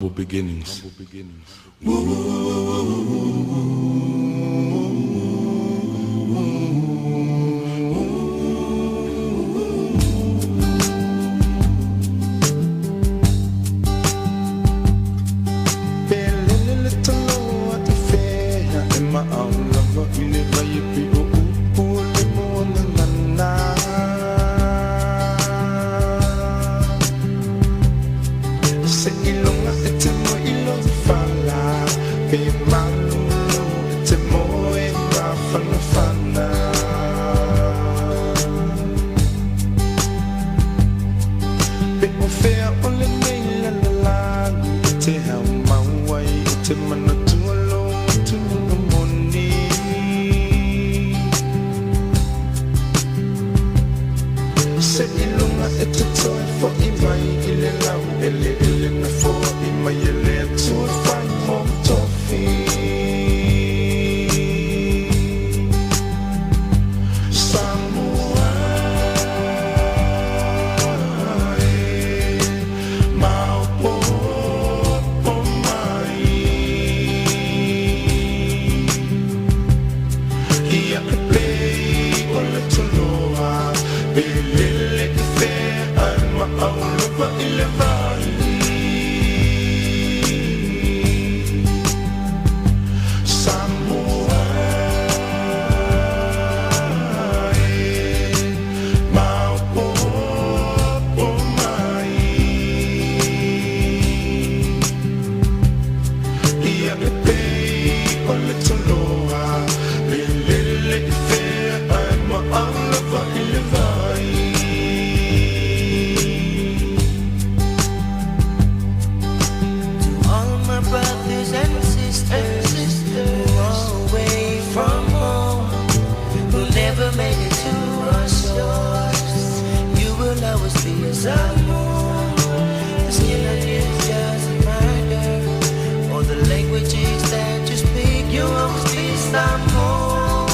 Beginnings. Pelele le taloa i fea e maau lava i le vai e pe o upu o le moana. Se ilonga e te mo ilo fala pe malu e te moe mafana fana. Pe o fea o le nei la la la e te hau mauai e te manatua lo tunu moni. Se ilunga e te toe fo i mai i le lau ele ele na fo i mai ele atua fai mo tofi. Samoa e maopopo mai. Ia e pei o le toloa, pe lele i fea ai ma au lava i le vai. Samoa e maopopo mai. Ia e pei o le toloa, pe lele i fea ai ma au lava i le vai. To all my brothers and sisters who are away from home, who never made it to our shores, you will always be a Samoan. The skin on you doesn't matter, or the languages that you speak, you'll always be Samoan.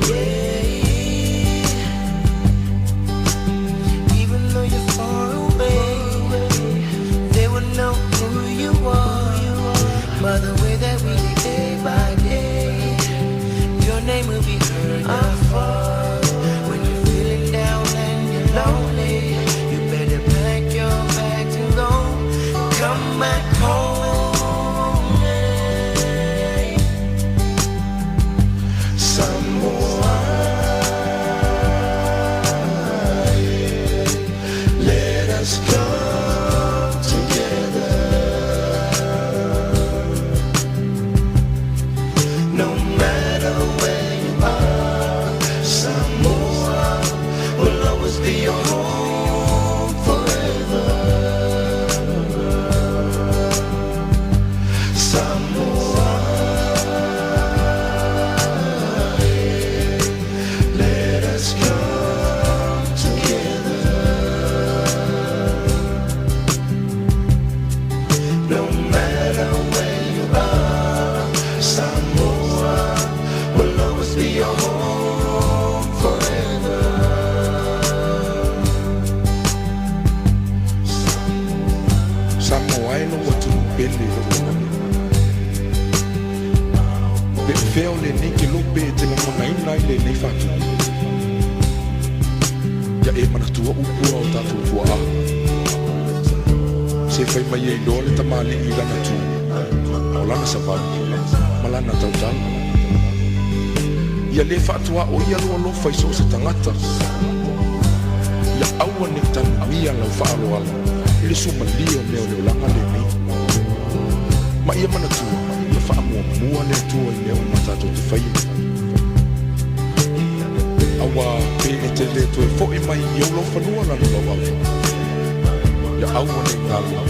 Yeah. Even though you're far away, they will know who you are by the way that we live day by day. Your name will be heard afar. When you're feeling down and you're lonely, you better pack your bags and go. Come back home. Yeah. Samoa, let us come together. No matter where you are, Samoa will always be your home forever. Samoa, let us come together. No matter where you are, Samoa will always be your home forever. Samoa e lou atunuu pele i lou lagona. Pe o fea o lenei kelope e te lagonaina ai lenei faatupu. Ia e manatua upu a o tatou tuaa. Se fai mai e iloa le tamalii i lana tu, o lana savali, ma lana tautala. Ia lē faatuaoia lou alofa i so o se tagata. Ia aua nei tanuia lau faaaloalo i le suamalie o mea o le olaga lenei. Ma ia manatua, ia faamuamua le Atua i mea uma tatou te faia. Auā pe e te lē toe fo'i mai i ou laufanua lalo lau afa. Ia aua nei galo.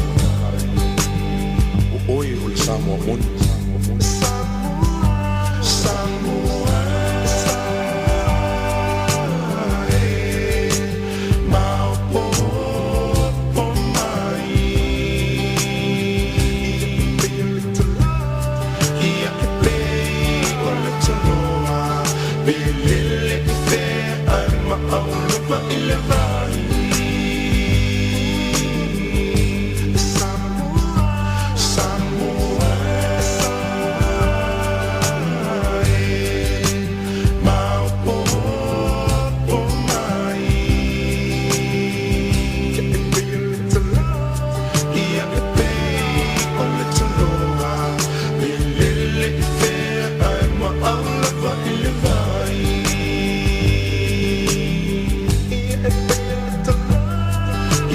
O oe o le Samoa moni. Samoa, e maopopo mai. Ia e pei o le toloa, pe lele i fea ai ma au lava i le vai. Ia e pei o le toloa E lele i fea ae maau lava i le vai. Ia e pei o le toloa,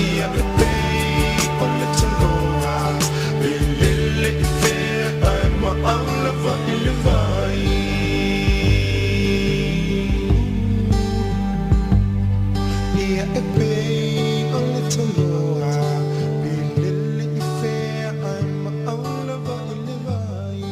ia e pei o le toloa E lele i fea ae maau lava i le vai. Ia e pei o le toloa E lele i fea ae maau lava i le vai.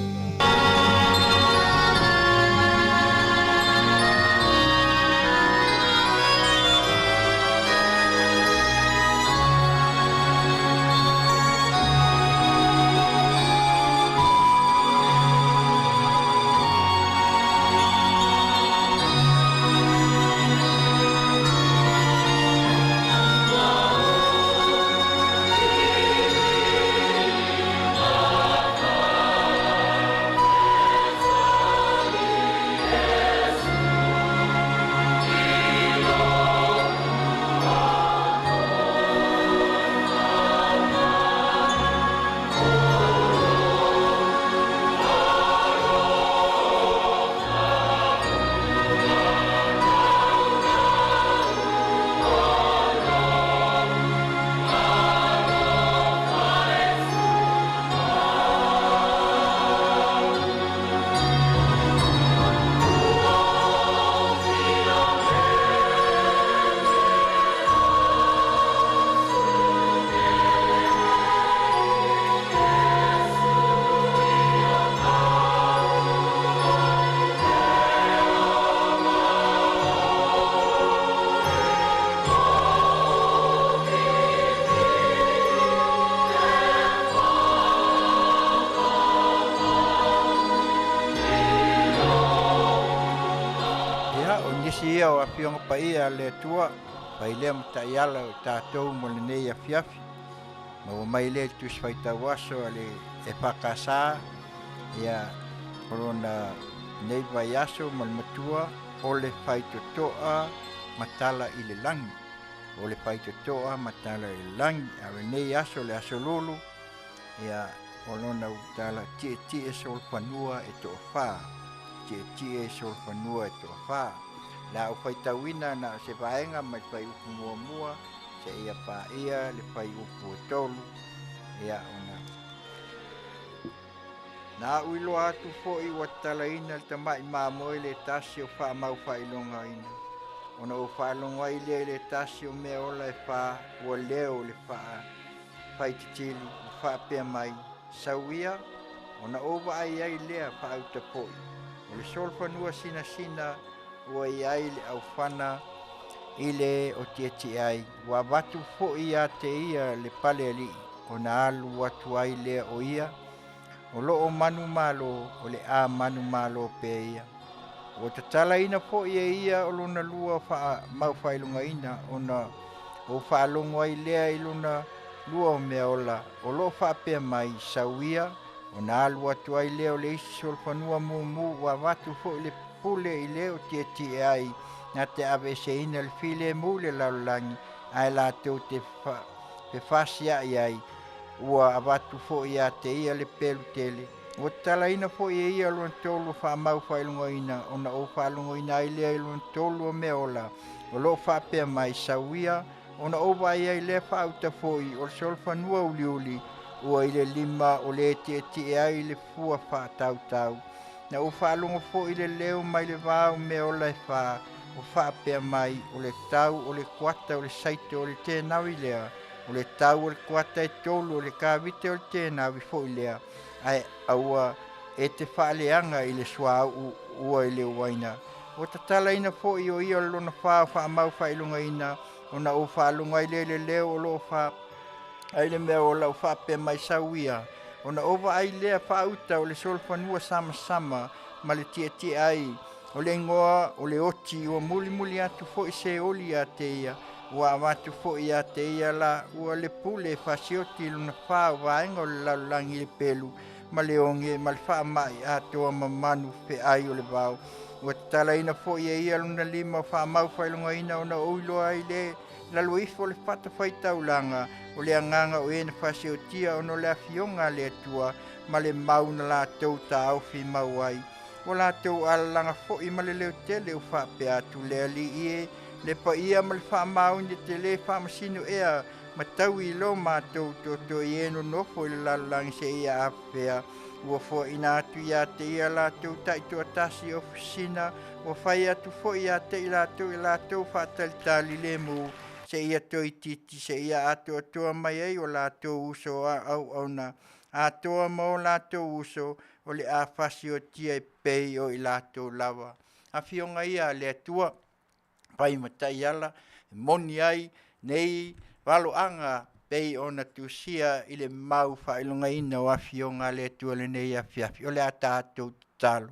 Ia, o nisi ia o afioga paia a le Atua, fai lea ma taiala o tatou mo lenei afiafi. Maua mai lea i le Tusi Faitau Aso a le EFKS, ia, o lona nei vaiaso ma le matua, o le faitotoa matala i le lagi. O le faitotoa matala i le lagi. A o lenei aso, le aso lulu, ia, o lona utala tietie solofanua e toafā. Tietie solofanua e toafā. La o faitauina na o se vaega mai le fuaiupu muamua seia paia le fuaiupu e tolu. Ia ona na au iloa atu foi ua tatalaina le tama'i mamoe le tasi o faamau faailogaina ona ou faalogo ai lea i le tasi o mea ola e fā ua leo le faa faititili ua faapea mai, Sau ia, ona ou vaai ai lea faauta foi o le solofanua sinasina ua i ai le aufana i le o tietie ai, ua avatu foi ia te ia le pale alii, ona alu atu ai lea o ia, o loo manumalo, o le a manumalo pea ia. Ua tatalaina foi e ia o lona lua faamau faailogaina, ona ou faalogo ai lea i lona lua o mea ola, o loo faapea mai, Sau ia, ona alu atu ai lea o le isi solofanua mumu, ua avatu foi le pule i le o tietie ai, na te aveeseina le filemu i le lalolagi, ae latou te fefasia'i ai, ua avatu foi ia te ia le pelu tele. Ua tatalaina foi e ia lona tolu o faamau faailogaina, ona ou faalogoina ai lea i lona tolu o mea ola, o loo faapea mai, Sau ia, ona ou vaai ai lea faauta foi o le solofanua uliuli, ua i le lima o le tietie ai le fua faatautau. Na ou faalogo foi i le leo mai le va o mea ola e fā, o faapea mai, O le tau o le kuata o le saito o le tenawi lea, o le tau o le kuata e tolu o le kavite o le tenawi foi lea, ae aua e te faaleaga i le suauu ua i le uaina. Ua tatalaina foi o ia o lona fā o faamau faailogaina, ona ou faalogo ai lea i le leo o loo fa ai le mea ola o faapea mai, Sau ia, ona ou vaai lea faauta o le solofanua samasama ma le tietie ai, o le igoa o le oti, ua mulimuli atu foi se oli ia te ia, ua avatu foi ia te ia la ua le pule e fasioti i lona fā o vaega o le lalolagi i le pelu ma le oge ma le faama'i atoa ma manu feai o le vao. Ua tatalaina foi e ia lona lima o faamau faailogaina, ona ou iloa ai le Lalo ifo o le fatafaitaulaga, o le agaga o e na faaseotia ona o le afioga a le Atua ma le mau na latou taofi mau ai. Ua latou alalaga foi ma le leotele o faapea atu le Alii e, le paia ma le faamaoni e te lē faamasino ea ma tau i lo matou toto i e nonofo i le lalolagi seia afea. Ua foaina atu ia te ia latou taitoatasi ofisina, ua fai atu foi ia te i latou e latou faatalitali lemu seia toeitiiti seia atoatoa mai ai o latou uso a auauna atoa ma o latou uso o le a fasiotia e pei o i latou lava. Afioga ia a le Atua, fai ma taiala e moni ai nei valoaga pei ona tusia i le mau faailogaina o afioga a le Atua i lenei afiafi. O le a tatou tatalo.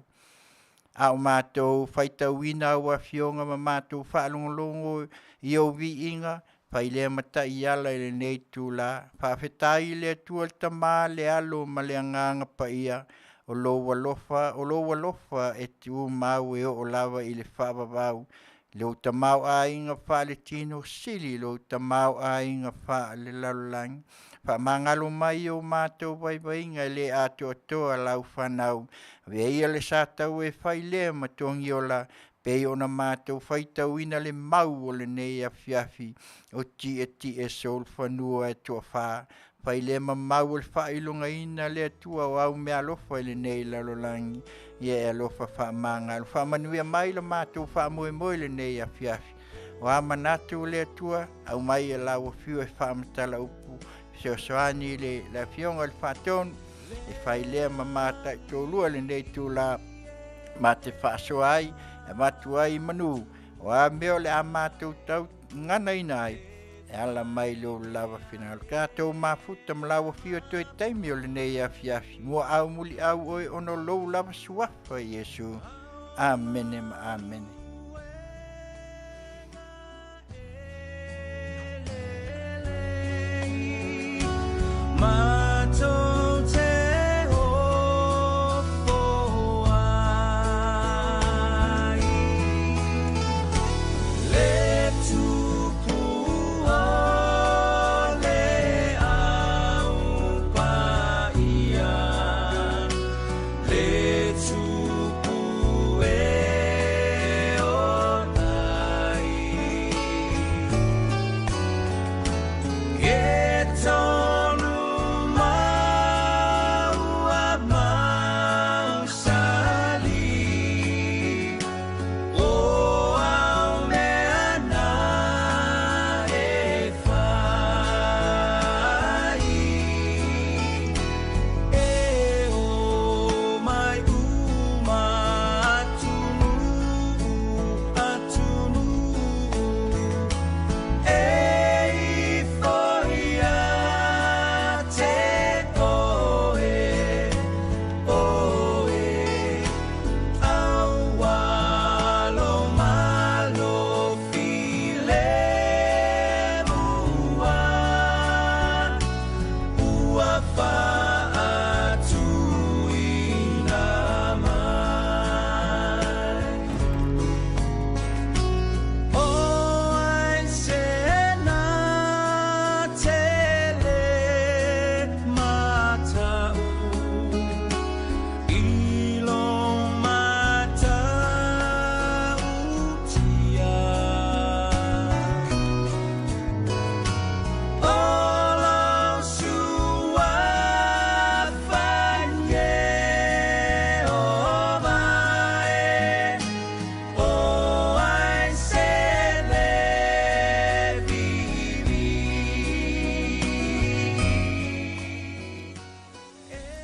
A o matou faitauina au afioga ma matou faalogologo i ou viiga, fai lea ma taiala i lenei itula. Faafetai i le Atua le Tama, le Alo ma le Agaga Paia, o lou alofa, o lou alofa e tumau e oo lava i le faavavau. Lou tamaoaiga faaletino, sili lou tamaoaiga faalelalolagi. Faamagalo mai o matou vaivaiga e le atoatoa lau fanau. Avea ia le sa taua e fai lea ma togiola, pei ona matou faitauina le mau o lenei afiafi o tietie solofanua e toafa. Fai lea ma mau o le faailogaina le Atua o au meaalofa i lenei lalolagi. Ia e alofa faamagalo. Faamanuia mai le matou faamoemoe i lenei afiafi. O a manatu le Atua, aumai e lau afio e faamatala upu. Fesoasoani i le afioga i le Faatonu, e fai lea ma mataitolua lenei itula ma te faasoa ai, e avatu ai i manu. O a mea o le a matou tau ganaina ai, e ala mai lou lava finagalo. Tatou mafuta ma lau afio toe taimi o lenei afiafi. Muaau muliau oe ona o lou lava suafa, Iesu. Amene ma amene.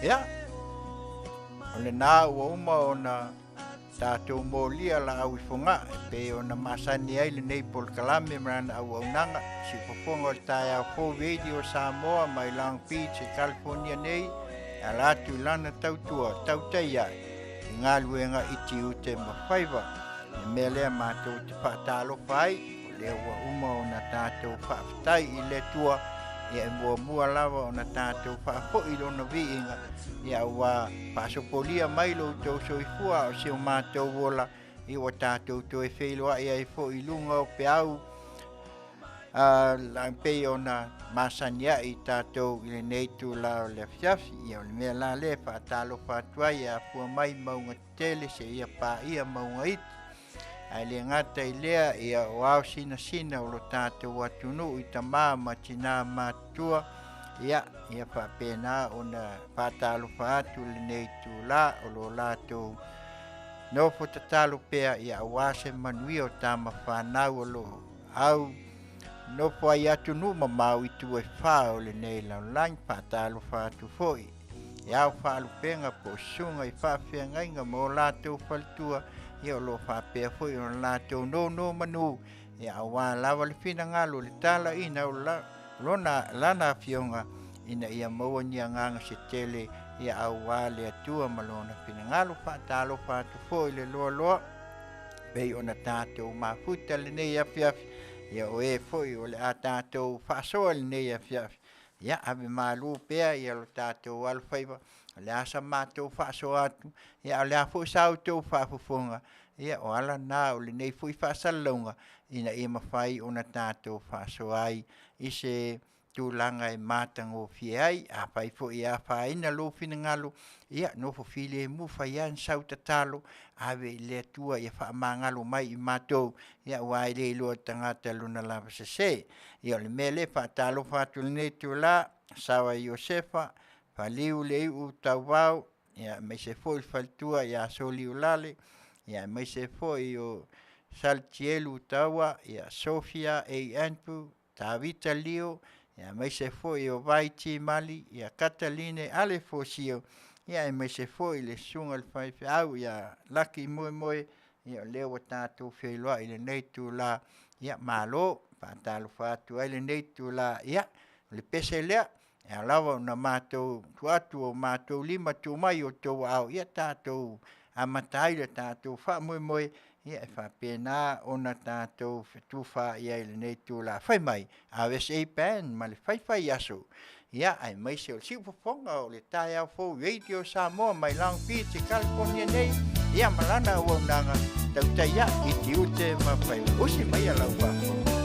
Ia, o lena ua uma ona tatou molia laau i Fogaa e pei ona masani ai lenei polokalame ma lana auaunaga, siufofoga o le taeao fou Radio Samoa mai Long Beach i California nei, e ala atu i lana tautua tautai ae i galuega i tiute ma faiva. Le mea lea matou te faatalofa ai, o lea ua uma ona tatou faafetai i le Atua, ia e muamua lava ona tatou faafoi lona viiga, ia ua faasopolia mai lo outou soifua o si o matou ola, ia ua tatou toe feiloai ai foi i luga o peau La pei ona masani ai i tatou i lenei itulā o le afiafi. Ia o le mea la lea e faatalofa atu ai e afua mai mauga tetele seia paia mauga iti. Ae le gata i lea, ia o ao sinasina o lo tatou atunuu i tamā ma tinā matutua, ia, ia faapena ona faatalofa atu i lenei itulā o lo latou nofo tatalo pea, ia aua se manuia o tama fanau o lo au nofo ai atunuu mamao i tua e fā o lenei lalolagi. Faatalofa atu foi e ao faalupega po o susuga i faafeagaiga ma o latou faletua, ia o lo o faapea foi ona latou nonomanu, ia aua lava le finagalo o le talaiina o lona lana afioga ina ia maua ni agaga se tele, ia aua le Atua ma lona finagalo. Faatalofa atu foi i le loaloa pei ona tatou mafuta lenei afiafi, ia o e foi o le a tatou faasoa lenei afiafi, ia ave malu pea ia lo tatou alofaiva. O le a sa matou faasoa atu, ia a o le a foi sa outou faafofoga, ia o ala na o lenei foi faasalalauga ina ia mafai ona tatou faasoa ai i se tulaga e matagofie ai. Afai foi e afaina lou finagalo, ia nofo filemu, fai lava ni sau tatalo, ave i le Atua ia faamagalo mai i matou, ia aua e le iloa e le tagata lona lava sese. Ia o le mea lea e faatalofa atu i lenei itula, Saoa Iosefa, Faliu Leiuu Tauvao, ia aemaise foi le faletua ia Soliulale, ia aemaise foi o Salitielu Taua, ia Sofia A. Andrew, Tavita Leo, aemaise foi o Vai Timali, ia Kataline Ale Fosio, ia aemaise foi le susuga i le faifeau ia Laki Moemoe, ia o lea ua tatou feiloai i lenei itula, ia malo. Faatalofa atu ai i lenei itula, ia o le pese lea, e ao lava ona matou tuu atu o matou lima tuu mai i o outou aao, ia tatou amata ai le tatou faamoemoe, ia e faapena ona tatou fetufaai ai i lenei itula. Fai mai, RSA Band ma le faifai aso, ia aemaise o le siufofoga o le taeao fou Radio Samoa mai Long Beach i California nei, ia ma lana auaunaga tautai ai i tiute ma faiva. Usi maia lau faafofoga.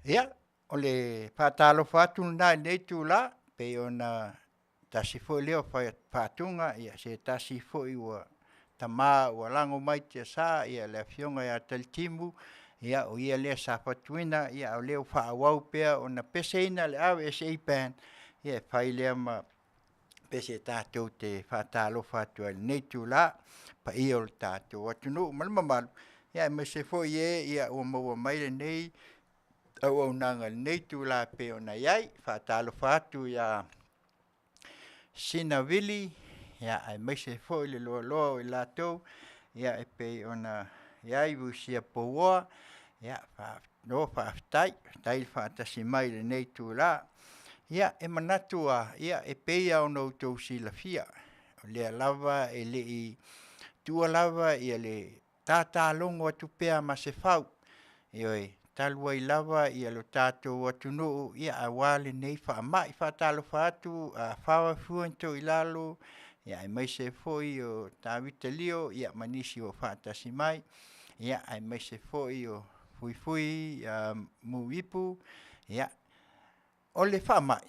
Ia, o le faatalofa atu lena i lenei itula e pei ona tasi foi lea o faatuga se tasi foi ua tama ua lago mai tiasa le Afioga ia Talitimu, o ia lea sa fatuina a o lea ua faaauau pea ona peseina le RSA Band e fai lea ma pese tatou te faatalofa atu ai i lenei itula i le paia o le tatou atunuu ma le mamalu, aemaise foi e ua maua mai lenei auaunaga i lenei itula e pei ona i ai. E faatalofa atu ia Sina Vili aemaise foi le loaloa o i latou e pei ona i ai Rusia Pouoa, malo faafetai, faafetai le faatasi mai i lenei itula. Ia, e manatu lava e pei lava ona outou silafia, o lea lava e le i tuua lava le tatalogo atu pea a Masefau, ioe, talu ai lava lo tatou atunuu aua lenei faamai. E faatalofa atu Farah Fuantoilalo, aemaise foi o Tavita Lio ma nisi o faatasi mai, aemaise foi o Fuifui Muipu. Ia, o le faamai,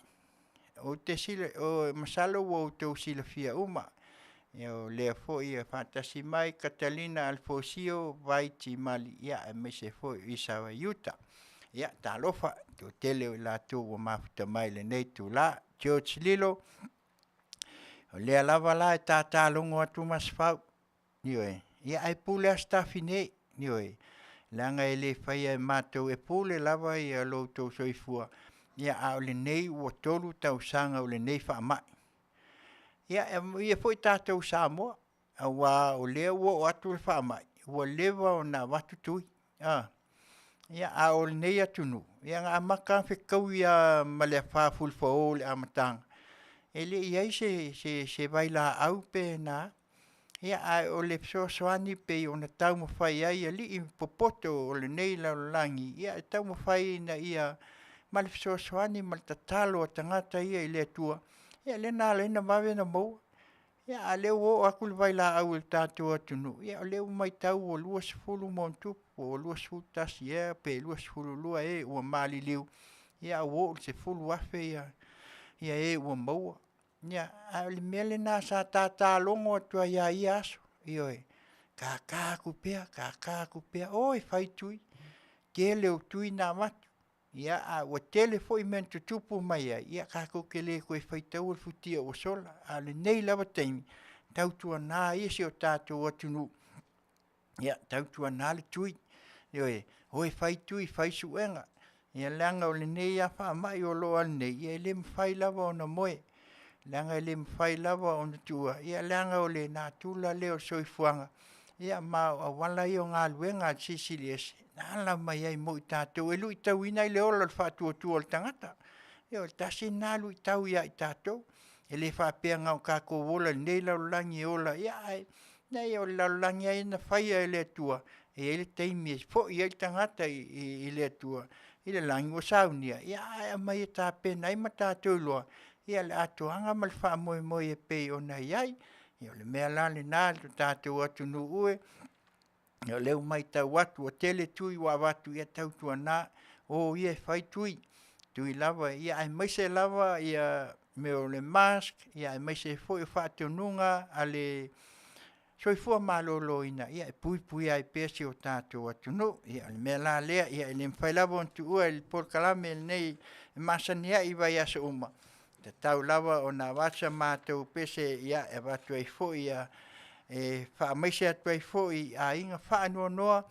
masalo ua outou silafia uma, o lea foi e faatasi mai Catalina Alefosio Vaai Timali aemaise foi o Isa Iuta. Ia, talofa i le toatele o i latou ua mafuta mai i lenei itula. George Lilo, o lea lava la e tatalogo atu Masefau, ioe, ae pule lava Sitafune, ioe, leaga e le faia e matou, e pule lava lo outou soifua, a o lenei ua 3 tausaga o lenei faamai. Ia e amuia foi tatou i Samoa, aua o lea ua oo atu le faamai, ua leva ona avatu tui, a o lenei atunuu, ia na amata lava ona fetaui lava ma le afa fulufao i le amataga, e le i i ai se vailaau pe na a. Ae o le fesoasoani pei ona taumafai ai alii popoto o lenei lalolagi e taumafai ina ia… ma le fesoasoani ma le tatalo a tagata ia i le Atua, ia lea na ala ai ona vave ona maua. A o lea ua oo atu le vailaau i le tatou atunuu, ia o lea ua matau ua 20+ po ua 21 ea pe 22 e ua maliliu, a ua oo i le 10,000 e ua maua. A o le mea lena sa tatalogo atu ai lava i ia aso, ioe, tata atu pea, tata atu pea, o e fai tui. Tele o tui na avatu, a ua tele foi mea na tutupu mai ai, ia tatou te le toe faitaua le futia ua sola, a o lenei lava taimi, tautuana ia si o tatou atunuu, ia tautuana le tui, ioe, o e fai tui, fai suega, leaga o lenei lava faamai o lo o alu nei, e le mafai lava ona moe, leaga e le mafai lava ona tuua, leaga o le natura lea o le soifuaga, ma o auala ia o galuega a le Silisili Ese na ala mai ai mo i tatou e luitauina ai le ola o le faatuatua o le tagata. Ioe, tasi lena luitau ia i tatou, e le faapea na o tatou ola i lenei lalolagi e ola, ae leai o le lalolagi lava ia na faia e le Atua, e i ai le taimi e foi ai le tagata i le Atua i le lagi ua saunia ae aumai e tapena ai ma tatou iloa le atoaga ma le faamoemoe e pei ona i ai. Ia o le mea la lena lo tatou atunuu e, o lea ua matau atu ua tele tui ua avatu, ia tautuana, o ia e fai tui, tui lava aemaise lava mea o le mask, aemaise foi o faatonuga a le soifua maloloina ia e puipuia ai pea si o tatou atunuu. Ia o le mea la lea, ia e le mafai lava ona tuua le polokalame lenei e masani ai i vaiaso uma, e tatau lava ona avatu sa matou pese e avatu ai foi e faamaise atu ai foi i aiga faanoanoa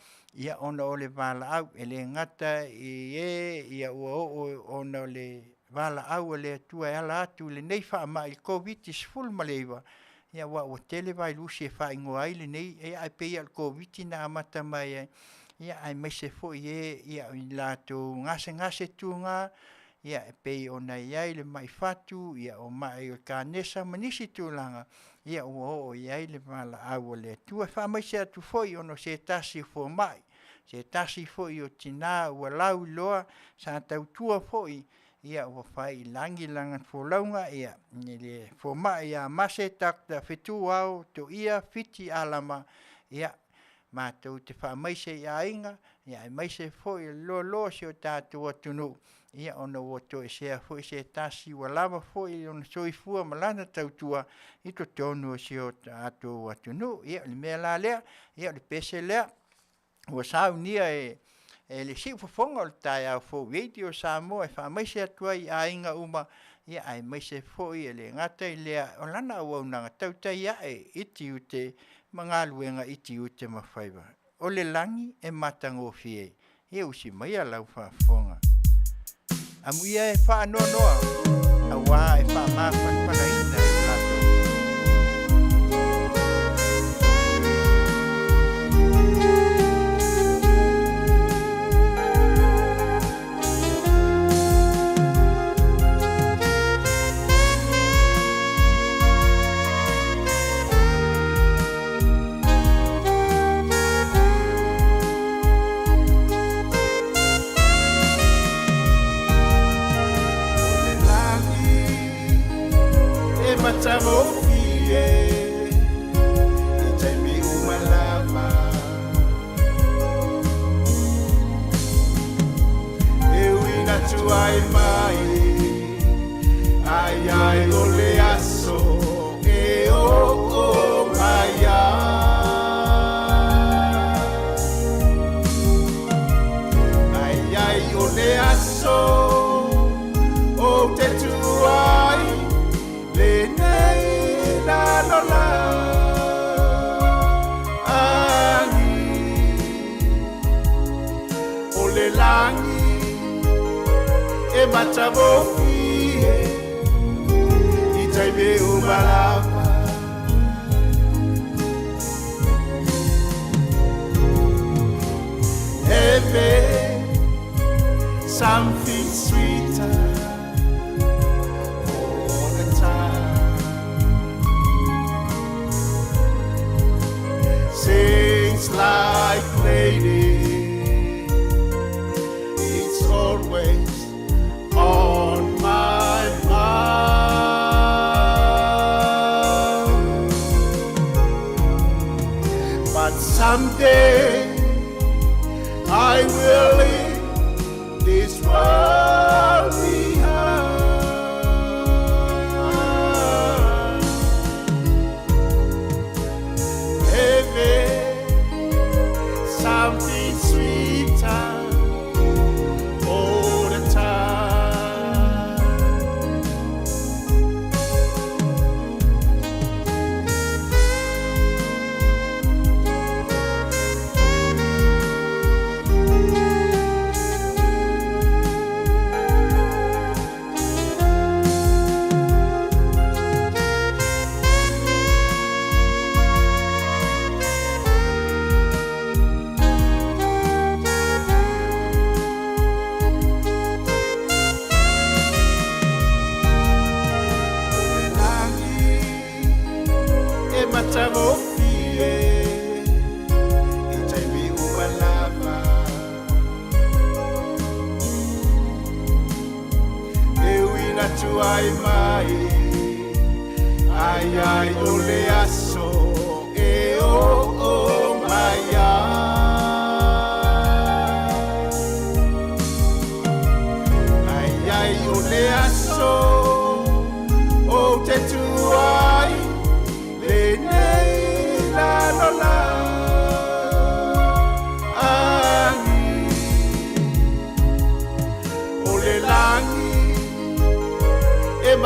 ona o le valaau, e le gata i e ua oo ona o le valaau a le Atua e ala atu i lenei faamai le Koviti-19, aua ua tele vailusi e faaigoa ai lenei, ae pei lava o le Koviti-19 na amata mai ai, aemaise foi e ua latou gasegase tuga e pei ona i ai le mai fatu, o mai o le kanesa ma nisi tulaga ua oo i ai le valaau a le Atua. E faamaise atu foi ona o se tasi o fomai, o se tasi foi o tina ua lauiloa sa tautua foi ua fai i lagi lana folauga, le fomai ia Mase Dr. Fetuao Toia Fiti Alama. Ia, matou te faamaise i aiga aemaise foi o le loaloa o si o tatou atunuu ona ua toesea foi se tasi ua lava foi lona soifua ma lana tautua i totonu o si o tatou atunuu. Ia o le mea la lea, o le pese lea ua saunia e le siufofoga o le taeao fou Radio Samoa e faamaise atu ai i aiga uma, aemaise foi e le gata i lea o lana auaunaga, tautai ae i tiute ma galuega i tiute ma faiva. O le lagi e matagofie. Ia usi maia lau faafofoga. Amuia e faanoanoa aua e faamafanafanaina i latou. O le lagi e matagofie i taimi uma lava. E uiga atu ai mai ai ai o le aso e oo mai ai. Ai ai o le aso ou te tu ai lenei lalolagi. O le lagi e matagofie i taimi uma lava. Heaven, something sweeter all the time. Sings like lady, it's always on my mind. But someday I will leave this world behind. Heaven, something sweeter all the time.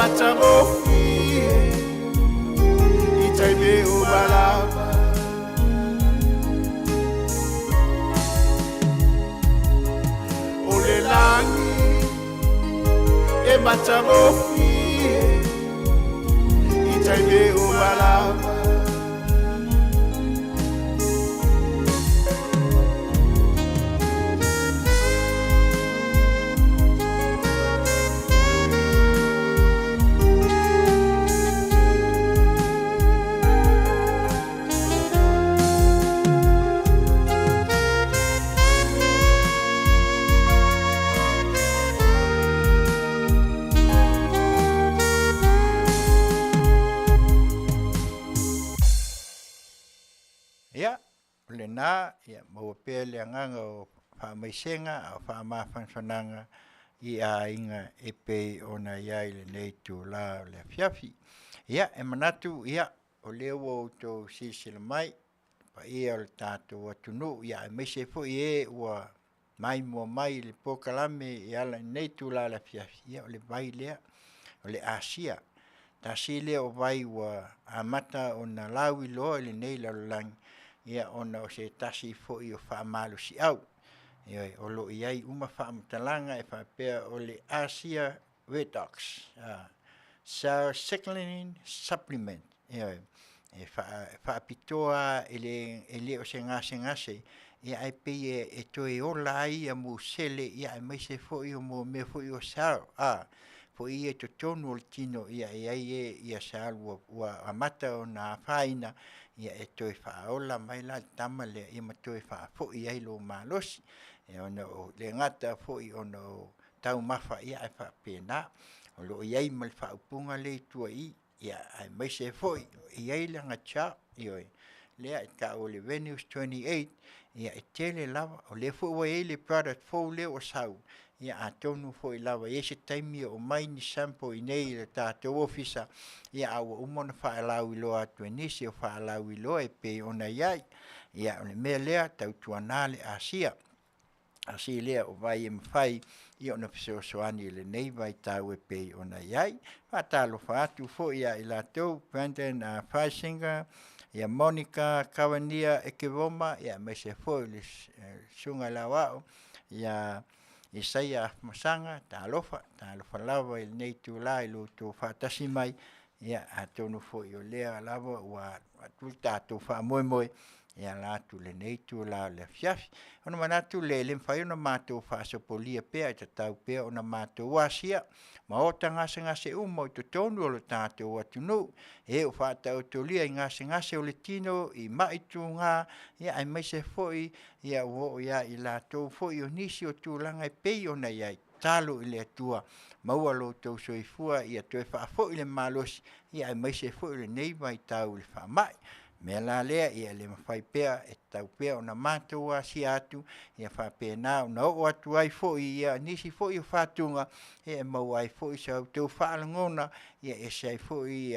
matagofie i taimi uma lava. O le lagi e matagofie i taimi uma lava. Ia, o lena, ia maua pea le agaga o faamaisega a o faamafanafanaga i aiga e pei ona i ai lenei itula o le afiafi. Ia, e manatu ia, o lea ua outou silasila mai i le paia o le tatou atunuu, ia aemaise foi e ua maimoa mai i le polokalame e ala i lenei itula o le afiafi, ia o le vai lea, o le asia. Tasi lea o vai ua amata ona lauiloa i lenei lalolagi, ia ona o se tasi foi o faamalosiau. Ioe, o lo o i ai uma faamatalaga e faapea o le Asia Redox Cell Signaling Supplement. Ioe, e faapitoa lava e le o se gasegase, ia ae pei e toe ola ai ia musele ia aemaise foi o mea foi o cell foi ia i totonu o le tino, ia e i ai ia cell ua amata ona afaina, ia e toe faaola mai la le tama lea, ia ma toe faafoi ai lou malosi. E le gata foi ona o taumafa ia ae faapena. O lo o i ai ma le faaupuga lea i tua i i, ia aemaise foi e i ai lana chart, ioe, lea e tau o le Venus 28, ia e tele lava, o lea foi ua i ai le product fou lea ua sau, ia atonu foi lava e i ai se taimi oo mai ni sample i inei i le tatou ofisa, ia a ua uma ona faalauiloa atu e nisi o faalauiloa e pei ona i ai. Ia o le mea lea, tautuana le asia, tasi lea o vai e mafai ona fesoasoani i lenei vaitau e pei ona i ai. Faatalofa atu foi ia i latou Brandon Freisinger, ia Monica Kawania Ekeroma, ia aemaise foi le Susuga i le Aoao ia Isaia Afamasaga, talofa, talofa lava i lenei itula i lo outou faatasi mai, ia atonu foi o lea lava ua avatu le tatou faamoemoe e ala atu i lenei itula o le afiafi. Ona manatu lea, e le mafai ona matou faasopolia pea, e tatau pea ona matou asia maota gasegase uma i totonu o le tatou atunuu, e o faataotolia i gasegase o le tino, i mai tuga, aemaise foi ua oo ia i latou foi o nisi o tulaga e pei ona i ai. Tatalo i le Atua, maua lo outou soifua ia toe faafoi le malosi, aemaise foi o lenei vaitau i le faamai. O le mea la lea, ia le mafai pea, e tatau pea ona matou asia atu, ia faapena ona oo atu ai foi i nisi foi o fatuga e maua ai foi sa outou faalogona, e ese ai foi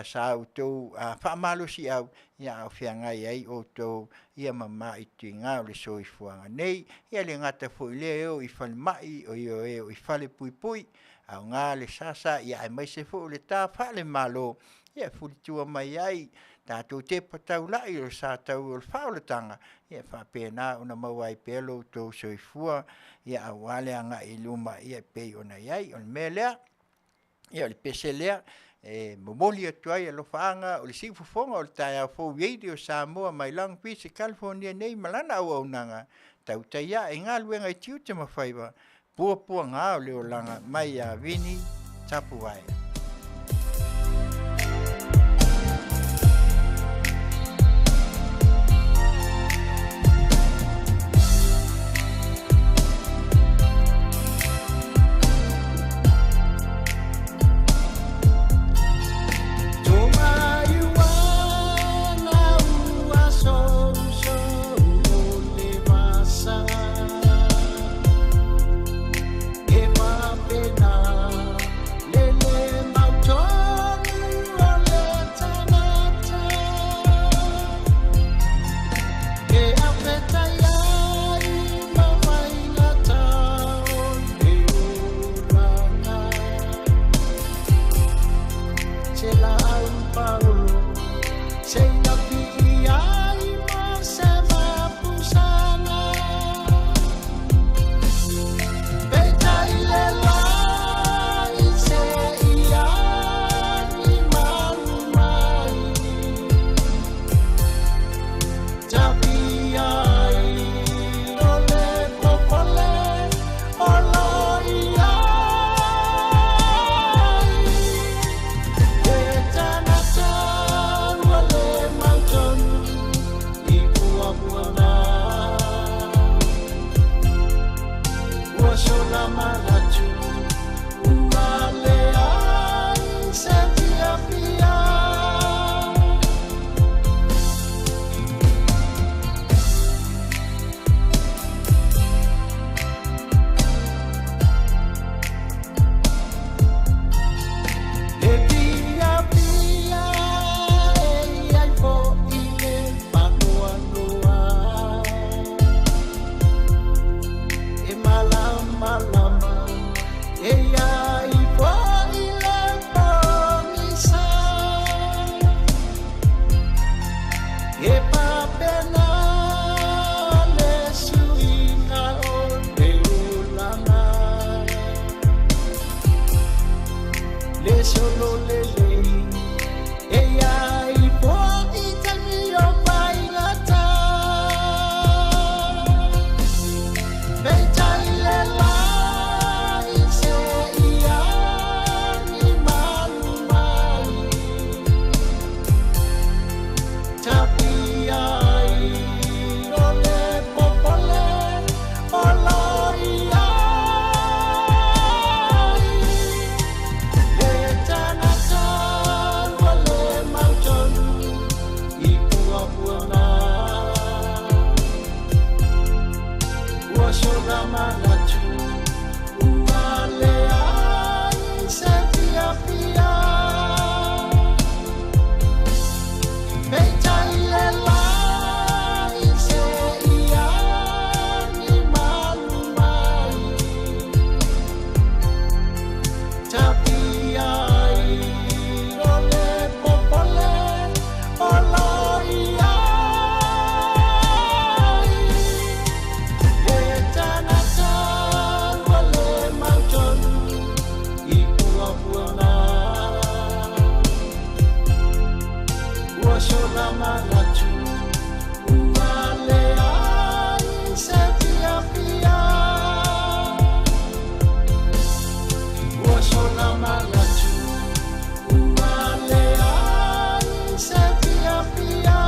sa outou faamalosiau a o feagai ai outou ma mai tiga o le soifuaga nei. Ia e le gata foi i lea e oo i falemai, e oo i falepuipui, aoga le sasa aemaise foi o le ta faale-Malo e fulitua mai ai tatou tepa taulai o le sa tau o le faaolataga, e faapena ona maua ai pea lo outou soifua aua le agai i luma e pei ona i ai. O le mea lea, ia o le pese lea e momoli atu ai alofaaga, o le siufofoga o le taeao fou Radio Samoa mai Long Beach i Kalifonia nei ma lana auaunaga, tautai ae i galuega i tiute ma faiva, puapuaga o le olaga mai ia Vini Tapuvae. sola manatu ua leai se fiafia. Ua sola manatu ua leai se fiafia.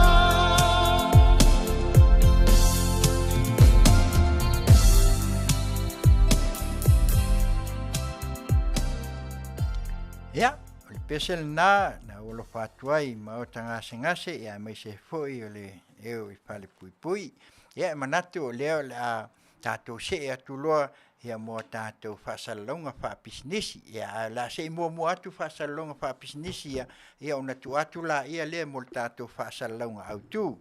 Ia, o le pese lenā na ou alofa atu ai ma o ta gasegase ia aemaise foi o le eo i falepuipui. Ia e manatu o lea o le a tatou see atu loa ia mo a tatou faasalalauga faapisinisi. Ia ae o le a se i muamua atu faasalalauga faapisinisi ia, ia ona tuu atu laia mo le tatou faasalalauga autu.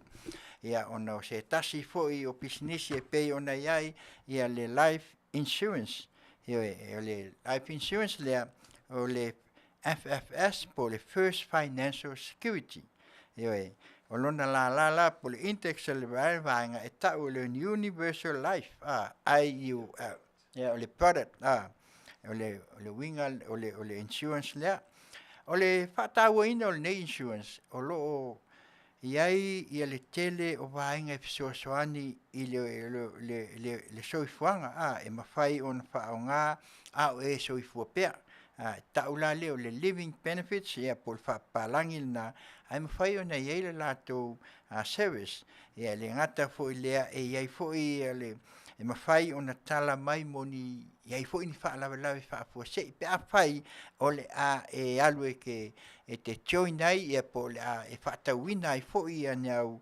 Ia ona o se tasi foi o pisinisi e pei ona i ai ia le Life Insurance. Ioe, o le Life Insurance lea, o le FFS po o le First Financial Security. Ioe, o lona lala la po o le index o le vaega e tau o le Universal Life IUL. Ia o le product, o le uiga o le insurance lea. O le faatauaina o lenei insurance, o lo o i ai ia le tele o vaega e fesoasoani i le soifuaga, e mafai ona faaaoga a o e soifua pea. E tau la lea o le living benefits ia po o le faapapalagi lena, ae mafai ona i ai le latou service. Ia e le gata foi i lea, e i ai foi le e mafai ona tala mai mo ni i ai foi ni faalavelave faafuasei pe afai o le a e alu e te join ai ia po o le a e faatauina ai foi ia ni au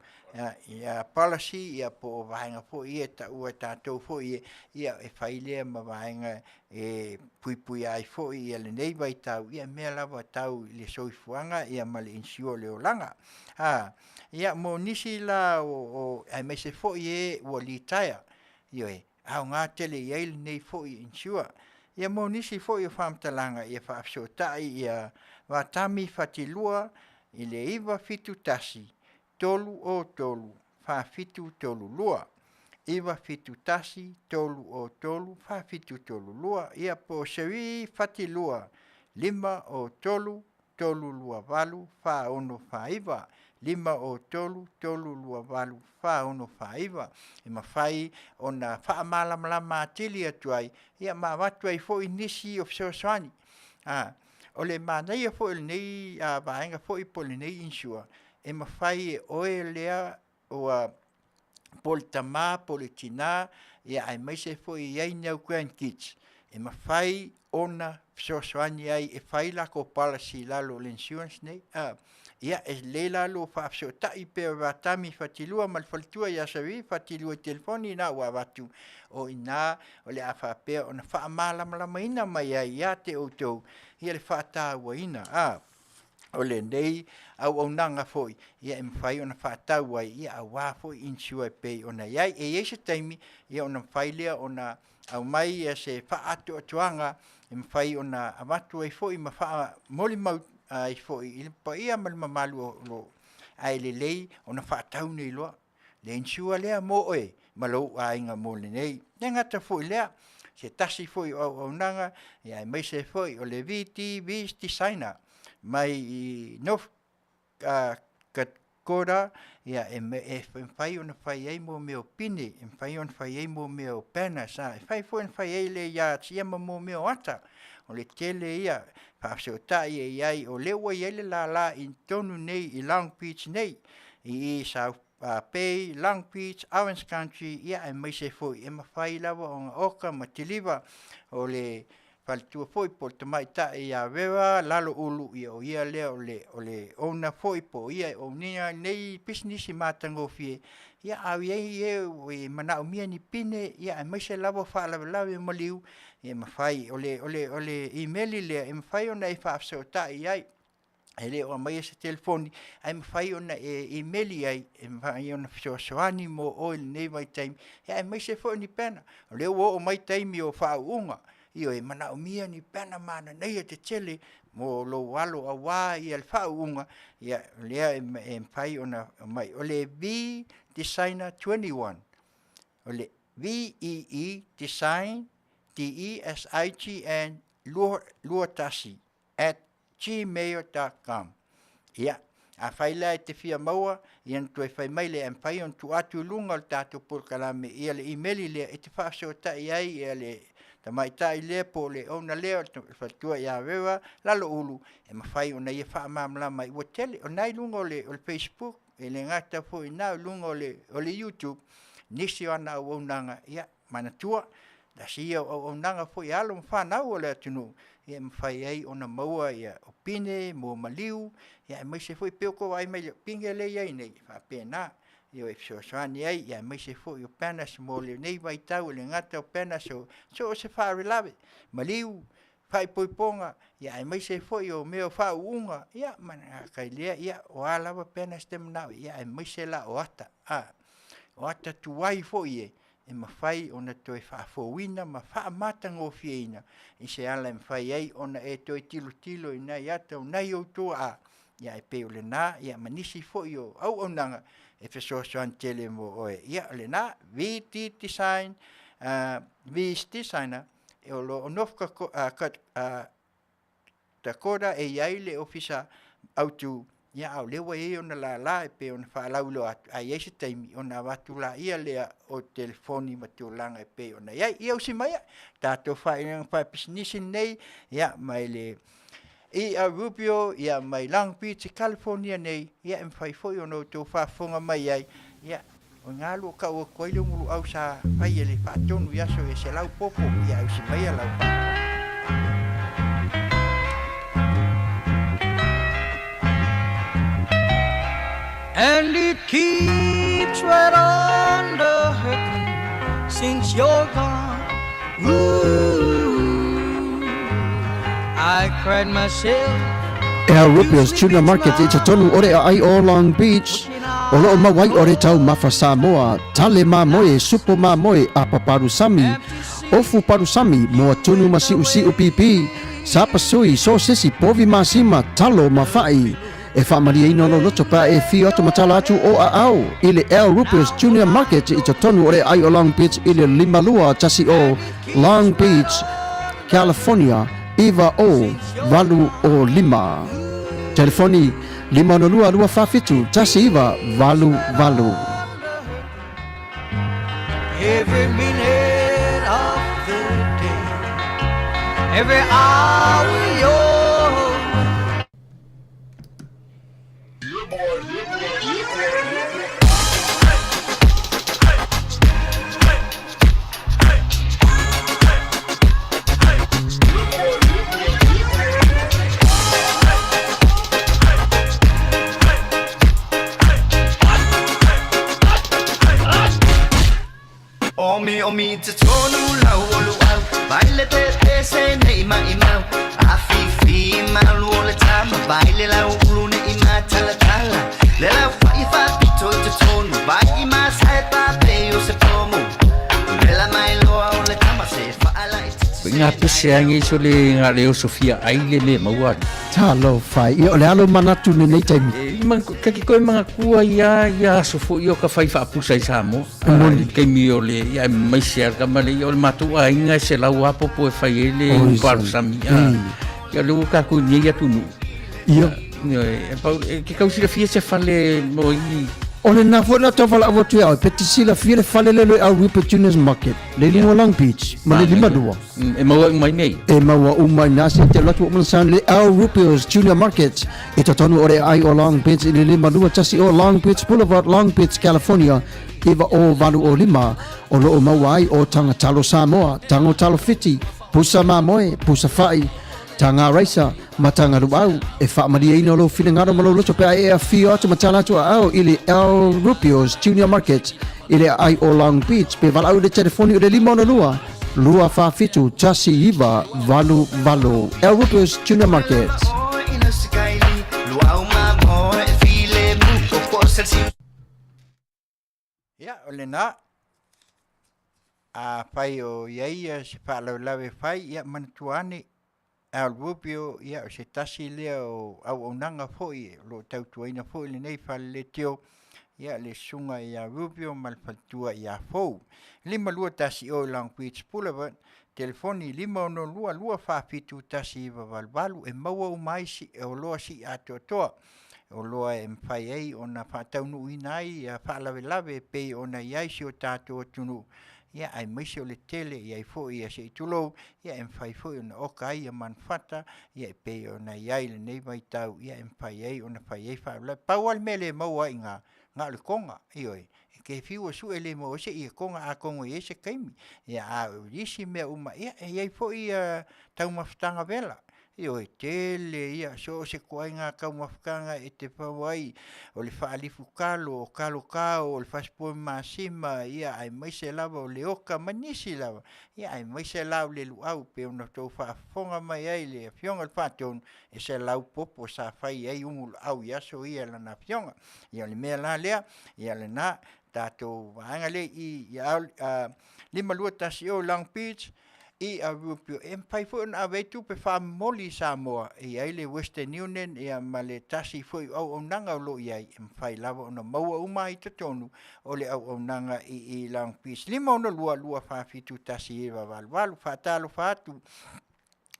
ia policy ia po o vaega foi ia e taua e tatou foi ia e fai lea ma vaega e puipuia ai foi ia lenei vaitau i mea lava tau i le soifuaga ia ma le insure o le olaga. Ia mo nisi la aemaise foi e ua litaea, ioe, e aoga tele i ai lenei foi insure. Ia mo nisi foi o faamatalaga, ia faafesootai ia Vatami Fatilua i le 971 303 4732. 971 303 4732. Ia po o Cherie Fatilua 503 328 4649. 503 328 4649. E mafai ona faamalamalama atili atu ai, ia ma avatu ai foi nisi o fesoasoani. O le manaia foi o lenei vaega foi po o lenei insure, e mafai e oe lea ua po o le tama po o le tina, ia aemaise foi e i ai ni au grandkids, e mafai ona fesoasoani ai e fai latou palasi i lalo o le insurance lenei. Ia e lelei la lou faafesootai pea o Vatami Fatilua ma le faletua ia Cherie Fatilua i telefoni lena ua avatu, o i ina o le a faapea ona faamalamalamaina mai ai ia te outou ia le faatauaina o lenei auaunaga foi ia e mafai ona faatau ai ia aua foi insure e pei ona i ai. E i ai se taimi ia ona mafai lea ona aumai ia se faaatoatoaga e mafai ona avatu ai foi ma faamolimau ai foi i le paia ma le mamalu o lo o… ae lelei ona faatau nei loa le insure lea mo oe ma lou aiga mo lenei. E le gata foi i lea, o se tasi foi o auaunaga aemaise foi o le VTV Designer mai North Dakota, e mafai ona fai ai mea o pine, e mafai ona fai ai mea o banners, e mafai foi ona fai ai le yacht ma mea o ata. O le tele ia, faafesootai i ai, o lea ua i ai le lala i totonu nei i Long Beach nei, i South Bay, Long Beach, Orange Country, aemaise foi e mafai lava ona oka ma kiliva. O le faletua foi po o le tamaitai ia Vera Lalo Ulu, ia o ia lea o le owner foi po o ia e own ina lenei pisinisi matagofie. Ia a i ai e e manaomia ni pine aemaise lava faalavelave o maliu, e mafai. O le imeli lea e mafai ona e faafesootai i ai, e le o aumaia se telefoni ae mafai ona e imeli ai e mafai ona fesoasoani mo oe i lenei vaitaimi, aemaise foi o ni banner. O lea ua oo mai taimi o faauuga, ioe, e manaomia ni banner mananaia tetele mo lou alo aua le faauuga, ia o lea e mafai ona aumai. O le V Designer 21, o le V E E Design D E S I G N 21@gmail.com. Ia, Afai la e te fia maua, ia ona toe fai mai lea e mafai ona tuu atu i luga o le tatou polokalame ia le imeli lea e te faafesootai ai ia le tamaitai lea po o le owner lea o le faletua ia Vera Laloulu e mafai ona ia faamalamalama ai. Ua tele, o lena e i luga o le facebook, e le gata foi i ina, o luga o le youtube nisi o ana auaunaga, ia manatua, tasi ia o auaunaga foi a alo ma fanau a le atunuu e mafai ai ona maua o pine mo maliu, aemaise foi pei ua outou vaai mai i le pine lea e i ai nei, e faapena, e fesoasoani ai, aemaise foi o banners mo lenei vaitau, e le gata o banners o so o se faalavelave, maliu, faaipoipoga, aemaise foi o mea o faauuga, ia ma le gata i lea, ia o a lava banners e te manao i ai, aemaise la o ata, o ata tuai foi e mafai ona toe faafouina ma faamatagofieina i se ala e mafai ai ona e toe tilotilo i nai ata o nai ou tuaa, ia e pei o lena ma nisi foi o auaunaga e fesoasoani tele mo oe. Ia o lena, VT Design, V's Designer, o lo o North Dakota e i ai le ofisa autu, ia a o lea ua i ai ona lala e pei ona faalauiloa atu, a i ai se taimi ona avatu laia lea o telefoni ma tulaga e pei ona i ai. Ia usi maia, tatou faailoga faapisinisi lenei, ia mai le i a Rubio, ia mai Long Beach i California nei, ia e mafai foi ona outou faafofoga mai ai, ia o i ina o tau atu ai le uluau sa fai e le faatonu i aso e 100 popo, ia e usi maia lau faafofoga. And it keeps right on the hurting since you're gone. Ooh, I cried myself. El Rubio's Tuna Market i totonu o le aai o Long Beach, o loo maua ai o le taumafa Samoa, tale mamoe, supo mamoe, apa palusami, ofu palusami, moa tunu ma siusiu pipi, sapasui, sosesi, povi masima, talo ma fa'i. E faamalieina lou loto pe a e afio atu ma tala atu o aao i le El Rubio's Junior Market i totonu o le aai o Long Beach i le 5210 Long Beach, California 90805. Telefoni 562 247 1988. Every minute of the day, every hour you're Omi omi te tonu lau o luau Vai le te te se nei mai mau A fi fi malu o le tama Vai le lau ulu ne i ma tala tala Le lau fai fa pito i te tonu Vai i ma sai pa pe o se pomu Le la mai loa o le tama se whaala i te Nga pese angi so le nga le o Sofia ai le me maua. Talofa e. Ia o le alo manatu lenei taimi. E, man, ka ki koe mga kua ia, ia aso fo i o ka whai whaapusa i Samoa. Moni. Keimi o le, ia mai se ar ka male, ia o le mātou a inga e se lau apopo e whai e le uparu sami. Ia le ua kākou nei atu nu. Ia. E, pau, e, ke kausilafia se fale mo i O le na foi na tau whala atu e au, pe te silafia le fale le le au Rupert Junior's Market, le lunga Long Beach, ma le 52. E maua uma i nei. E maua uma i nā se te latu o mana le Al Rupio's Junior Market i totonu o le ai o Long Beach i le 52 o Long Beach Boulevard, Long Beach, California, 90805. O loo maua ai o tanga talo Samoa, tango talo Fiti, pusa mamoe, pusa fa'i, taga raisa ma taga luau. E faamalieina lou finagalo ma lou loto pe a e afio atu ma tala atu aao i le El Rupio's Junior Market i le aai o Long Beach pe valaau i le telefoni o le 562 247 1988. El Rupio's Junior Market. Ia, o lena, afai o i ai ia se faalavelave e fai, ia manatua ane, Al Rubio, ia o se tasi lea o auaunaga foi o lo o tautuaina foi lenei faleletio, ia le susuga ia Rubio ma le faletua ia Fou. 5210 Long Beach Boulevard, telefoni 562 247 1988 e maua uma ai oloa sii atoatoa. oloa e mafai ai ona faataunuuina ai faalavelave e pei ona i ai si o tatou atunuu, ia aemaise o le tele i ai foi ia se i tulou, ia e mafai foi ona oka ai ia manufata ia e pei ona i ai i lenei vaitau ia e mafai ai ona fai ai faalavelave. Pau lava le mea e le maua ai i ina, na o le koga, ioe, e te fiu e sue e le maua ai se ie koga atonu e i ai se taimi. Ia a o isi mea uma, ia e i ai foi ia taumafataga vela, ioe, tele ia so o se ituaiga taumafataga e te maua ai, o le faalifu talo, o talo tao, o le fasipovi masima, ia aemaise lava o le ota ma nisi lava, ia aemaise la o le luau e pei ona outou faafofoga mai ai i le Afioga i le Faatonu, e 100 popo sa fai ai umulaau i aso ia i lana afioga. Ia o le mea la lea, ia lena tatou vaega lea i i 5210 Long Beach i e mafai foi ona ave ai tupe faamomoli i Samoa, e i ai le Western Union ia ma le tasi foi o auaunaga o lo o i ai, e mafai lava ona maua uma ai i totonu o le auaunaga i i Long Beach. 562 247 1988. Faatalofa atu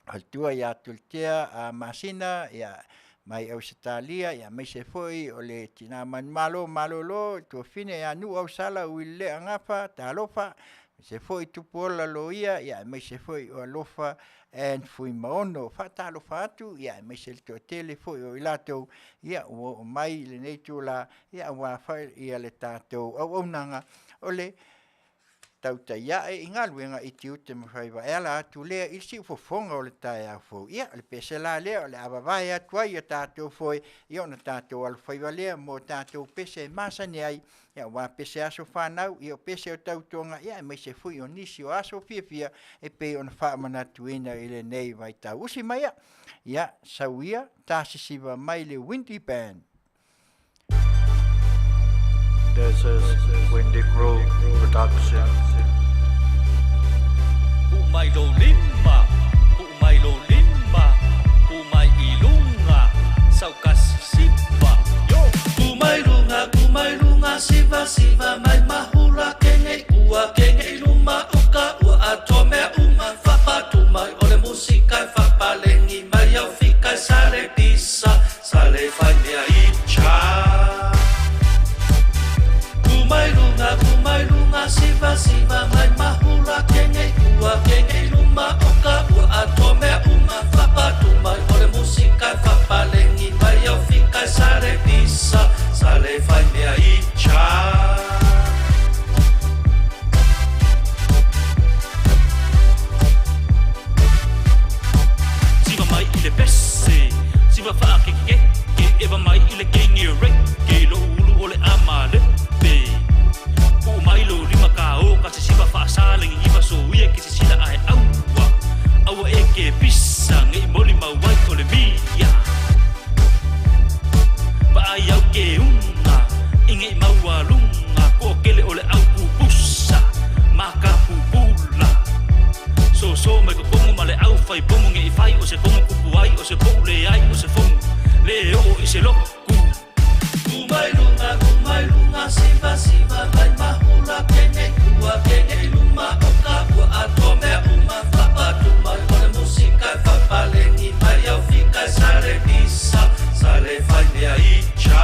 faletua ia Tolitea Masina ia mai Ausetalia, aemaise foi o le tina manumalo malolo tuafine ia Nuu Ausala Uilelea Gafa, talofa, aemaise foi Tupuola Loia, aemaise foi o Alofa and Fuimaono. Faatalofa atu, aemaise le toatele foi o i latou ua oo mai i lenei itula aua foi le tatou auaunaga o le tautai ae i galuega i tiute ma faiva e ala atu lea i le siufofoga o le taeao fou. Ia, o le pese la lea o le a vavae atu ai a tatou foe, ia ona tatou alofaiva lea mo tatou pese e masani ai, ia aua pese aso fanau, ia o pese o tautoga, ia aemaise foi o nisi o aso fiafia e pei ona faamanatuina i lenei vaitau. Usi mai ia, ia sau ia tasisiva mai le Windy Band. This is Windy Crew Production. Tuu mai lou lima, tuu mai lou lima, tuu mai i luga, saukasi siva, yo! Tuu mai luga, tuu mai luga, siva, siva mai mahula, kenge i ua, kenge i luma, uka ua atoa mea uma, fapatu mai o le musika e fapalegi mai au fika e sale pisa, sale fai mea i cha. Tu mai lunga, tu mai lunga, siva, siva mai mahula, kenge i ua, kenge i luma, oka ua atoa mea uma, fapatu mai o le musika e fapalegi mai au fika e sale pisa, sale fai mea i cha. Siva mai i le pese, siva faakekekeke, eva mai i le kenge reggae, lou ulu o le ama lepe. Tuu mai lou lima kao ka se siva faasalegi iva soia ke sisila ae aua, aua e ke pisa ngei moli mau ai o le mia. Vaai au ke unga i ngei maualuga toakele o le au pupusa maka pupula. Soso mai kokogo ma le au fai pomu ngei fai o se kogo kupu ai o se pou leai o se fomu le oo i se loku. Tu mai luga, tu mai luga, siva, siva mai mahula, kenge i ua, kenge i luma, oka ua atoa mea uma, fapatu mai o le musika e fapalegi mai au fika e sale pisa, sale fai mea i cha.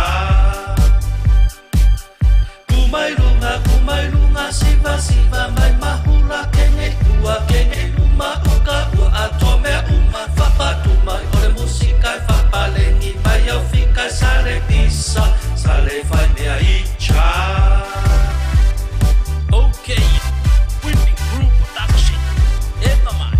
Tu mai luga, tu mai luga, siva, siva mai mahula, kenge i ua, kenge i luma, oka ua atoa mea uma, fapatu mai o le musika e fapalegi mai au fika e sale pisa, sale fai mea i cha. Okay, Windy Crew Production, eva mai.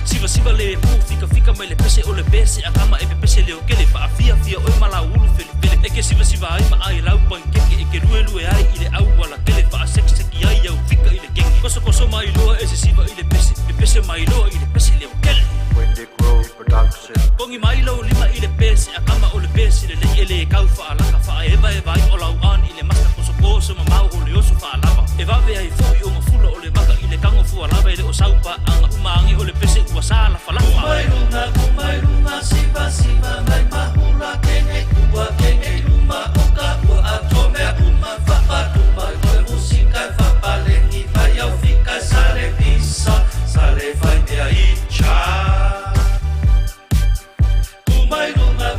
Siva siva le pu fika fika mai le pese o le pese a kama e pepese leo kele faafiafia oe ma lau ulu felefele e ke siva siva ai ma ai lau pankeke e ke lue lue ai i le auala kele faasekiseki ai au fika i le kenge kosokoso mai loa e se siva i le pese pepese mai loa i le pese leo kele. Windy Crew Production. Kogi mai lou lima i le pese a kama o le pese lelei e le kau faalaka faaevaeva ai o lau ani i le masta kosokoso mamao o le oso faalava e vave ai foi o mafula o le maka i le tago fualava e le o saupaaga uma age o le pese ua sa lafalafa. Tu mai luga, tu mai luga, siva, siva mai mahula, kenge i ua, kenge i luma, oka ua atoa mea uma, fapatu mai o le musika e fapalegi mai au fika e sale pisa, sale fai mea i cha. Tu mai luga,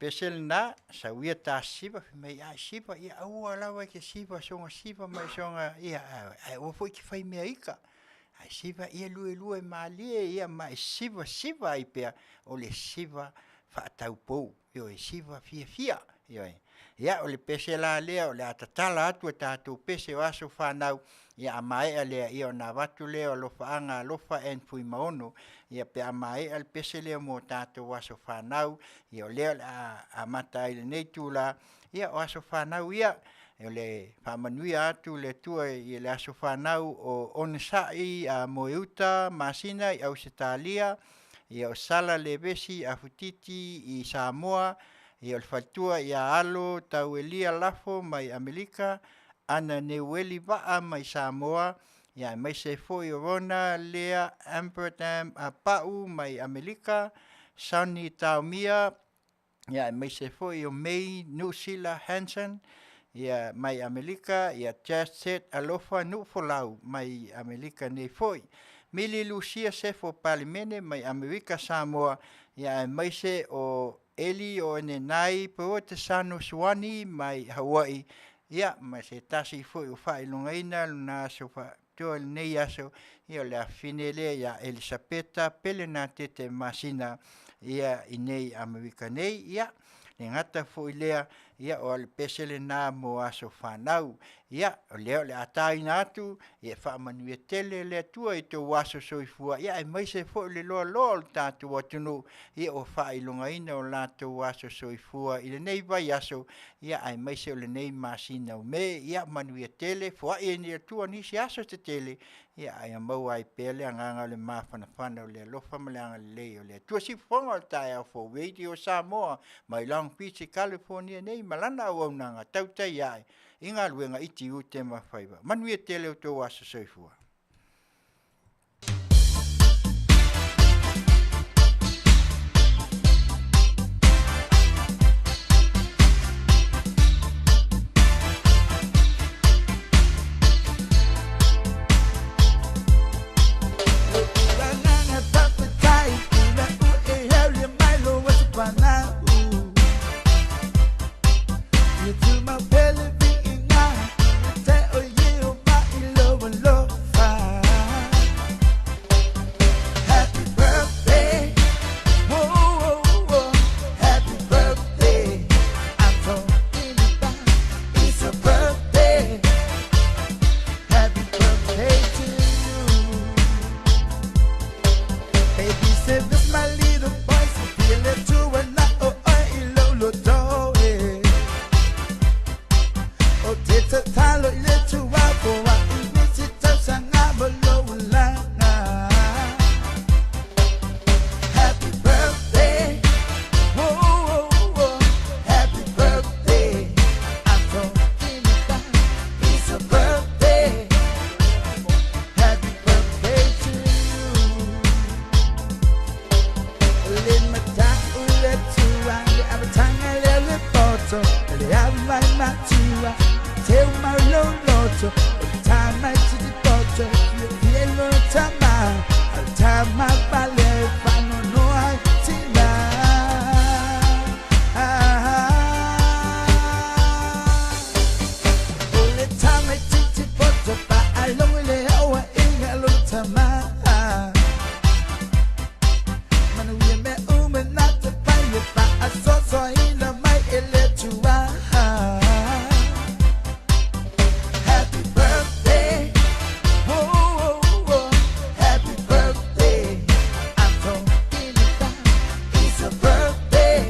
pese lena, sau ia ta siva, fai mai, a siva, ia aua lava e te siva soga siva mai soga, ia, ae aua foi e te fai mea ika. Ae siva ia luelue malie ia ma e siva siva ai pea, o le siva faataupou, ioe, siva fiafia, ioe. Ia, o le pese la lea o le a tatala atu e tatou pese o aso fanau, ia a maea lea, ia ona avatu lea o alofaaga Alofa and Fuimaono, ia pe a maea le pese lea mo tatou aso fanau, ia o lea o le a amata ai i lenei itula, ia o aso fanau ia. O le faamanuia atu le Atua i le aso fanau o Onosai Moeuta Masina i Ausetalia, ia o Sala Levesi Afutiti i Samoa, ia o le faletua ia Alo Tauelia Lafo mai Amerika, Ana Neueli Vaa mai Samoa, ia aemaise ai foi o Rona Lea Amsterdam Pau mai Amerika, Sonny Taomia, ia aemaise foi o May Nusila Hanson ia mai Amerika, ia Chad Alofa Nuufolau mai Amerika nei foi. Mili Lusia Sefo Palemene mai Amerika Samoa, ia aemaise o Eli o Enenai Peotesano Suani mai Hawaii, ia ma se tasi foi o faailogaina lona aso faapitoa i lenei aso, ia o le afafine lea ia Elisapeta Pelenatete Masina ia i nei Amerika nei, ia le gata foi lea, ia o le pese lena mo aso fanau. Ia, o lea o le a taina atu, ia faamanuia tele le Atua i tou aso soifua, ia aemaise foi le loaloa o le tatou atunuu, ia ua faailogaina o latou aso soifua i lenei vaiaso, ia aemaise o lenei masina o Me. Ia manuia tele, foai ai le Atua nisi aso se tele, ia ae maua ai pea le agaga o le mafanafana o le alofa ma le agalelei o le Atua. Siufofoga o le taeao fou Radio Samoa mai Long Beach i California nei ma lana auaunaga tautai ae i galuega i tiute ma faiva. Manuia tele outou aso soifua. Happy birthday, whoa, whoa, whoa. Happy birthday. I'm talking about it's a birthday. Happy birthday to you. Baby said this my little boy, so feel it too and I oh I lo lo do eh. O te tatalo i le tuapo a i nisi tausaga mo lou laga. Happy birthday, whoa, whoa, whoa. Happy birthday, I'm talking about it's a birthday. Happy birthday to you. Le mata'u le tua, le avataga lea le poto, le avai matua, teu mau lou loto, o le tama i titi poto, fiafia i lona tama, a o le tama pale e faanoanoa ai tina. O le tama i titi poto, faalogo i le aoaiga a lona tama. Manuia mea uma na te pai e faasoasoaina mai e le Atua. Happy birthday, oh, oh, oh. Happy birthday, I'm talking about it's a birthday.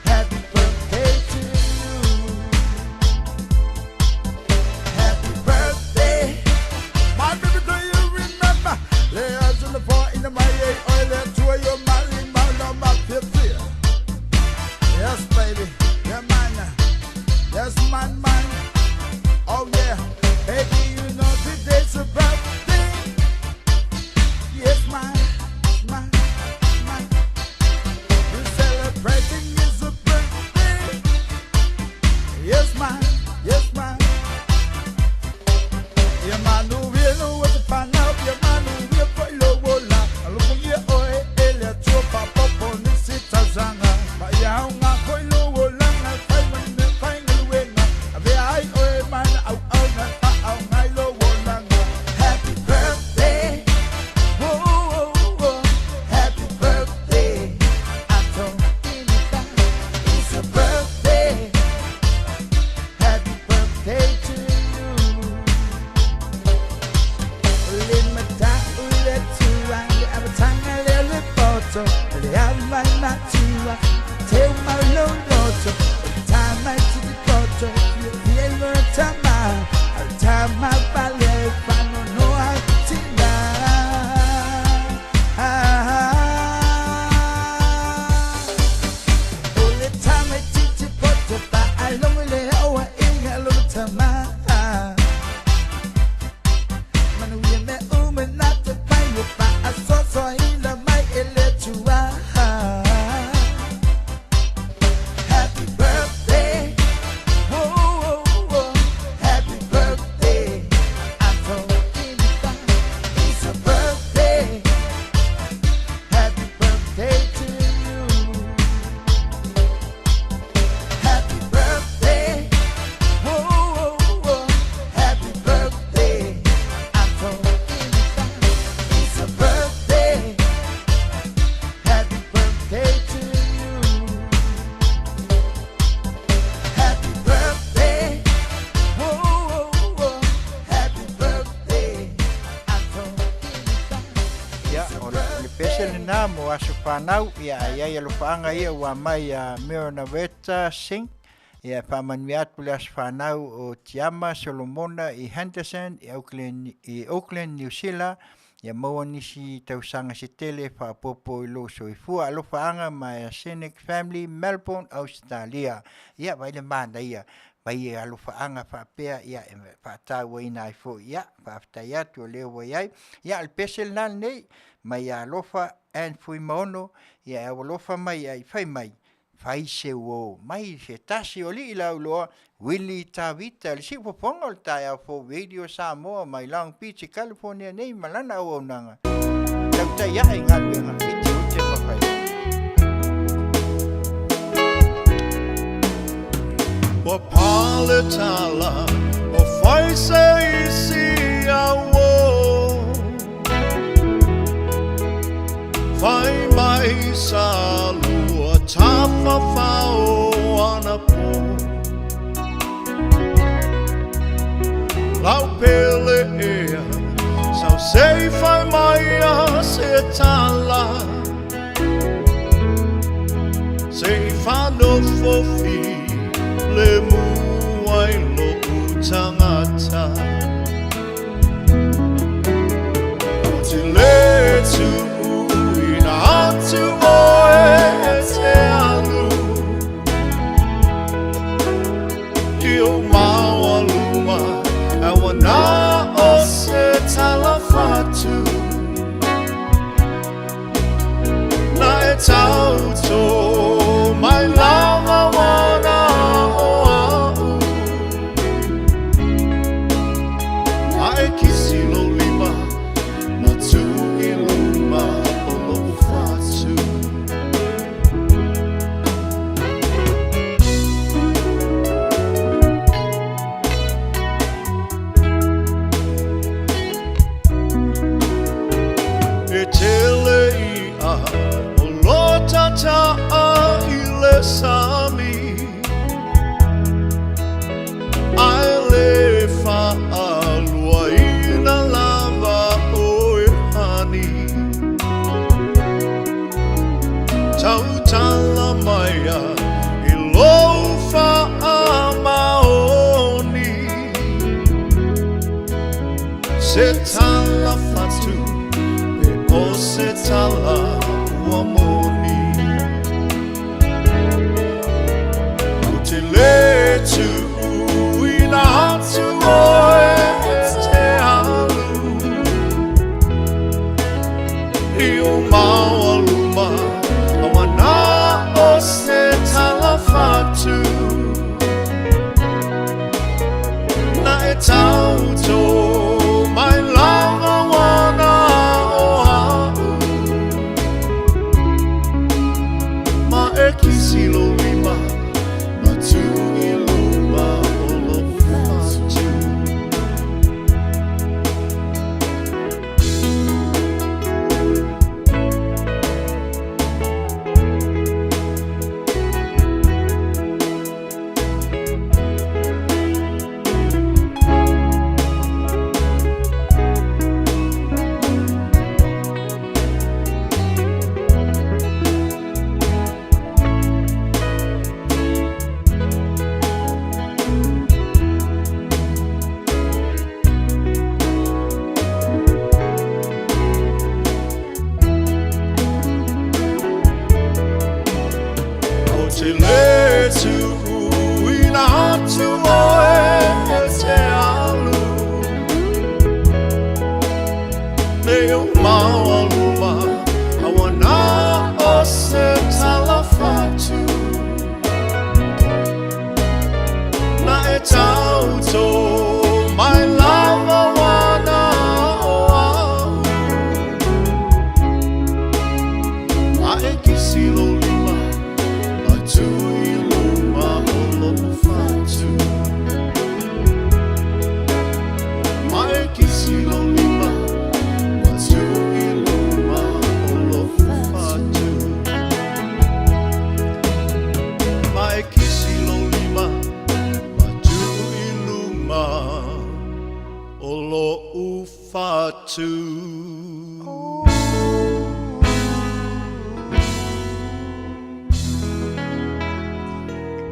Happy birthday to you. Happy birthday. My baby, do you remember? Le aso le fo ina mai e oi le tua yo mali mauna ma fiafia. Yes, baby, yeah, man. Yes, man, man. Oh, yeah. Baby, you know today's a birthday. Yes, man, man, man. We're celebrating is a birthday. Yes, man, yes, man. Ia manuia no atu whanau, ia manuia foi lo ola. Alofungia oe e le atua papopo nisi tausaga. Ma ia lena mo aso fanau, ia e i ai alofaaga ia ua mai ia Mary Singh, ia e faamanuia atu le aso fanau o Tiama Solomona i Henderson i Auckland, i Auckland New Zealand, ia maua nisi tausaga se tele e faaopoopo i lou soifua. Alofaaga ma Scenic Family, Melbourne, Ausetalia. Ia vaai le manaia mai e alofaaga faapea, ia e faatauaina ai foi. Ia faafetai atu o lea ua i ai. Ia o le pese lena lenei mai ia Alofa Ann Fuimaono, ia e aualofa mai ai fai mai, fai se uo mai se tasi o alii lauiloa Willie Tavita, le siufofoga o le taeao fou Radio Samoa mai Long Beach, California nei ma lana auaunaga. Tautai ae i galuega i tiute ma faiva. Ua pale tala o fai se isi au Fai mai sa lua tafafao ana po Lau pele ea sau sei fai mai a se tala Se i whanofo fi le muai lo utangata O te le tuuina atu oe e te alu I o maualuma e wana o se tala fatu Na e tauto mai lava wana o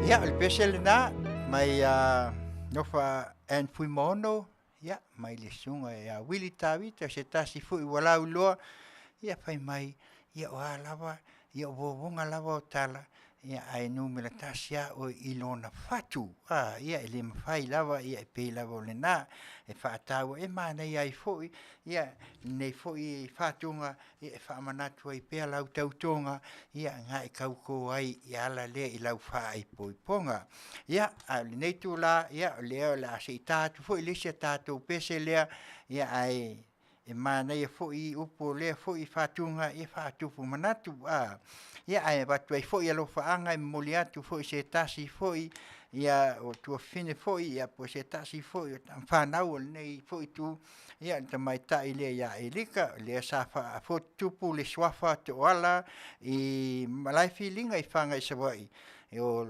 Ia, o le pese lena mai a Nofa Ann Fuimaono, ia, mai le susuga ia Willie Tavita, se tasi foi ua lauiloa, ia fai mai, ia o a lava, ia o vovoga lava o tala, ia ae numera tasi lava oe i lona fatu. A, ia e le mafai lava, ia e pei lava o lena e faataua e manaia ai foi, ia lenei foi fatuga ia e faamanatu ai pea lau tautoga, ia na e tauto ai i ala lea i lau faaipoipoga. Ia, a o lenei itula, ia o lea o le a se i ta atu foi le isi a tatou pese lea, ia ae e manaia foi upu o lea foi fatuga e faatupu manatu. A, ia ae avatu ai foi alofaaga e momoli atu foi se tasi foi ia o tuafafine foi ia po o se tasi foi o tamafanau o lenei foi itu, ia le tamaitai lea ia Elika, lea sa faafotutupu le suafa Toala i malaefiliga i Faga i Savaii, o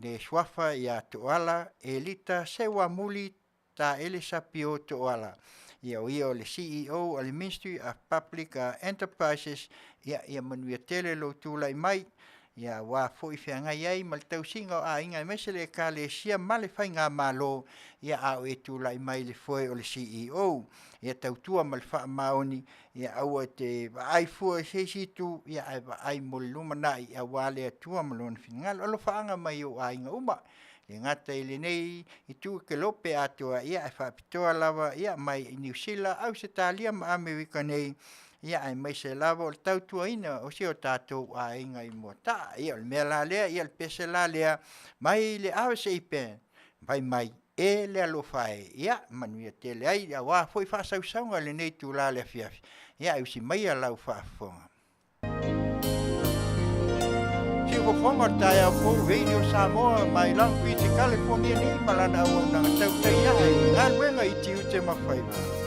le suafa ia Toala Elita Seuamuli Taele Sapio Toala. Ia o ia o le CEO a le Ministry of Public Enterprises, ia ia manuia tele lou tulai mai, ia aua foi feagai ai ma le tausiga o aiga aemaise le Ekalesia ma le faigamalo, ia a o e tulai mai i le foe o le CEO. Ia tautua ma le faamaoni, ia aua e te vaai fua i se isi itu, ia ae vaai mo le lumanai aua le Atua ma Lona finagalo. Alofaaga mai i ou aiga uma, e le gata i lenei itu Kelope atoa, ia ae faapitoa lava ia mai i Niu Sila, Ausetalia ma Amerika nei, ia aemaise lava o le tautuaina o si o tatou aiga i Moataa. Ia o le mea la lea, ia o le pese la lea mai le RSA Band, fai mai, e le alofa e, ia manuia tele ai aua foi faasausauga i lenei itula i le afiafi, ia ae usi maia lau faafofoga. Siufofoga o le taeao fou Radio Samoa mai Long Beach, California nei ma lana auaunaga tautai ae i galuega i tiute ma faiva.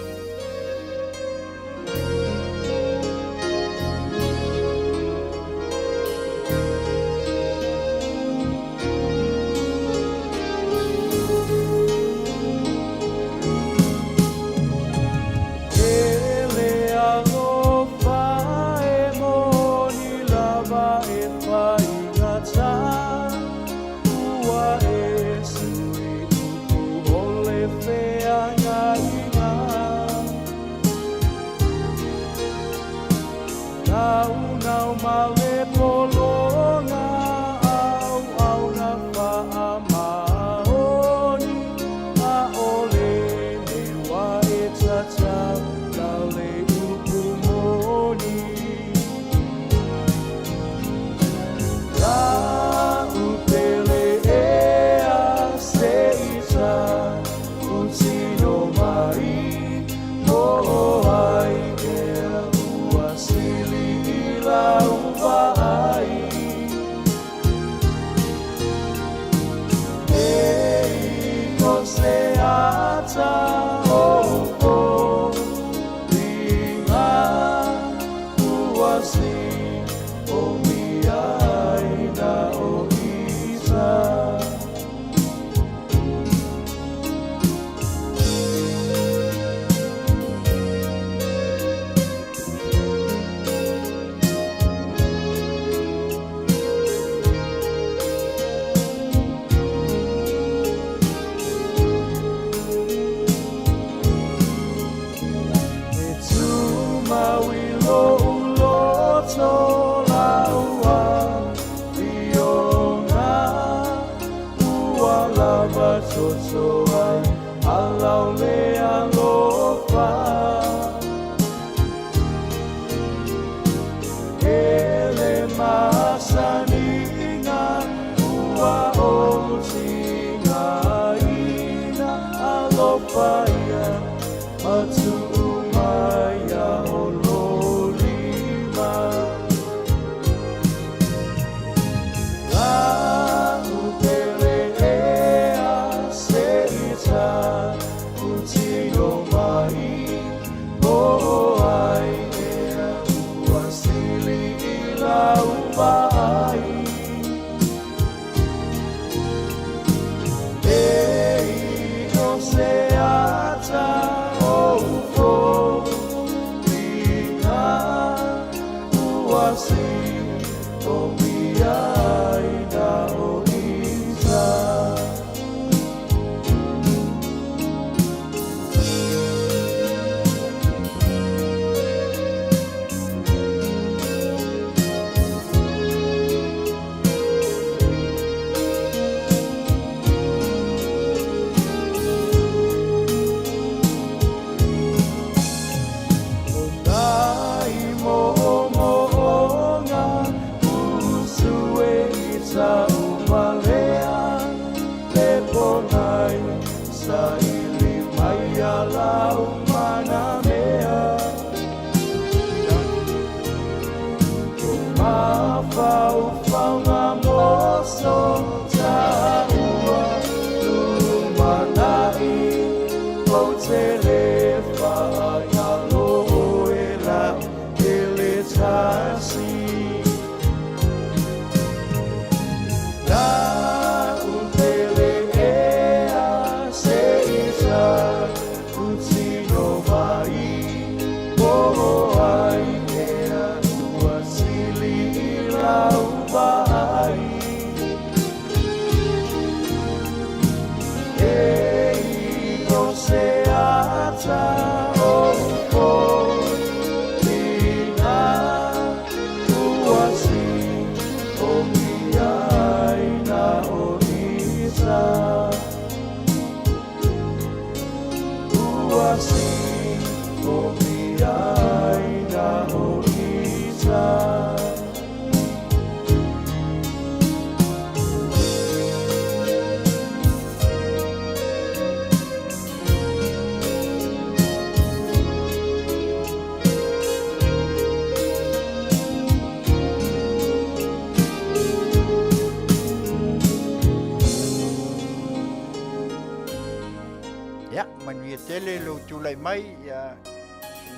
Ia, manuia tele lou tulai mai, ia,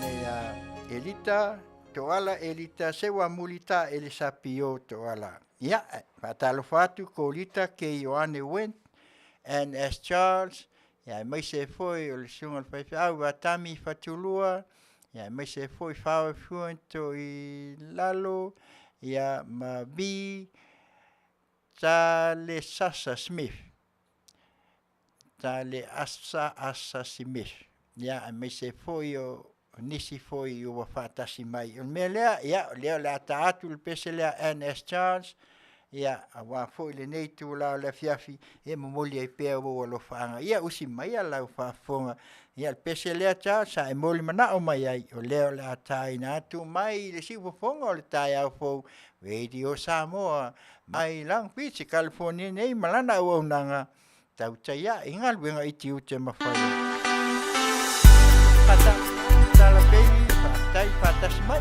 nei a Elita, Toala Elita, se ua mulita Elisa Pio Toala. Ia, faatalofa atu Kolita K. Ioane Went, N. S. Charles, ia aemaise ai foi o le susuga i le faifeau ia Tami Fatulua, ia aemaise ai foi Fao Fuento i lalo, ia ma V. Talesasa Smith. Taleasa Asa Smith. Ia, aemaise foi o nisi foi ua faatasi mai. O le mea lea, ia, o lea o le a ta atu le pese lea NS Charles, ia, aua foi lenei itula o le afiafi, e momoli ai pea ua alofaaga. Ia, usi mai a lau faafofoga. Ia, le pese lea Charles, sa e moli manao mai ai, o lea o le a taina atu mai le siufofoga o le taeao fou, Radio Samoa, mai Long Beach, California nei, ma lana auaunaga, tautai ae i galuega i tiute ma faiva. Tala baby, faafetai faatasi mai.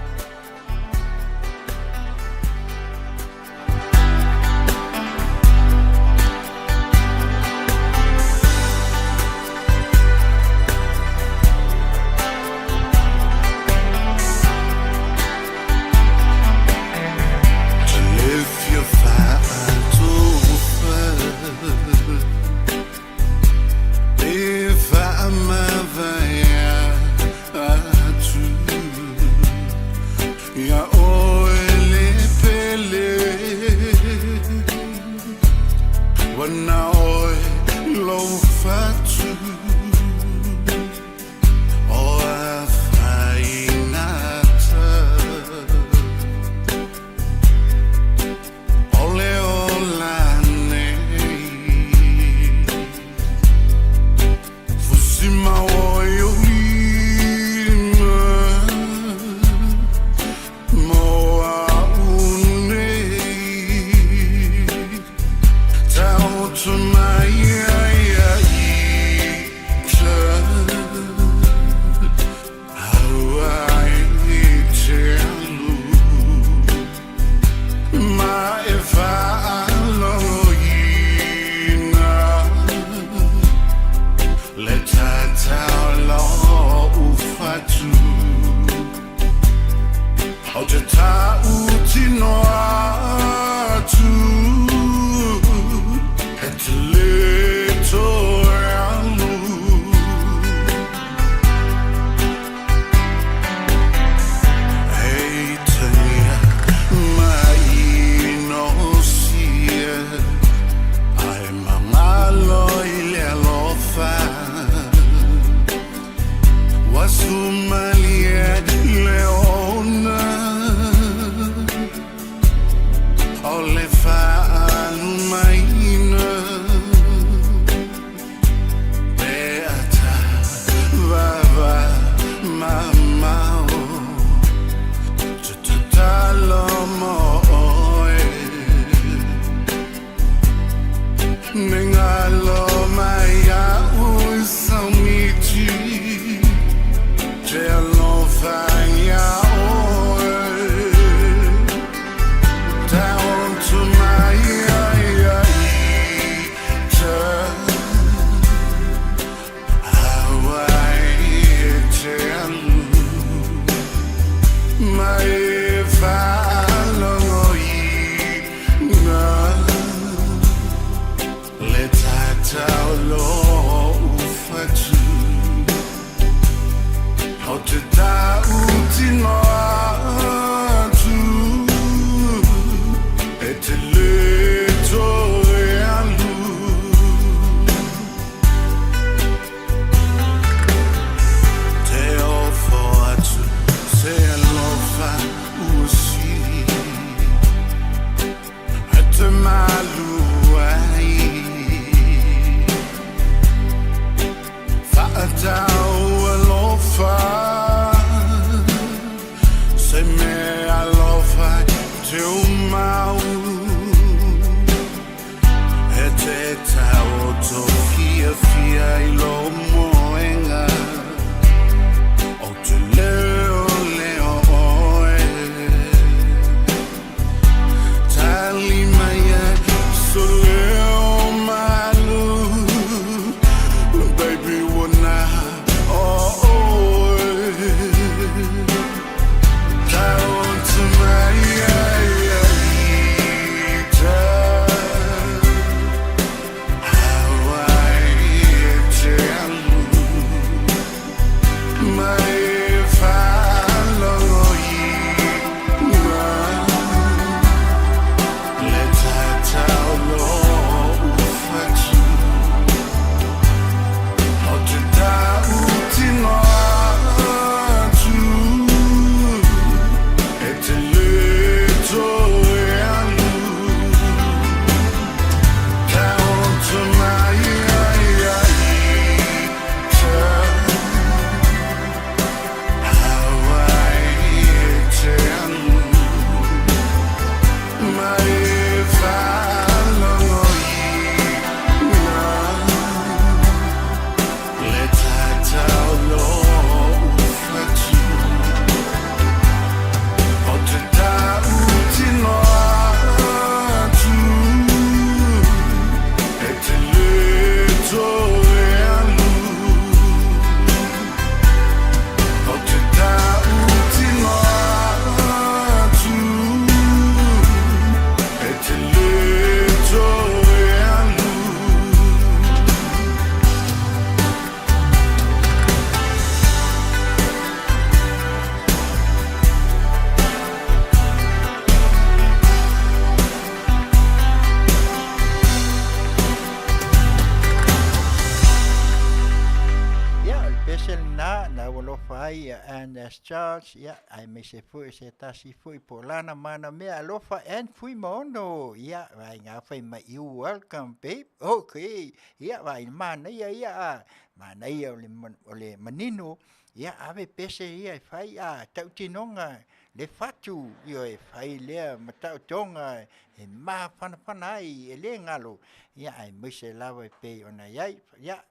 pese lena na ua alofa ai ia Ann S. Charles, ia, aemaise foi o se tasi foi po o lana mana mea alofa Ann Fuimaono, ia, vaega fai mai, you welcome babe, okay, ia, vaai manaia ia a, manaia o le, o le manino, ia, ave pese ia e fai a, tautinoga le fatu, ioe, fai lea ma taotoga e mafanafana ai, e le galo, ia, aemaise lava e pei ona i ai, ia,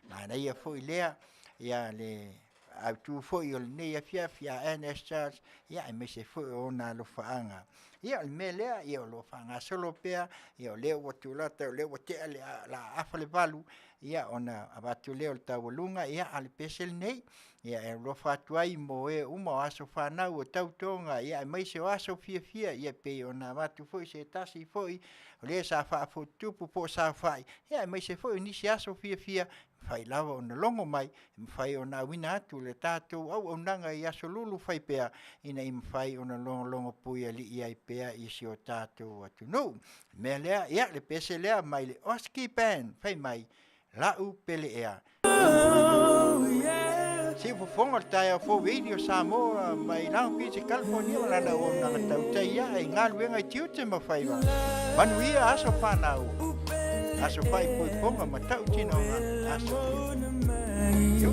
Manaia foi lea, ia le autu foi o lenei afiafi a NS Charles, ia aemaise foi o ona alofaaga. Ia o le mea lea, ia o lo o faagasolo pea, ia o lea ua tulata, o lea ua tea le la afa le valu, ia ona avatu lea o le taualuga, ia a o le pese lenei, ia e alofa atu ai mo e uma o aso fanau o tautoga, ia aemaise o aso fiafia, ia pei ona avatu foi se tasi foi o lea sa faafotutupu po o saofai, ia aemaise foi o nisi aso fiafia, e mafai lava ona logo mai, e mafai ona auina atu le tatou auaunaga i aso lulu fai pea, ina ia mafai ona logologo puialii ai pea i si o tatou atunuu. O le mea lea, ia le pese lea mai le Oski Band, fai mai, La'u pele ea. Siufofoga o le taeao fou Radio Samoa mai Long Beach, California ma lana auaunaga tautai ae i galuega i tiute ma faiva. Manuia aso fanau, aso faaipoipoga ma tautinoga, aso Yo.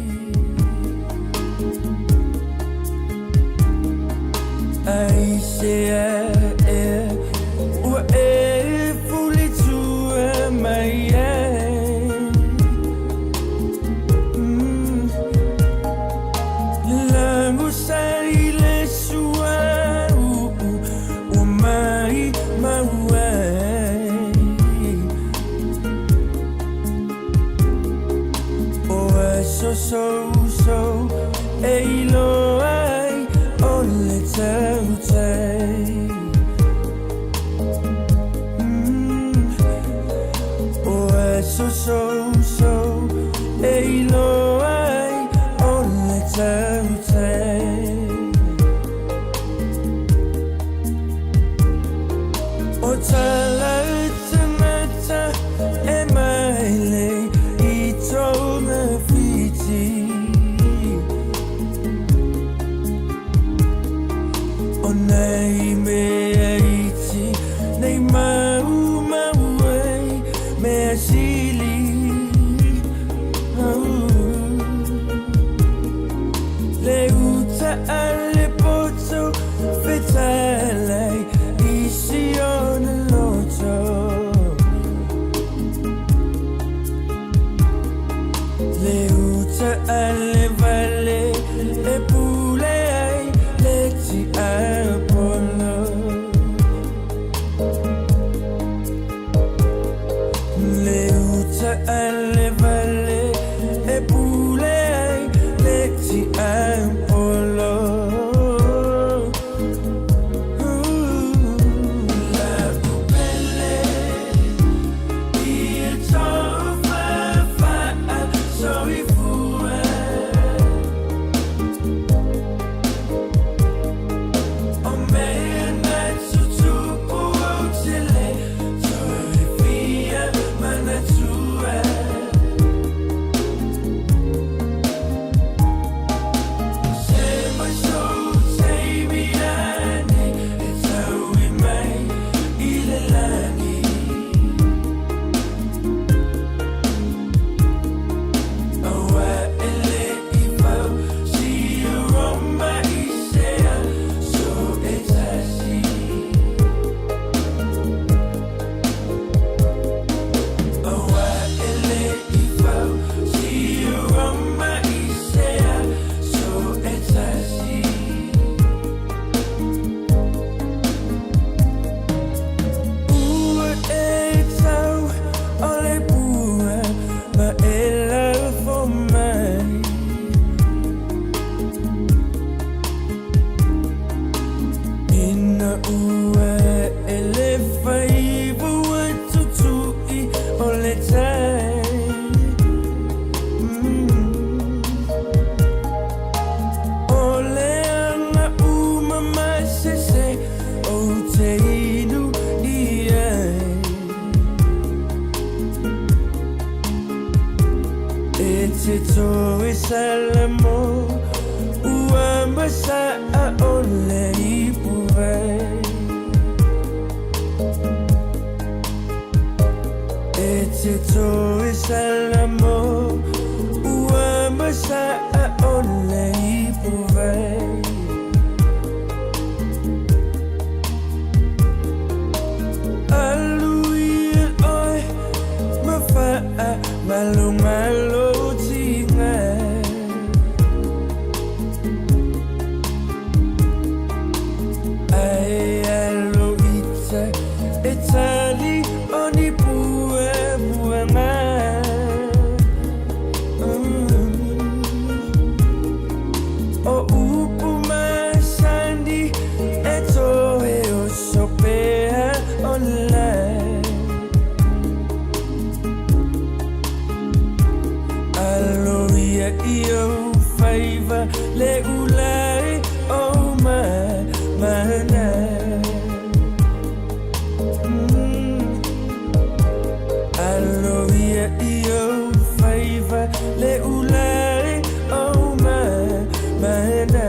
Ai se e ua e fuli tua mai ai. Lago sai le sua ua mai mau ai. O aso so so e iloa ai o le tautai. O aso so so e iloa ai o le tautai. O tala tangata e maile i tōna whiti. O nei mea iti, nei maumau ai, mea sili. Le uta a le poto fetalai i si ona loto. Le uta a le vale e pule ai le tiapolo. Le uta a le vale e pule ai le tiapolo. La'u pele ia tofa faa-soifua. O mea na tutupu ou te le toe fia manatua. Se mai sou taimi ane e taui mai i le lagi. Aua e le i fau si Roma i se aso e tasi. Aua e le i fau si Roma i se aso e tasi. Ua e tau o le pua ma e lafo mai. Ina ua e le faiva ua tutui o le tai. O le aga uma masese ou te inu i ai. E E te toe salamo Ua masa a ole i puai E te toe salamo Ua masa a ole i puai Aluia oe mawhaa malumalo tinga Ai alo ita e tali oni pua pua ma O upu masandi e toe o sopea ola Aloia i ou faiva le ulai o ma mana Aloia i ou faiva le ulai o ma mana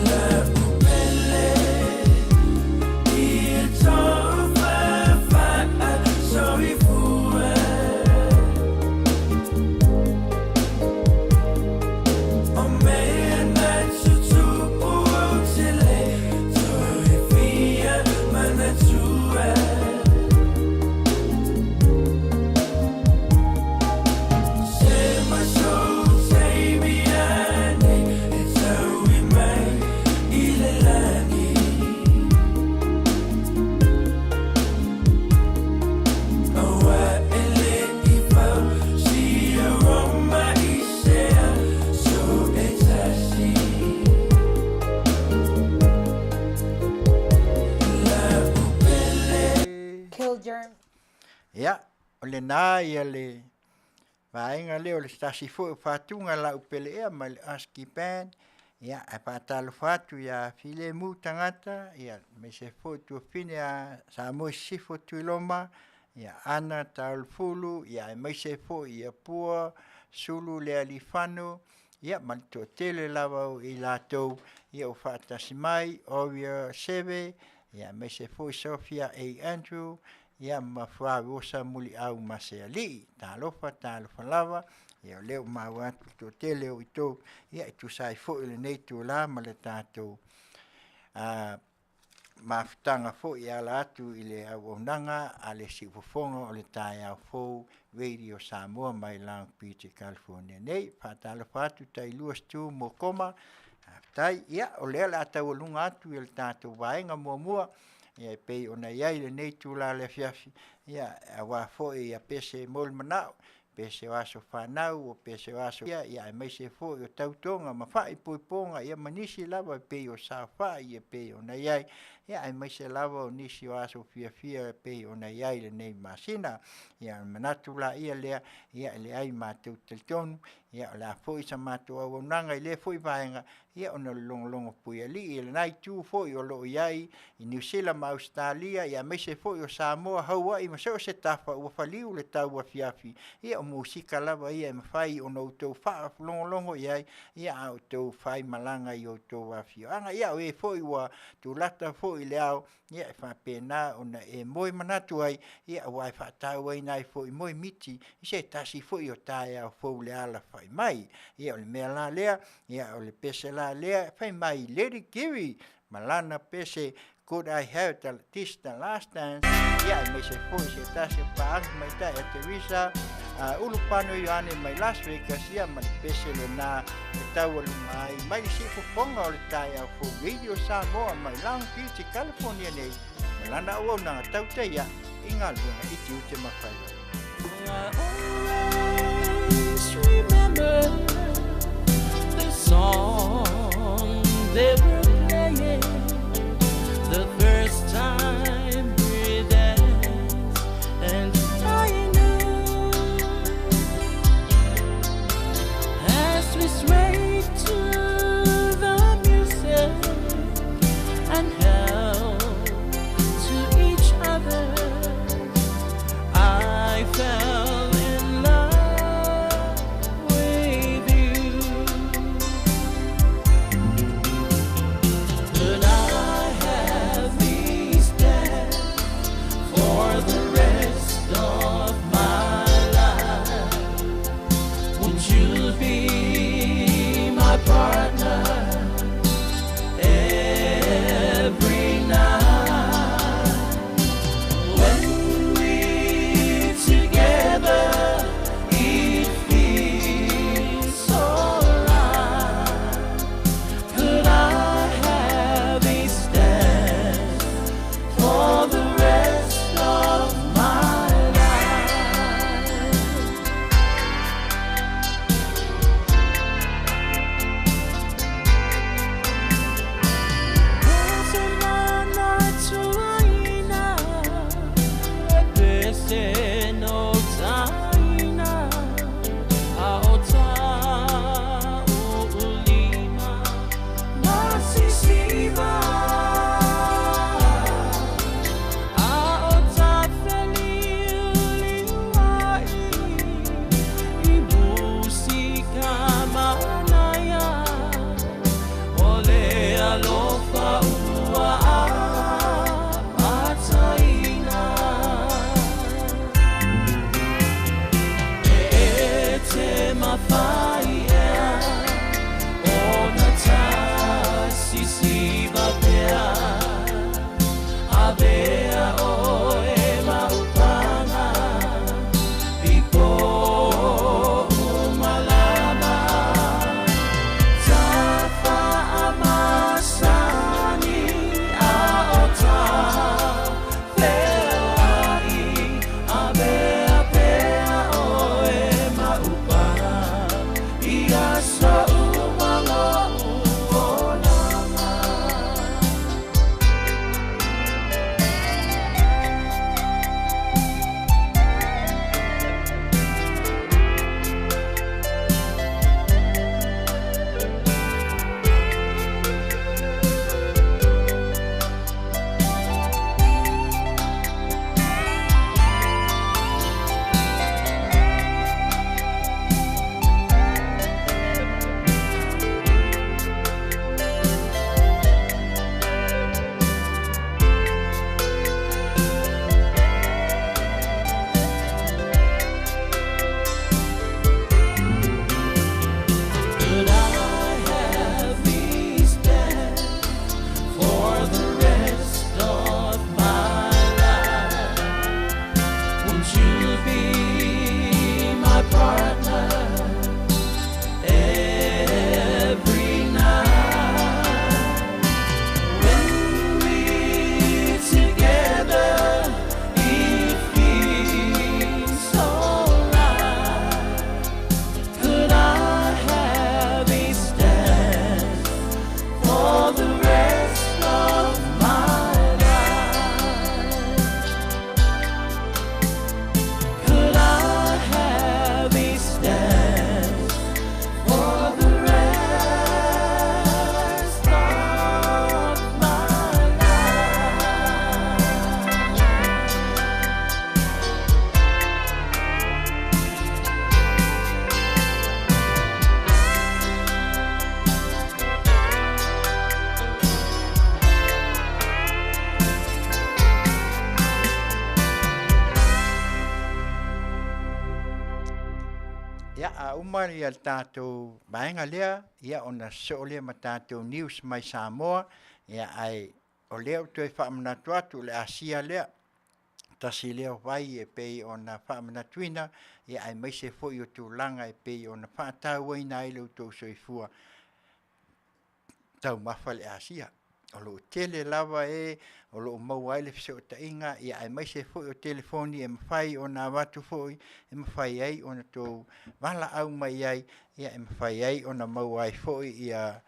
La upele i tō whawha soifua O mea nā tutupu o te le Toi whia manatua Se maso teimi ane E tau i mai i le lagi Aua e le i pau Si aroma i sea So e tasi La upele Kill germs. Ia, o lena ia le vaega lea o le tasi foi o fatuga laupele ea ma le Husky Band. Ia, ae faatalofa atu ia Filemu tagata, ia aemaise foi tuafine ia Samoa i Sisifo Tuiloma, ia Ana Taulefulu, ia aemaise foi ia Pua Sulu Lealifano, ia ma le toatele lava o i latou ia ua faatasi mai, Oria Seve, ia aemaise foi Sophia A. Andrew, ia ma Fuaosa Muliau Masealii. Talofa, talofa lava, ia o lea ua maua atu le toatele o outou, ia e tusa ai foi o lenei itula ma le tatou mafutaga foi e ala atu i le auaunaga a le siufofoga o le taeao fou Radio Samoa mai Long Beach i California nei. Faatalofa atu tailua Stu Mokoma, faafetai. Ia, o lea o le a taualuga atu i le tatou vaega muamua, ia e pei ona i ai lenei itula i le afiafi, ia aua foi ia pese mo le manao, pese o aso fanau, o pese o aso ia, ia aemaise foi o tautoga ma faaipoipoga, ia ma nisi lava e pei o saofai e pei ona i ai, ia aemaise lava o nisi o aso fiafia e pei ona i ai lenei masina. Ia ona manatu laia lea, ia e leai matou te talitonu, ia o le a foi sa matou auaunaga i lea foi vaega, ia ona o le logologo puialii i lena itu foi o lo o i ai i Niu Sila ma Ausetalia, ia aemaise foi o Samoa, Haua'i ma so o se tafa ua faliu le tauafiafi, ia o musika lava ia e mafai ona outou faalogologo i ai, ia a outou faimalaga i outou afioaga. Ia o e foi ua tulata foi i le ao, ia e faapena ona e moe manatu ai, ia aua e faatauaina ai foi moe miti i se tasi foi o taeao fou i le alafai mai. Ia o le mea la lea, ia o le pese la lea fai mai Lady Kiri ma lana pese Could I Have the, This The Last Dance, ia aemaise foi se tasi o paaga tamaitai a Teresa Ulupano Ioane mai Las Vegas, ia ma le pese lena e taualuga ai mai le siufofoga o le taeao fou Radio Samoa mai Long Beach i California nei ma lana auaunaga tautaia i galuega i tiute ma faiva. I always remember the song they were playing the first time we danced, and I knew as we swayed to the music and held to each other. Ia, a uma ia le tatou vaega lea, ia ona sosoo lea ma tatou news mai Samoa, ia ae o lea ou toe faamanatu atu le Asia lea, tasi lea o vai e pei ona faamanatuina, ia aemaise foi o tulaga e pei ona faatauaina ai lo outou soifua taumafa le asia. O lo o tele lava e o lo o maua ai le fesootaiga ia aemaise foi o telefoni e mafai ona avatu foi e mafai ai ona outou valaau mai ai, ia e mafai ai ona maua ai foi ia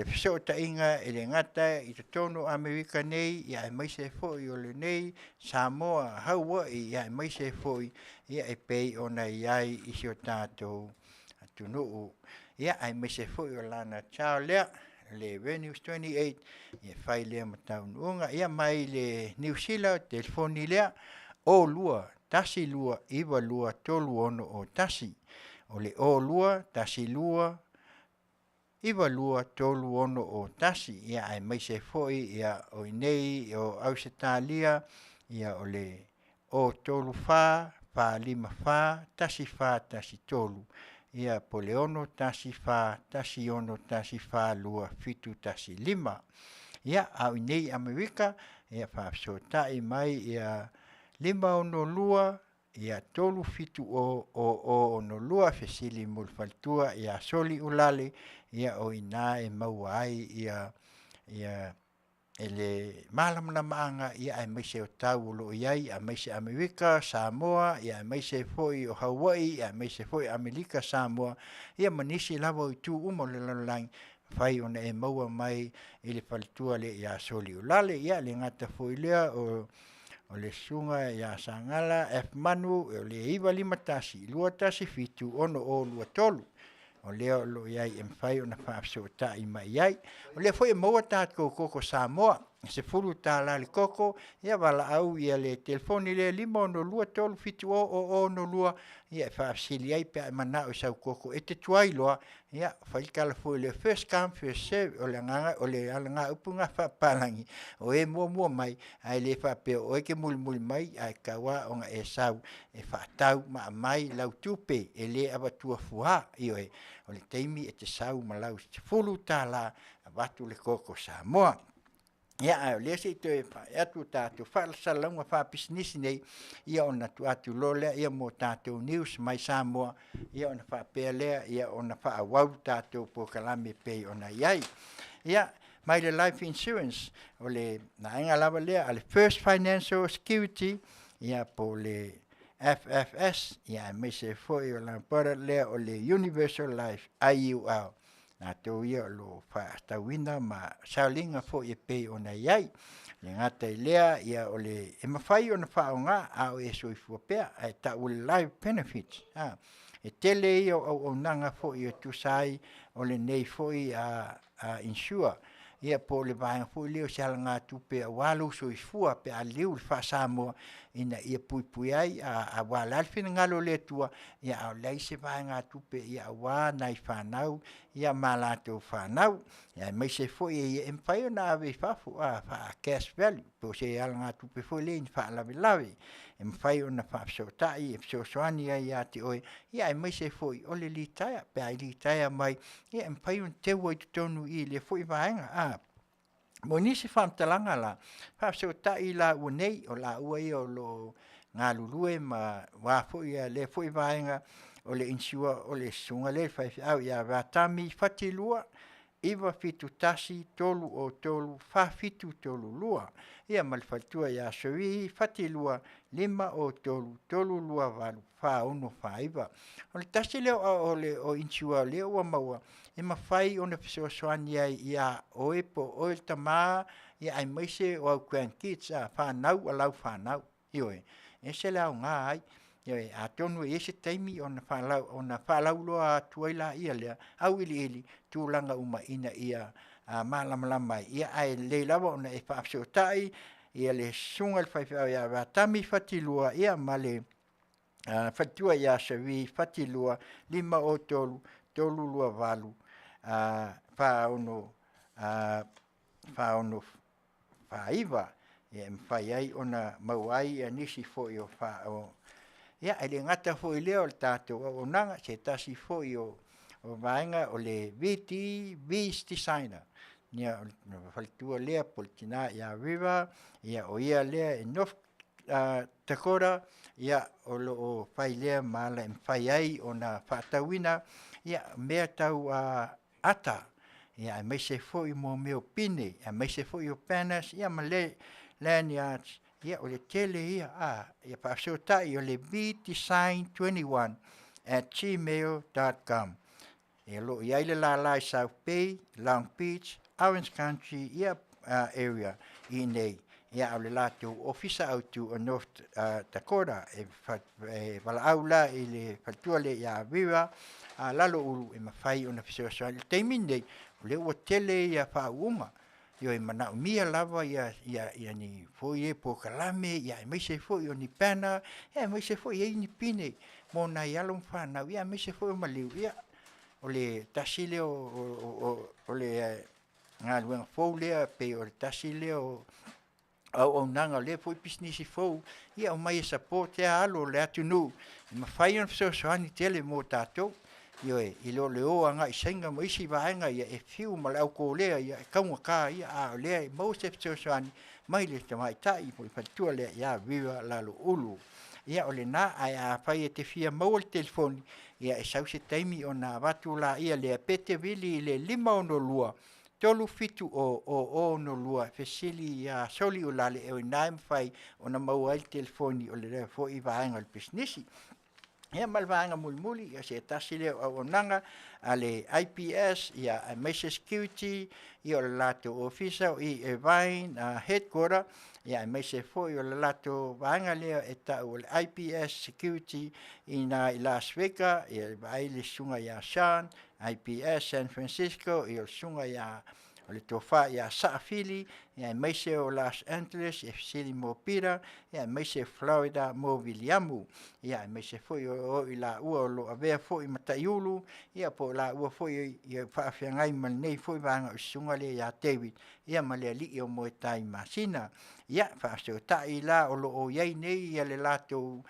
fesootaiga e le gata i totonu o Amerika nei, ia aemaise foi o lenei Samoa, Hawaii, ia aemaise foi ia e pei ona i ai i si o tatou atunuu. Ia aemaise foi o lana child lea, le Venus 28, e fai lea ma taunuuga. Ia mai le Niu Sila, telefoni lea, 02 12 92 36 01. O le 02 12 92 36 01. Ia aemaise foi ia o i inei o Ausetalia, ia o le 034 454 1413. Ia po o le 6 14 1 6 14 2 7 1 5. Ia, a o i inei i Amerika, ia faafesootai mai ia 562 ia 370 0062, fesili mo le faletua ia Soli Ulale, ia o i ina e maua ai ia ia le malamalamaaga ia aemaise o tau o lo o i ai aemaise Amerika, Samoa, ia aemaise foi o Hawaii, aemaise foi Amerika Samoa, ia ma nisi lava o itu uma o le lalolagi, mafai ona e maua mai i le faletua lea ia Soli Ulale. Ia e le gata foi i lea o le susuga ia Sagala F Manu o le 951 217 6023. O lea o lo o i ai e mafai ona faafesootai mai i ai. O lea foi e maua tatou koko Samoa, e $10 le koko, ia valaau ia le telefoni lea 562 370 0062 ia e faafesili ai pe a e manao i sau koko e te tuai loa, ia fai le tala foi lea, first come first serve. O le agaga o le alagaupu lena faapapalagi, o e muamua mai, ae le faapea o oe e te mulimuli mai, ae tatau lava ona e sau e faatau ma aumai lau tupe, e le avatua fua. Ioe, o le taimi e te sau ma lau $10 avatu le koko Samoa. Ia, a o lea se i toe pai atu tatou faasalalauga faapisinisi nei, ia ona tuu atu loa lea ia mo tatou news mai Samoa, ia ona faapea lea ia ona faaauau tatou polokalame e pei ona i ai. Ia, mai le life insurance, o le vaega lava lea a le First Financial Security, ia po o le FFS, ia aemaise foi o lana product lea o le Universal Life IUL. Latou ia o lo o faatatauina ma saoliga foi e pei ona i ai. E le gata i lea, ia o le, e mafai ona faaaoga a o e soifua pea, ae tau o le life benefits. A, e tele ia o auaunaga foi e tusa ai o lenei foi insure, ia po o le vaega foi lea o se alagatupe aua lou soifua pe a liliu i le faa-Samoa ina ia puipui ai, aua o le a le finagalo o le Atua, ia a o leai se vaegatupe ia aua nai fanau ia ma latou fanau. Ia aemaise foi e mafai ona ave i fafo faa-cash value po o se alagatupe foi lea i ni faalavelave e mafai ona faafesootai e fesoasoani ai ia te oe, ia aemaise foi o le litaea pe a e litaea mai, ia e mafai ona teu ai i totonu i i i lea foi vaega. Mo nisi faamatalaga la, faafesootai i laua nei, o laua ia o lo o galulue ma aua foi lea foi vaega o le insure o le susuga lea i le faifeau ia Vatami Fatilua 971 303 4732. Ia ma le faletua ia Cherie Fatilua 503 328 4649. O le tasi lea o le o insure lea ua maua e mafai ona fesoasoani ai ia oe po o oe le tama ia aemaise o au grandkids a fanau a lau fanau. Ioe, e ese le aoga ai. Ioe, atonu e i ai se taimi ona ona faalauiloa atu ai laia lea auiliili tulaga uma ina ia malamalama ai, ia ae lelei lava ona e faafesootai ia le susuga i le faifeau ia Vatami Fatilua ia ma le faletua ia Cherie Fatilua 503 328 46 49 e mafai ai ona maua ai nisi foi o Ia, e le gata foi i lea o le tatou auaunaga, se tasi foi o vaega o le VD V's Designer. Ia, o le faletua lea po o le tina ia River, ia o ia lea e North Dakota, ia o lo o fai lea ma ala e mafai ai ona faatauina ia mea tau ata, ia aemaise foi mo mea o pine, aemaise foi o banners ia ma lanyards, ia o le tele ia, a, ia faafesootai o le vdesign21@gmail.com. Ia o lo o i ai le lala i South Bay, Long Beach, Orange Country ia area i inei, ia a o le latou ofisa autu o North Dakota. E valaau la i le faletua lea ia Vera Laloulu e mafai ona fesoasoani. I le taimi lenei, o lea ua tele ia faauuga, ioe, manaomia lava ia ia ni foi ia polokalame, ia aemaise foi o ni banner, ia aemaise foi e i ai ni pine mo nai alo ma fanau, ia aemaise foi o maliu. Ia o le tasi lea o le galuega fou lea, pei o le tasi lea o auaunaga o lea foi pisinisi fou, ia omai e support ea alo o le atunuu e mafai ona fesoasoani tele mo tatou. Ioe, i lo le o agai i Saina ma isi vaega, ia e fiu ma le au Kolea, ia e taugata ia, a o lea e maua se fesoasoani mai le tamaitai po o le faletua lea ia Vera Laloulu. Ia o lena, ae afai e te fia maua le telefoni, ia e sau se taimi ona avatu laia lea, pe te vili i le 562 370 0062 e fesili ia Soliulale, o i ina e mafai ona maua ai le telefoni o lea foi vaega o le pisinisi. Ia ma le vaega mulimuli, ia se tasi lea o auaunaga a le IPS, ia aemaise security, ia o le latou ofisa o i Irvine headquarter, ia aemaise foi o le latou vaega lea e tau o le IPS Security i ina i Las Vegas, ia e vaai le susuga ia Sean, IPS San Francisco, ia o le susuga ia o le tofa ia Saafili, ia aemaise o Los Angeles e fesili mo Peter, ia aemaise Florida mo Viliamu, ia aemaise foi o i laua o lo o avea foi ma Taiulu, ia po o laua foi ia faafeagai ma lenei foi vaega o le susuga lea ia David, ia ma le alii o Moetai Masina. Ia faafesootai la o lo o i ai nei ia le latou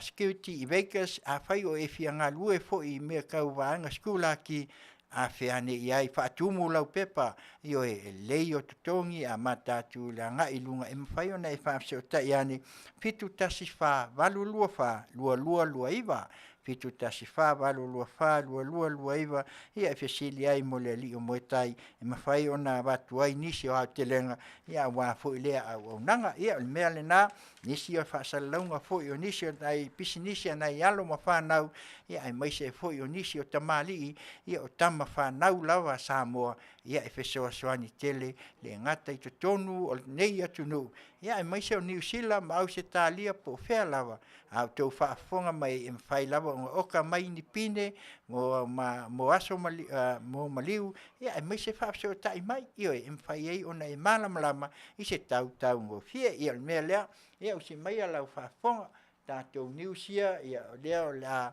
security i Vegas, afai o e fia galue foi i mea tau vaega sikulaki, afe ane i ai, faatumu lau pepa, ioe, e lelei o totogi, amata atu i le agai i luga, e mafai ona e faafesootai ane, 714 824 2229, 714 824 2229, ia e fesili ai mo le alii o Moetai, e mafai ona avatu ai nisi o aotelega, ia aua foi lea auaunaga. Ia o le mea lena, nisi o faasalalauga foi o nisi o nai pisinisi a nai alo ma fanau, ia aemaise foi o nisi o tamalii, ia o tama fanau lava a Samoa, ia e fesoasoani tele le gata i totonu o lenei atunuu, ia aemaise o Niu Sila ma Ausetalia po o fea lava. A outou faafofoga mai e mafai lava ona oka mai ni pine mo, ma, mo aso mali, mo maliu, ia aemaise faafesootai mai, ioe, e mafai ai ona e malamalama i se tautaugofie. Ia o le mea lea, ia usi maia lau faafofoga, tatou news ia, ia o lea o le a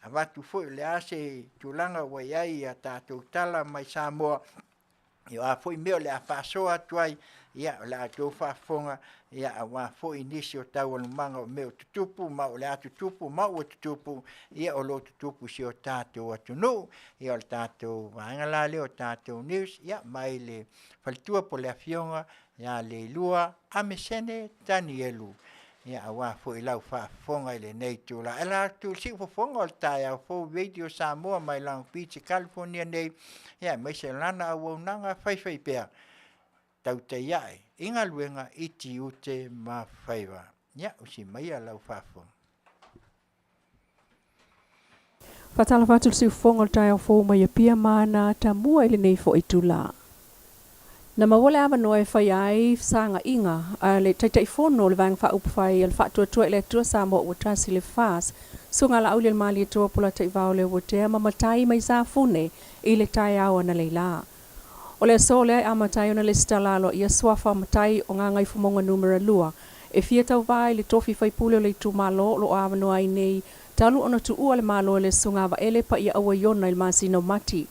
avatu foi o le a se tulaga ua i ai a tatou tala mai Samoa, ia o a foi mea o le a faasoa atu ai, ia o le a outou faafofoga, ia aua foi nisi o taualumaga o mea o tutupu ma o le a tutupu ma ua tutupu, ia o lo o tutupu i si o tatou atunuu. Ia o le tatou vaega la lea o tatou news, ia mai le faletua po o le afioga ia Leilua Amesene Tanielu, ia aua foi lau faafofoga i lenei itula. E ala atu i le siufofoga o le taeao fou Radio Samoa mai Long Beach, California nei, ia aemaise lana auaunaga faifaipea, tautai ae i galuega i tiute ma faiva. Ia, usi maia lau faafofoga. Faatalofa atu i le siufofoga o le taeao fou mai Apia ma ana atamua i lenei foi itula. Na maua le avanoa e faia ai fesaagaiga a le Taitaifono o le Vaega Faaupufai a le Faatuatua i le Atua Samoa Ua Tasi le FAS, Susuga Laaulialemalietoa Polataivao Leuatea ma Matai mai Safune i le taeao analeila. O le aso lea e amata ai ona lesitala aloaia suafa matai o Gagaifomauga Numera 2 e fia tauva ai le tofi faipule o le itumalo o lo o avanoa ai nei talu ona tuua le Malo e le Susuga Vaele Paia Auaiona i le masina o Mati.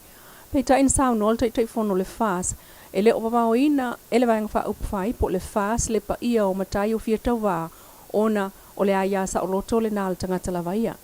Peitai na saunoa le Taitaifono o le FAS e le o vavaoina e le Vaega Faaupufai po o le FAS le paia o matai o fia tauva ona O le aia saoloto lenā a le tagata lava ia.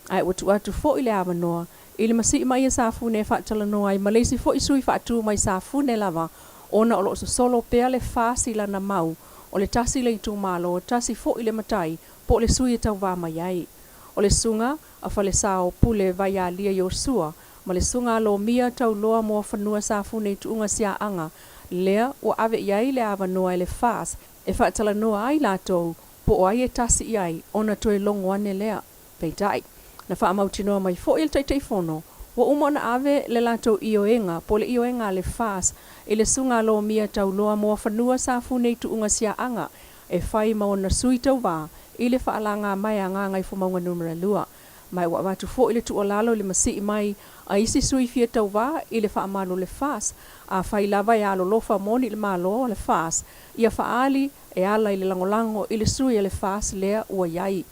Ae ua tuu atu foi le avanoa i le masii mai a Safune e faatalanoa ai ma le isi foi sui faatu mai Safune lava ona o lo o sosolo pea le FAS i lana mau o le tasi le itumalo, tasi foi le matai po o le sui e tauva mai ai. O le susuga a Falesao Pule Vaialia Iosua ma le susuga a Lomia Tauloa Moafanua Safune i Tuuga Siaaga lea ua ave i ai le avanoa e le FAS e faatalanoa ai latou po o ai e tasi i ai ona toe logo ane lea. Peitai, na faamautinoa mai foi e le Taitaifono, ua uma ona ave le latou ioega po o le ioega a le FAS i le Susuga a Lomia Tauloa Moafanua Safune i Tuuga Siaaga e fai ma ona sui tauva i le faalaga mai a Gagaifomauga Numera 2. Ma ua avatu foi le tuualalo i le masii mai a isi sui fia tauva i le faamalu o le FAS, afai lava e alolofa moni i le Malo le FAS, ia faaali e ala i le lagolago i le sui a le FAS lea ua i ai.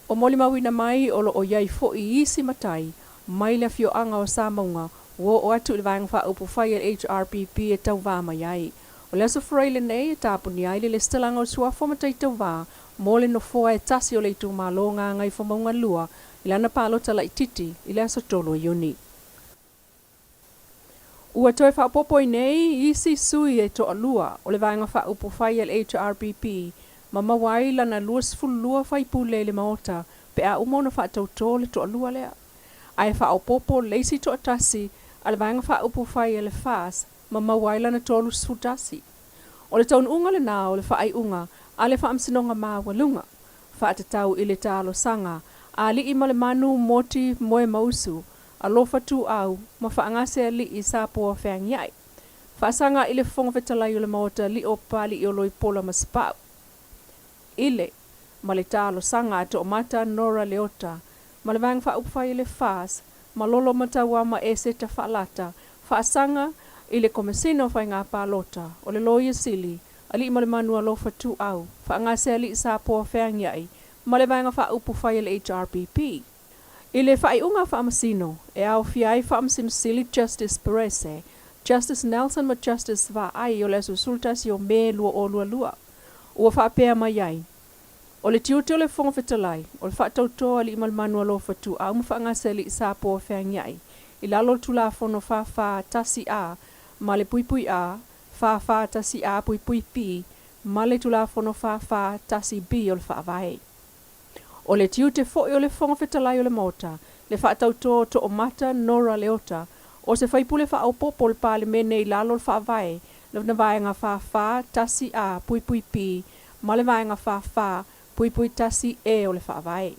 O molimauina mai o lo o i ai foi isi matai mai le afioaga o Samauga ua oo atu i le Vaega Faaupufai a le HRPP e tauva mai ai. O le Aso Faraile lenei e tapunia ai le lesitalaga o suafa o matai tauva mo le nofoa e tasi o le itumalo Gagaifomauga 2 i lana palota laitiiti i le aso 3 o Iuni. Ua toe faaopoopo ai nei isi sui e toalua o le Vaega Faaupufai a le HRPP ma maua ai lana 22 faipule i le Maota pe a uma ona faatautō le toalua lea. Ae faaopoopo le isi toatasi a le Vaega Faaupufai a le FAS ma maua ai lana 31. O le taunuuga lenā o le faaiuga a le Faamasinoga Maualuga, faatatau i le talosaga a Alii ma le Manu Moti Moemausu, Alofa Tuuau ma Faagase Alii Sapoa Feagiai. Faasaga i le Fofoga Fetalai o le Maota Lio Papaliioloipola ma Sapau. I le ma le talosaga a Toomata Nora Leota ma le Vaega Faaupufai a le FAS ma Lolo Matauama Eseta Faalata, faasaga i le Komesina o Faiga Palota, o le Loia Sili, Alii ma le Manu Alofa Tuuau, Faagase Alii Sapoa Feagiai ma le Vaega Faaupufai a le HRPP. I le faaiuga a Faamasino, e aofia ai Faamasino Sili Justice Perese, Justice Nelson ma Justice Vaai o le aso 11 o Me 2022, ua faapea mai ai, O le tiute o le Fofoga Fetalai, o le faatauto Alii ma le Manu Alofa Tuuau ma Faagase Alii Sapoa Feagiai i lalo o le Tulafono 441 A ma le puipui A, 441 A puipui B ma le Tulafono 441 B o le Faavae. O le tiute foi o le Fofoga Fetalai o le Maota, le faatautō toomata Nora Leota, o se faipule faaopoopo o le Palemene i lalo o le Faavae lona Vaega 441 A puipui B ma le Vaega 44.1 E o le Faavae.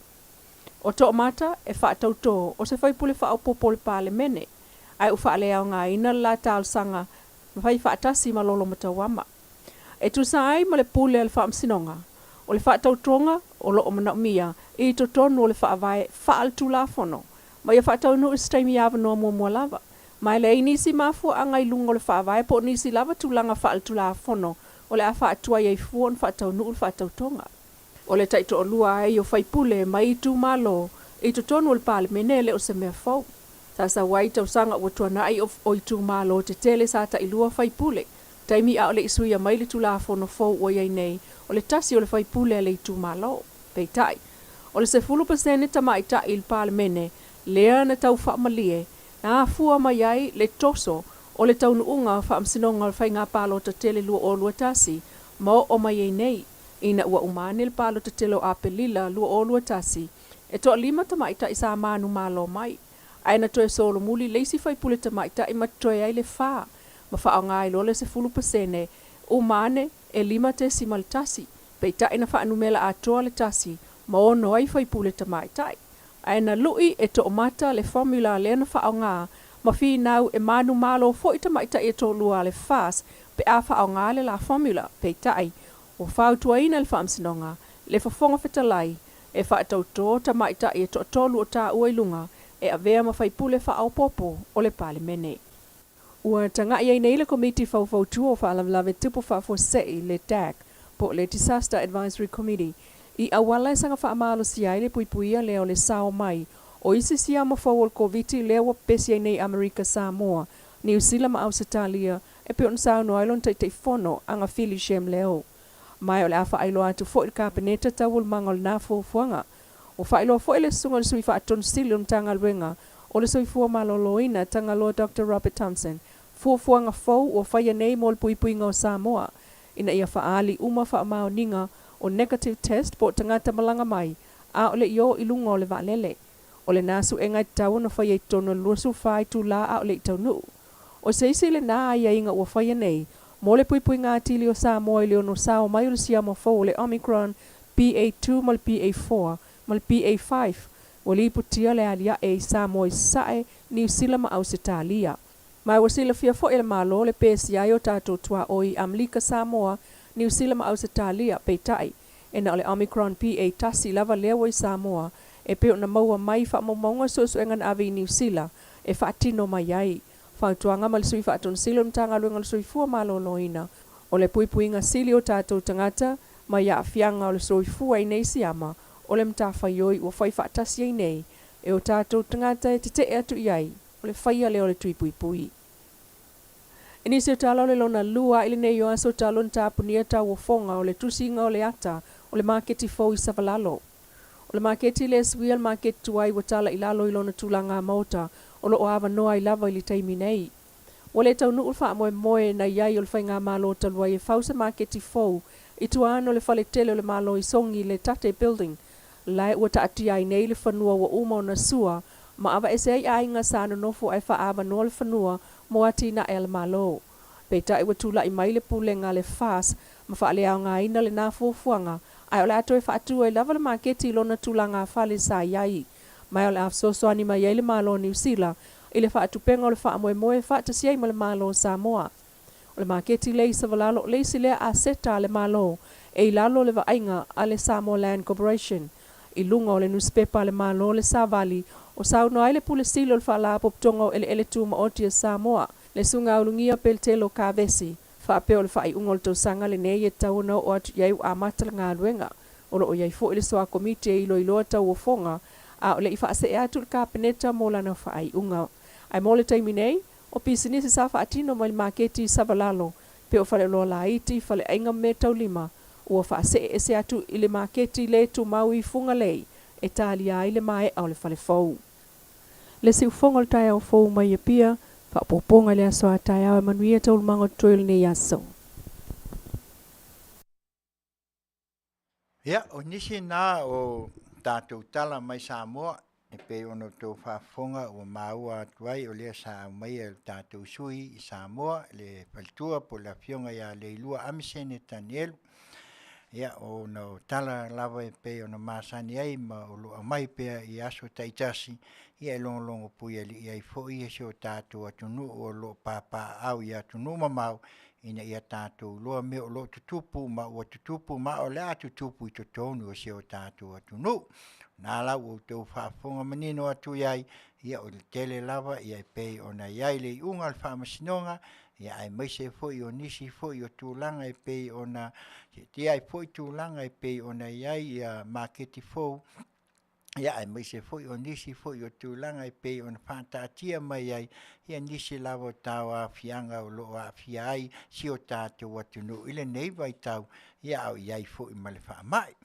O Toomata e faatautō o se faipule faaopoopo o le Palemene, ae ua faaleaogaina le la talosaga ma fai faatasi ma Lolo Matauama. E tusa ai ma le pule a le Faamasinoga, o le faatautoga o lo o manaomia i totonu o le Faavae faaletulafono ma ia faataunuu i se taimi avanoa muamua lava. Ma e leai nisi mafuaaga i luga o le Faavae po o nisi lava tulaga faaletulafono o le a faatuai ai fua ona faataunuu le faatautoga. O le taitoalua ai o faipule mai itumalo i totonu o le Palemene e le o se mea fou. Sa sau ai i tausaga ua tuanai o itumalo tetele sa tailua faipule, taimi a o le i suia mai le Tulafono fou ua i ai nei, o le tasi o le faipule a le itumalo. Peitai, o le 10% tamaitai i le Palemene lea na tau faamalie, na afua mai ai le toso o le taunuuga o Faamasinoga o le Faiga Palota Tele 2021 ma oo mai ai nei, ina ua uma ane le palota tele o Aperila 2021, e toalima tamaitai sa manumalo mai, ae na toe solomuli le isi faipule tamaitai ma totoe ai le fa, ma faaaoga ai loa le 10%, uma ane e 5.1, peitai na faanumela atoa le tasi ma ono ai faipule tamaitai. Ae na lu'i e toomata le formula lea na faaaoga ma finau e manumalo foi tamaitai e toalua a le FAS pe a faaaoga le la formula, peitai, ua fautuaina e le Faamasinoga le Fofoga Fetalai e faatautō tamaitai e toatolu o taua i luga e avea ma faipule faaopoopo o le Palemene. Ua taga'i ai nei le Komiti Faufautua o Faalavelave Tupu Faafuasei, le DAC, po o le Disaster Advisory Committee, i auala e saga faamalosia ai le puipuia lea o le sao mai o isi siama fou o le Koviti lea ua pepesi ai nei Amerika Samoa, Niu Sila ma Ausetalia, e pei ona saunoa ai lona Taitaifono, Agafili Shem Leo. Ma o le a faailoa atu foi i le Kapeneta taualumaga o lena fuafuaga. Ua faailoa foi e le Susuga i le Sui Faatonu Sili o le Matagaluega o le Soifua Maloloina, Tagaloa Doctor Robert Thompson, fuafuaga fou ua faia nei mo le puipuiga o Samoa ina ia faaali uma faamaoniga o negative test po o tagata malaga mai a o le i o i luga o le vaalele. O lena suega e tatau ona faia i totonu o le 24 itula a o le i taunuu. O se isi lena aiaiga ua faia nei mo le puipuiga atili o Samoa i le ono sao mai o le siama fou o le Omicron BA2 ma le BA4 ma le BA5 ua lipotia le aliae i Samoa i Sasae, Niu Sila ma Ausetalia. Ma ua silafia foi e le Malo le pesia ai o tatou tuaoi i Amelika, Samoa, Niu Sila ma Ausetalia, peitai, e na o le Omicron BA1 lava lea ua i Samoa e pei ona maua mai i faamaumauga suesuega na ave i Niu Sila e faatino mai ai fautuaga ma le Sui Faatonu Sili o le Matagaluega o le Soifua Maloloina o le puipuiga sili o tatou tagata mai aafiaga o le soifua i nei siama o le matafaioi ua fai faatasi ai nei e o tatou tagata e tetee atu i ai o le faia lea o le tui puipui. I nisi o tala o le lona lua i lenei o aso talu ona tapunia tauofoga o le tusiga o le ata o le maketi fou i Savalalo. O le maketi lea e suia le maketi tuai ua tala i lalo i lona tulaga maota o lo o avanoa ai lava i le taimi nei. Ua le taunuu le faamoemoe na i ai o le faigamalo talu ai e fau se maketi fou i tua ane o le fale tele o le Malo i Sogi le Tate Building lae ua taatia ai nei le fanua ua uma ona sua ma avaese ai aiga sa nonofo ae faaavanoa le fanua mo atinae a le Malo. Peitai ua tulai mai le pulega a le FAS ma faaleaogaina lena fuafuaga ae o le a toe faatu ai lava le maketi i lona tulaga fale sa i ai. Ma o le a fesoasoani mai ai le Malo o Niu Sila i le faatupega o le faamoemoe faatasi ai ma le Malo o Samoa. O le maketi lea i Savalalo le isi lea aseta a le Malo e i lalo o le vaaiga a le Samoa Land Corporation. I luga o le nusipepa a le Malo le Savali o saunoa ai le Pule Sili o le Faalapotopotoga o Eleele Tumaoti a Samoa, le Susuga Ulugia Peletelo Kavesi, faapea o le faaiuga o le tausaga lenei e tatau ona oo atu i ai ua amata le galuega. O lo o i ai foi le soa komiti e iloiloa tauofoga a o le i faasee atu i le Kapeneta mo lana faaiuga. Ae mo le taimi nei, o pisinisi sa faatino mai le maketi i Savalalo, pei o faleoloa laiti, faleaiga ma meataulima, ua faasee ese atu i le maketi le tumau i Fugalei e talia ai le maea o le fale fou. Le siufogo o le taeao fou mai Apia, faaopoopoga i le aso a taeao e manuia taualumaga o totoe o lenei aso. Ia, o nisi na o tatou tala mai Samoa e pei ona outou faafofoga ua maua atu ai o lea sa aumaia e le tatou sui i Samoa le faletua po o le afioga ia Leilua Amisene Tanielu. Ia, ona o tala lava e pei ona masani ai ma o lo o aumai pea i aso taitasi, ia e logologo puialii ai foi si o tatou atunuu o lo o papaaao i atunuu mamao ina ia tatou iloa mea o lo o tutupu ma ua tutupu ma o le a tutupu i totonu o si o tatou atunuu. Na la ua outou faafofoga manino atu i ai, ia o le tele lava ia e pei ona i ai le iuga o le faamasinoga, ia aemaise foi o nisi foi o tulaga e pei ona seetia ai foi tulaga e pei ona i ai ia maketi fou, ia aemaise foi o nisi foi o tulaga e pei ona faataatia mai ai ia nisi lava o tauaofiaga o lo o aafia ai si o tatou atunuu i lenei vaitau, ia a o i ai foi ma le faamai.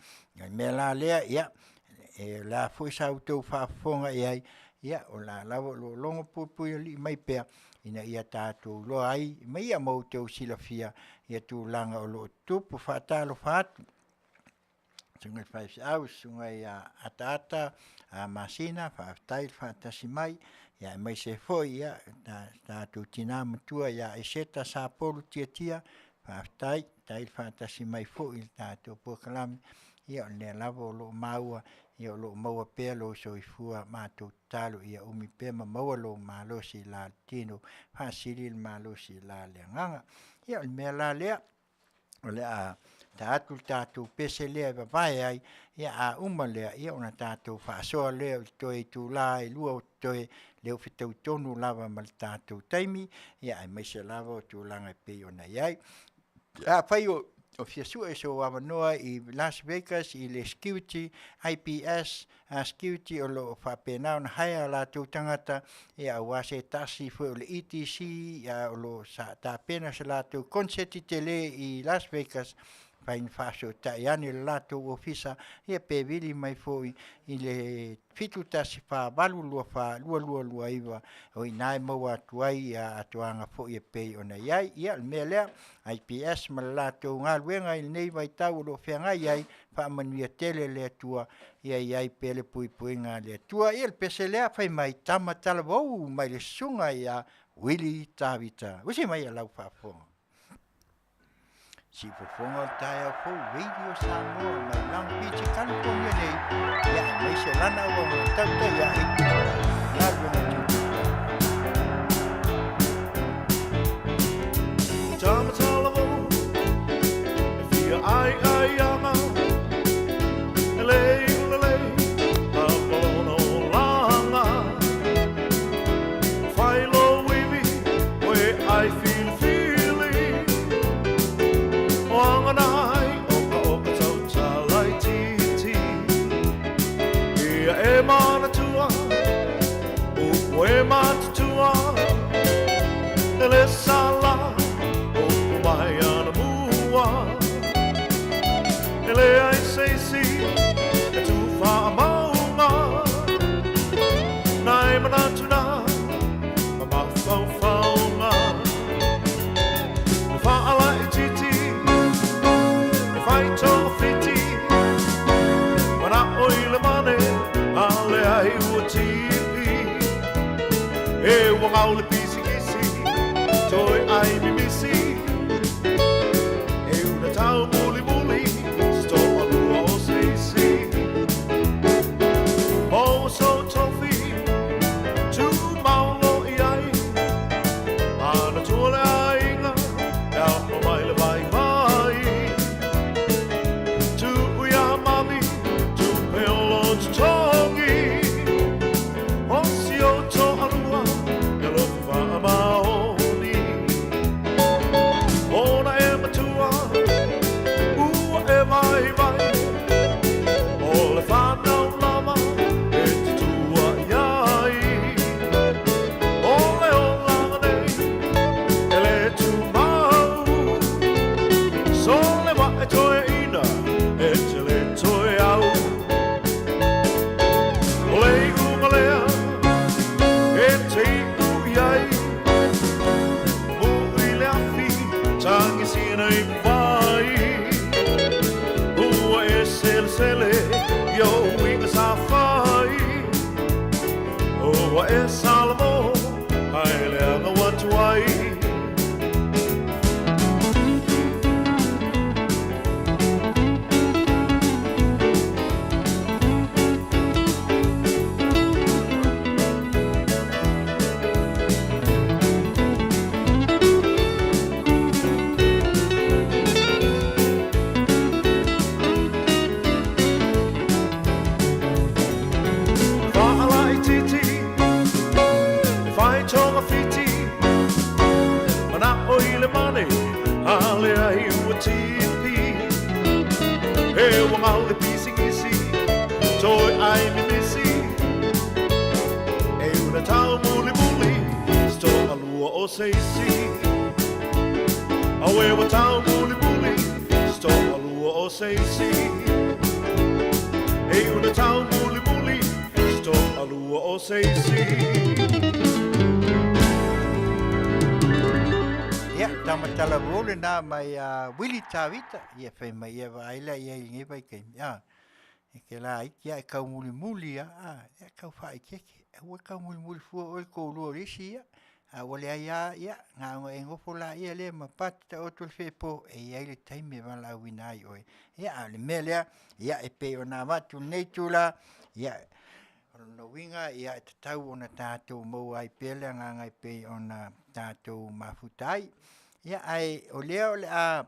O le mea la lea, ia, e o le a foi sa outou faafofoga i ai, ia o la lava o lo o logo puipuialii mai pea ina ia tatou iloa ai ma ia ma outou silafia ia tulaga o lo o tutupu. Faatalofa atu susuga i le faifeau, susuga ia Ataata Masina, faafetai le faatasi mai, ia aemaise foi ia tatou tina matua ia Eseta Sapolu Tiatia, faafetai, faafetai le faatasi mai foi i le tatou polokalame, ia o lea lava o lo o maua, ia o lo o maua pea lou soifua, matou tatalo ia umi pea ma maua lou malosi i la le tino, faasili le malosi i la le agaga. Ia o le mea la lea, o le a ta atu le tatou pese lea e vavae ai, ia a uma lea, ia ona tatou faasoa lea i toe itula e 2 o totoe, lea ua fetaui tonu lava ma le tatou taimi, ia aemaise lava o tulaga e pei ona i ai. Afai o fia sue sou avanoa i Las Vegas i le security IPS security o lo o faapena ona hire o latou tagata ia aua se tasi foi o le ETC o lo o sa tapena se latou concert tele i Las Vegas. mafai ona faafesootai ane i le latou ofisa, ia pe vili mai foi i le 71482422229, o i ina e maua atu ai atoaga foi e pei ona i ai. Ia o le mea lea, IPS ma le latou galuega i lenei vaitau o lo o feagai ai, faamanuia tele le Atua, ia i ai pea le puipuiga a le Atua. Ia o le pese lea fai mai, tama talavou mai le susuga ia Uili Tavita. Usi mai a lau faafofoga. Siufofoga o le taeao fou Radio Samoa mai Long Beach, California nei, ia aemaise lana auauna tautai ae galuega tiute. Tama talavou, e fia ai ai anga, e lei ula lei, a polona o langa. Whai lo iwi, oe ai fili fili, o anga nai, o ka o ka tau talai titi. Ia e manatua, upu e matutua, e le sala, upu mai ana mua. E le ai seisi, e tu whaamaunga, nai manatu nā, ma mawhauwhaunga. E whaala i titi, e whai tō whiti, mana o i le mane, a le ai ua tipi. E wangau le pisi kisi, toi ai mimisi, e una tau muli muli, sto alua o seisi. O so tofi, tu maulo i ai, mana tua le aiga, e ao mai le vai vai. Tu ui a mami, tu peolo tutogi, o si o to alua, e lofa whaamaoni. Ona e matua, ua e vai vai, o le whanau lava, e tutua iai. O le o langa nei, e le tumau, so le wa e toe ina, e te le toe au. O le iunga lea, e te iu iai, mu i le afi, tangi sina i vai. Ua e sele sele, i o uiga sa fai. Ua e Salamo, ai le anga watu ai. Whaala i titi, e whai tonga whiti, mana o i le mane, a le ai ua tipi. E wangau le pisi kisi, toi ai mimisi, e una tau muli muli, sto alua o seisi. Awe wa tau muli muli, sto alua o seisi. E una tau muli muli, sto alua o seisi. Ia, tamatala lena mai a Willie Tavita, ia fai mai ia vaai la ia i lenei vaitaimi. A, e ke la iki ia e kaumulimuli a, a, ia kau whaikeke. Ua kaumulimuli fua oe kōlua o le isi ia. A ua leai a, ia, ngā e ngofo la ia lea ma pati ta otu le whepo, e iai le taimi e valaauina ai oe. Ia, a o le mea lea, ia, e pei ona avatu lenei itula, ia, o lona uiga, ia, e tatau ona tatou maua ai pea le agaga e pei ona tatou mafuta ai. Ia, ae o lea o le a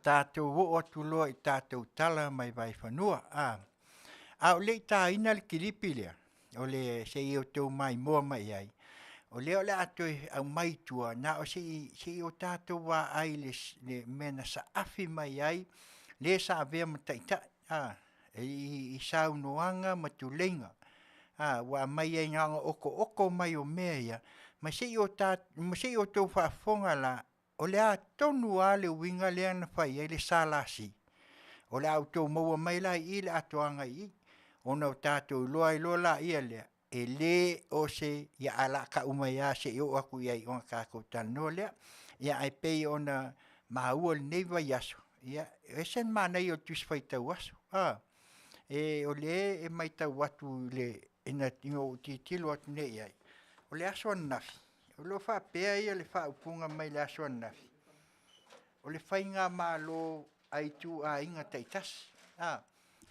tatou oo atu loa i tatou tala mai vaifanua. A, a o le i tāina le kilipi lea, o le se i outou maimoa mai ai, o lea o le a toe aumai i tua, na o se i, se i o tatou vaai le, le mea na saafi mai ai, le sa avea ma taitai, a, i, i saunoaga ma tuleiga. A, ua aumai ai na ona okooko mai o mea ia, ma se i o ta, ma se i outou faafofoga la, O le a tonu lava le uiga lea na fai ai le SLC? O le a outou maua mai la i i le atoaga i i, ona o tatou iloa ai loa laia lea, e le o se, ia ae o le a tau mai lava se i oo atu i ai ona tatou talanoa lea. Ia ae pei ona maua i lenei vaiaso, ia e ese le manaia o le Tusi Faitau Aso. O lea e matau atu ina ua ou tilotilo atu nei i ai, o le aso ananafi, o lo o faapea le faaupuga mai le aso ananafi, o le faigamalo a ituaiga taitasi.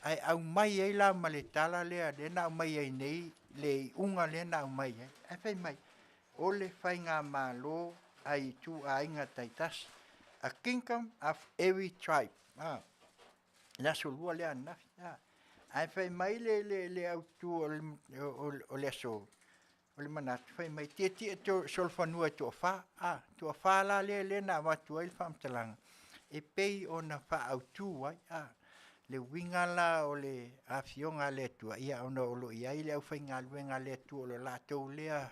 Ae aumai ai la ma le tala lea na aumai ai nei le iuga lea na aumai ai, ae fai mai, o le faigamalo a ituaiga taitasi, a kingdom of every tribe. Le Aso Lua lea ananafi. Ae fai mai le autu o le aso, o le manatu, fai mai, tietie solofanua e toafa, toafa la lea na avatu ai le faamatalaga, e pei ona faaautu ai le uiga la o le Afioga a le Atua, ia ona o lo o i ai le aufaigaluega a le Atua o le latou lea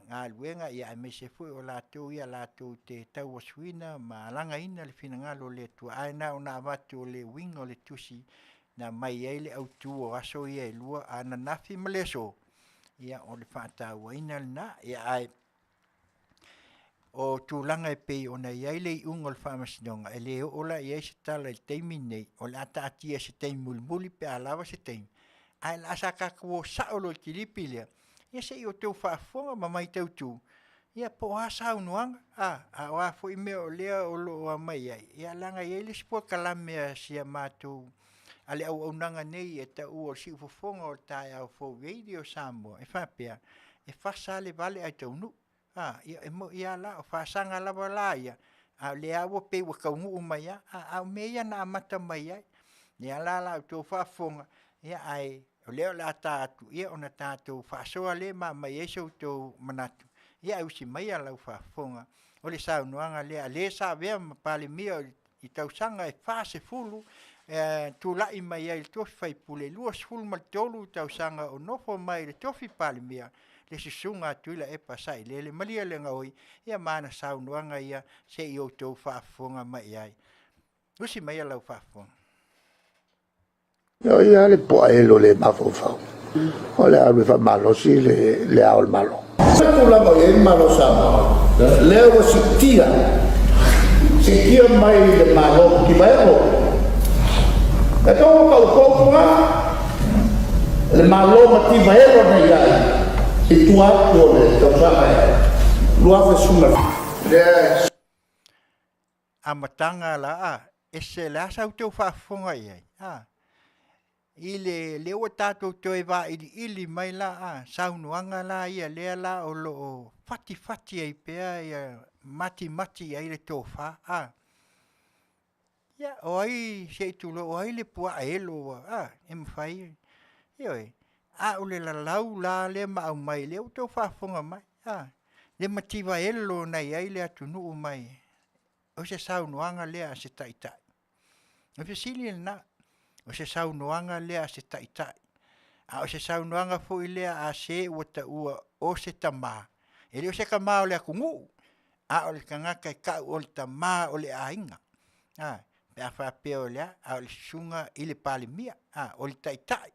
galuega aemaise foi o latou ia latou te tauasuina ma alagaina le finagalo o le Atua, ae na ona avatu o le uiga o le tusi na aumai ai le autu o aso ia e lua, ananafi ma le aso, ia o le faatauaina lena. Ia ae o tulaga e pei ona i ai le iuga o le Faamasinoga, e le oo la i ai se tala i le taimi lenei, o le a taatia i se taimi mulimuli pe a lava se taimi, ae o le a sa tatou o sao loa i le kilipi lea, ia se i outou faafofoga ma matautu ia po o a saunoaga, a o a foi mea o lea o lo o aumai ai, ia leaga e i ai le isi polokalame a si a matou, a le auaunaga nei e taua o le Siufofoga o le Taeao Fou Radio Samoa e faapea, e fasa lava le vale ae taunuu. Ia e moni lava la, o fasaga lava la ia, a o lea lava e pei ua taunuu mai lava, a o mea ia na amata mai ai. O lea la o le a outou faafofoga, ae o lea o le a ta atu ona tatou faasoa lea ma aumai ai so outou manatu, ae usi maia lau faafofoga. O le saunoaga lea a le sa avea ma Palemia i tausaga e 40 tulai mai ai i le tofi faipule, 23 tausaga o nofo mai i le tofi Palemia, le susuga a Tuilaepa Sailele. Malielegaoi, ia ma ana saunoaga ia se i outou faafofoga mai i ai. Usi maia lau faafofoga. O ia le puaelo le mafaufau, o le alu e faamalosi le Ao o le Malo. O le tulaga o i ai le Malo o Samoa, lea ua siitia, siitia mai le Malo Mutivaelo. E tau ua tau lava le Malo Mativaelo na i ai i tua atu o le tausaga e 2017. Lea Amataga la a ese le a sa outou faafofoga i ai a i le lea ua tatou toe vailiili mai la a saunoaga la ia lea la o lo o fatifati ai pea ia matimati ai le tofa a ia o ai se i tulou o ai le puaa elo ua a e mafai ioe a o le lalau la lea ma aumai lea ua outou faafofoga mai a le mativa elo na i ai le atunuu mai o se saunoaga lea a se taitai. O le fesili lena, o se saunoaga lea a se taitai, a o se saunoaga foi lea a se ua taua o se tama, e le o se tama o le atunuu, a o le tagata e tau o le tama o le aiga. A, pe a faapea o le a? A o le susuga i le Palemia, a, o le taitai,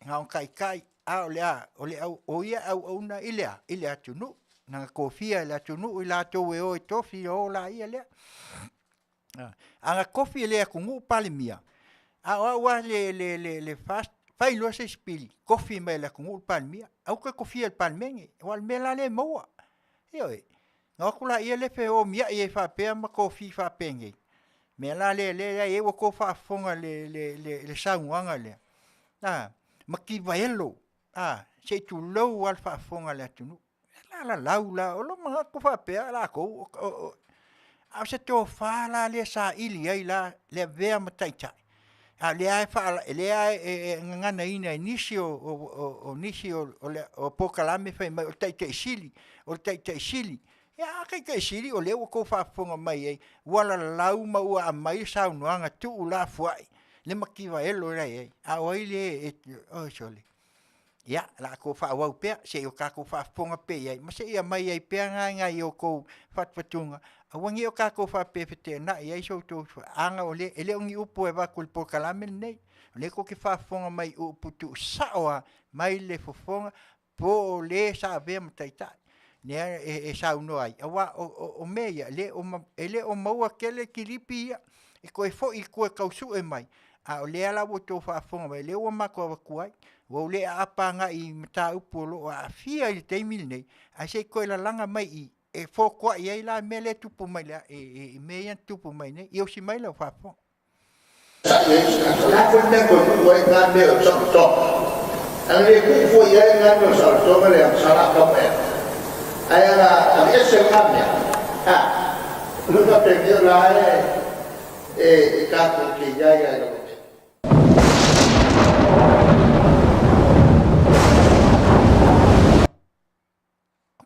na ona taitai, a o le a? O le au, o ia e auauna i le a? I le atunuu. Na tofia e le atunuu i latou e o e tofi, o laia lea. A na tofi e le atunuu Palemia, a o au lava le FAST, fai loa se isi pili, tofi mai e le atunuu le Palemia. Aua le toe tofia e le Palemene, aua o le mea la lea e maua. Ioe. Ona o atu laia lea feomiai ai faapea ma tofi faapenei. O le mea la lea e i ai ua outou faafofoga i le saunoaga lea, a, mativaelo, a, se i tulou lava le faafofoga a le atunuu. E lalau la, o lou manatu faapea latou, a o se tofa la lea e saili ai la le avea ma taitai, a o lea lava e gaganaina e nisi o nisi o polokalame fai mai o le Taitai Sili, o le Taitai Sili. Ia a Taitai Sili o lea ua outou faafofoga mai ai, ua lalau ma ua aumai le saunoaga tuulafoai le mativa elo la e i ai. A o ai le, oi sole! Ia, o le a kou faaauau pea, se i o tatou faafofoga pea i ai, ma se i aumai ai pea nai a outou fatufatuga, aua ne i o tatou faapea e feteenai ai so outou aga e le o ni upu e avatu i le polokalame lenei. O lea tou te faafofoga mai i upu tuusao lava mai le fofoga po o le sa avea ma taitai lea e saunoa ai, aua o mea ia, e le o maua tele kilipi ia e toe foi i tua e tau sue mai, a o lea la ua outou faafofoga mai, o lea ua matou avatua ai. Ua ou le aapa agai i mataupu o lo o aafia i le taimi lenei, ae se i toe lalaga mai i i e fotuai ai la le mea lea e tupu mai i mea ia na tutupu mai nei. Ia usi mai lau faafofoga. O le a foi le mea e toe tuu ai lena mea o le saolotoga? Ana le tuu fua i ai lena mea o le saolotoga le agasala a tau ea. Ae ana aveese lena mea, a, o le faapenia o la e e tatou te i ai lava i lalo nei.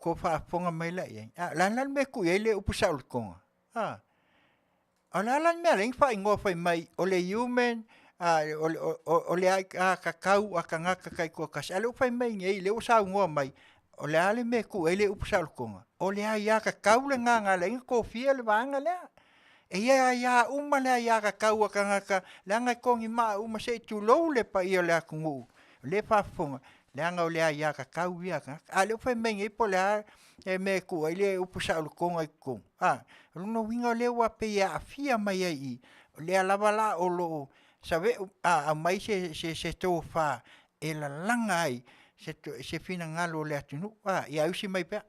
Kou faafofoga mai la i ai, a, o le a la le mea e tuu i ai le upu saolotoga? A, o le a la le mea e ala ai ona faaigoa fai mai o le human, o le aiatatau a tagata taitoatasi, a o lea ua fai mai nei, o lea ua saunoa mai, o le a le mea e tuu ai le upu saolotoga? O le aiatatau lena na ala ai ona tofia le vaega lea. E i ai lava uma le aiatatau a tagata, leaga e togimaa uma se i tulou le paia o le atunuu o lea e faafofoga, leaga o le aiatatau ia a tagata. A o lea ua fai mai nei po o le a le mea e tuu ai le upu saolotoga i totonu, a, o lona uiga o lea ua pei e aafia mai ai i i, o lea lava la o lo o save'u, aumai se tofa e lalaga ai se finagalo o le atunuu. Ia usi mai pea.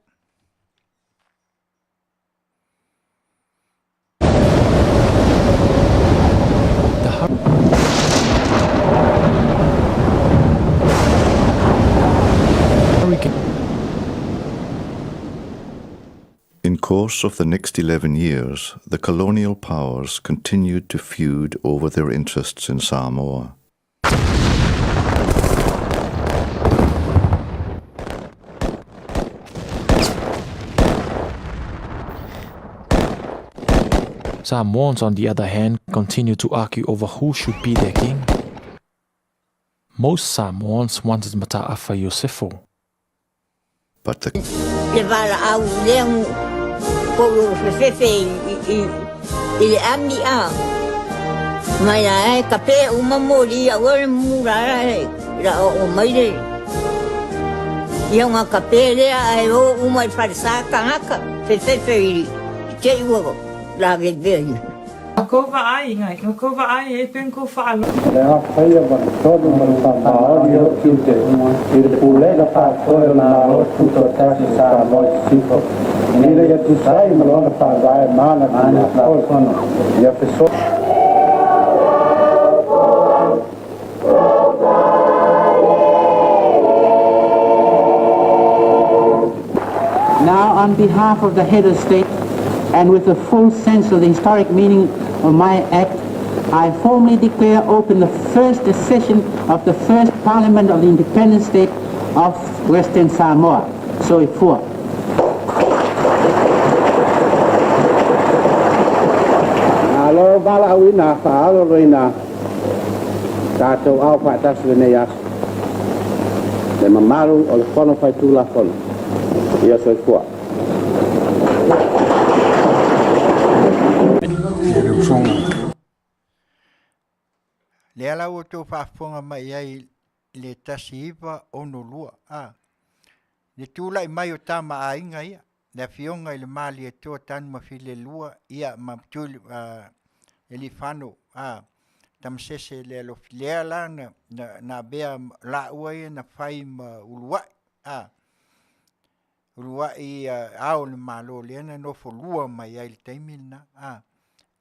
In course of the next 11 years, the colonial powers continued to feud over their interests in Samoa. Samoans, on the other hand, continued to argue over who should be their king. Most Samoans wanted Mata'afa Iosefo. But the. Le valaau lea po o fefefe i le ami a mai la e kape uma moli au le mula la o mai le ia nga kape lea ai o uma i falesa tangata fefefe i te ua la ve ve. Ma kou vaai ngai, ma kou vaai e peng kou faalogo. O le a faia ma le tonu ma le faamaoni o tiute i le Pulega Faafoe o le Malo Tutoatasi o Samoa i Sisifo, ina ia tusa ai ma lona Faavae ma ana Tulafono, ia feso. Now, on behalf of the head of state, and with a full sense of the historic meaning of my act, I formally declare open the first session of the first parliament of the independent state of Western Samoa. Soifua. Malo valaauina faaaloaloina tatou ao faatasi lenei aso. Le mamalu o le Fono Faitulafono. Ia soifua. Lea la ua outou faafofoga mai ai i le 1962, a, le tulai mai o tama aiga ia, le afioga i le Malietoa Tanumafilelua, ia ma Tuli, Elifano, a, Tamasese le alofi, lea la na, na, na avea laua ia na fai ma uluai, a, uluai ao o le Malo lea na nofo lua mai ai i le taimi lena, a,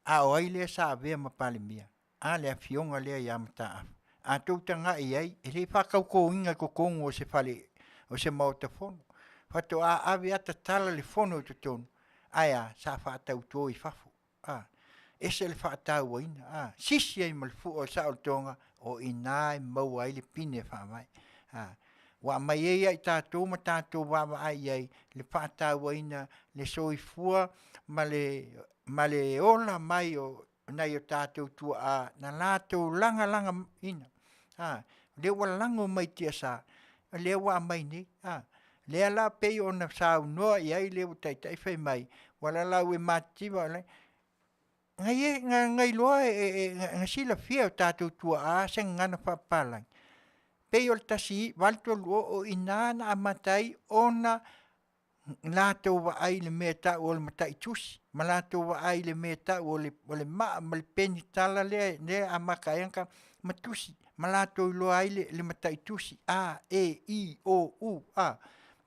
a o ai lea sa avea ma Palemia? A le afioga lea ia Mataafa. A tou tagai i ai, e le i faatautoina i totonu o se fale, o se Maota Fono. Faatoa ave a tatala le fono i totonu, ae a, sa faatauto i fafo. A, ese le faatauaina, a, sisi ai ma le fua o le saolotoga, o i ina e maua ai le pine e faavae. A, ua aumai ai ia i tatou ma tatou vaavaai i ai le faatauaina le soifua ma le, ma le ola mai o nai o tatou tuaa na latou lagalagaina. A, lea ua lago mai tiasa. lea ua aumai nei, a. Lea la pei ona saunoa i ai le ua taitai fai mai, ua lalau e matitiva o le ngai e ngai loa e na silafia e o tatou tuaa se gagana faapapalagi. Pei o le 1830 o i ina na amata ai ona latou vaai i le mea e tau o le mataitusi ma latou vaai i le mea e tau o le maa ma le penitala lea e amata ai ona ma tusi ma latou iloa ai le mataitusi a, e, i, o, u, a.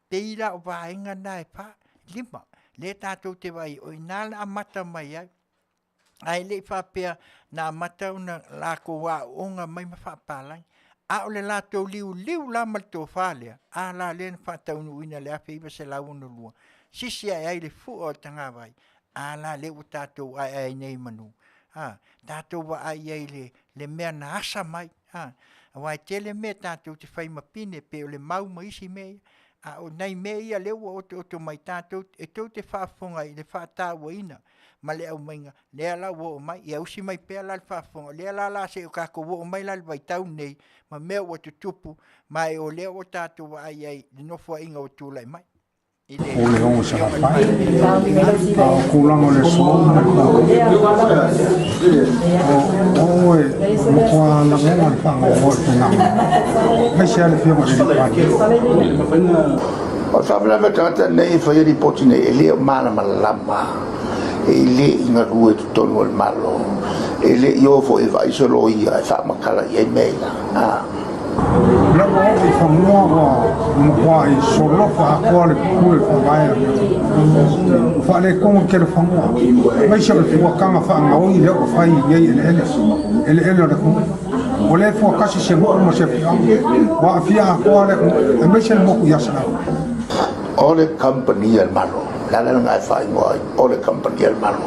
Pei la o vaega na e fa, lima, lea tatou te vaai o i ina na amata mai ai, ae le i faapea na amata ona latou aooga mai ma faapapalagi. A o le latou liuliu la ma le tofa lea, a la lea na faataunuuina i le 1962, sisi ae ai le fua o le tagavai, a la lea ua tatou aeae ai nei i manu, a, tatou vaai i ai i le mea na asa mai, a, aua e tele mea tatou te fai ma pine pei o le mau ma isi mea ia, a o nai mea ia lea ua otooto mai tatou, e tou te faafofoga i le faatauaina ma le aumaiga, lea la ua oo mai, ia usi mai pea la le faafofoga, o lea la o le a se i o tatou oo mai la i le vaitau lenei ma mea ua tutupu, ma o lea ua tatou vaai i ai i le nofoaiga ua tulai mai. I le o le ogo salafai, a o tulaga o le aso ma le o oe matua lagona le faagaogoa o le tulaga, aemaise lava le Afioga i le Palemia. O le faalavelave o tagata nei e faia lipoti nei e le o malamalama, e le i galue i totonu o le Malo, e le i o foi e vaai se loia e faamatala i ai mea ia. O lea ua oo i fanua ua matuai solofa atoa le pule faavae a le Atua. Ua faaletonu le tele o fanua, aemaise o le fuataga faagaoi lea ua fai i nei eleele, eleele o le atunuu. Ua le fuatasi se nuu ma se afioaga, ua aafia atoa le atunuu, aemaise le motu i Asalau. O le kamupani a le Malo, o le ala lena e faaigoa ai, o le kamupani a le Malo.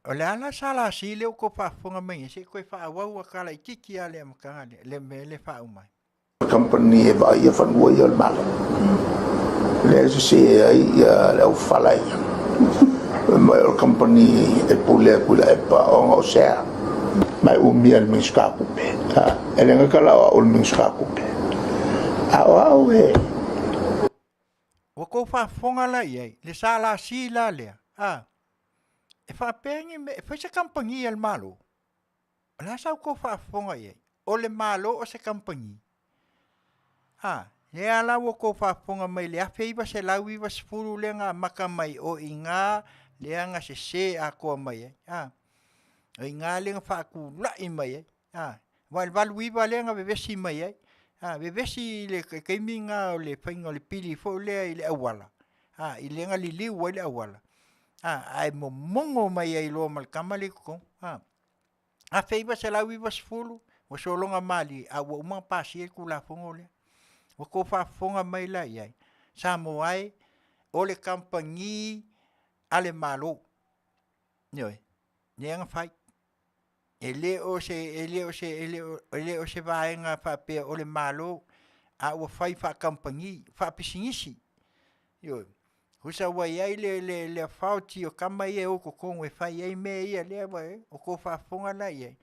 O le a la sa lasi lea ua tou faafofoga mai ai, se i toe faaauau ata laitiiti lava le amataga lea, le mea lea e faauma ai. Kamupani e vaaia fanua ia o le Malo, lea e sese ai le aufala ia. Fai mai o le kamupani e pule atu i le epa ona o sea, ma e umia e le Minisita o Tupe. E le gata la o au o le Minisita o Tupe, a o au e. Ua tou faafofoga la i ai, le SLC la lea, a, e faapea ni mea, e fai se kamupani a le Malo. O le a sa outou faafofoga i ai? O le Malo o se kamupani. A, lea la ua outou faafofoga mai i le 1990 lea na amata mai o i ina lea na sese atoa mai ai. A, o i ina lea na faatulai mai ai. A, aua i le 89 lea na vevesi mai ai. A, vevesi i le taimi lena o le faiga o le pili foi lea i le auala, a, i lea na liliu ai le auala. A, ae momono mai ai loa ma le tama lea i totonu. A, 1990 ua sologa malie a ua uma ona pasia le Tulafono lea. Ua outou faafofoga mai la i ai, Samoa e, o le kamupani a le Malo, ioe, lea na fai. E le o se, e le o se, e le o, e le o se vaega faapea o le Malo, a ua fai faakamupani, faapisinisi. Ioe. Tusa ua i ai le, le, le authority o tama ia e o i totonu e fai ai mea ia lea ua outou faafofoga la i ai.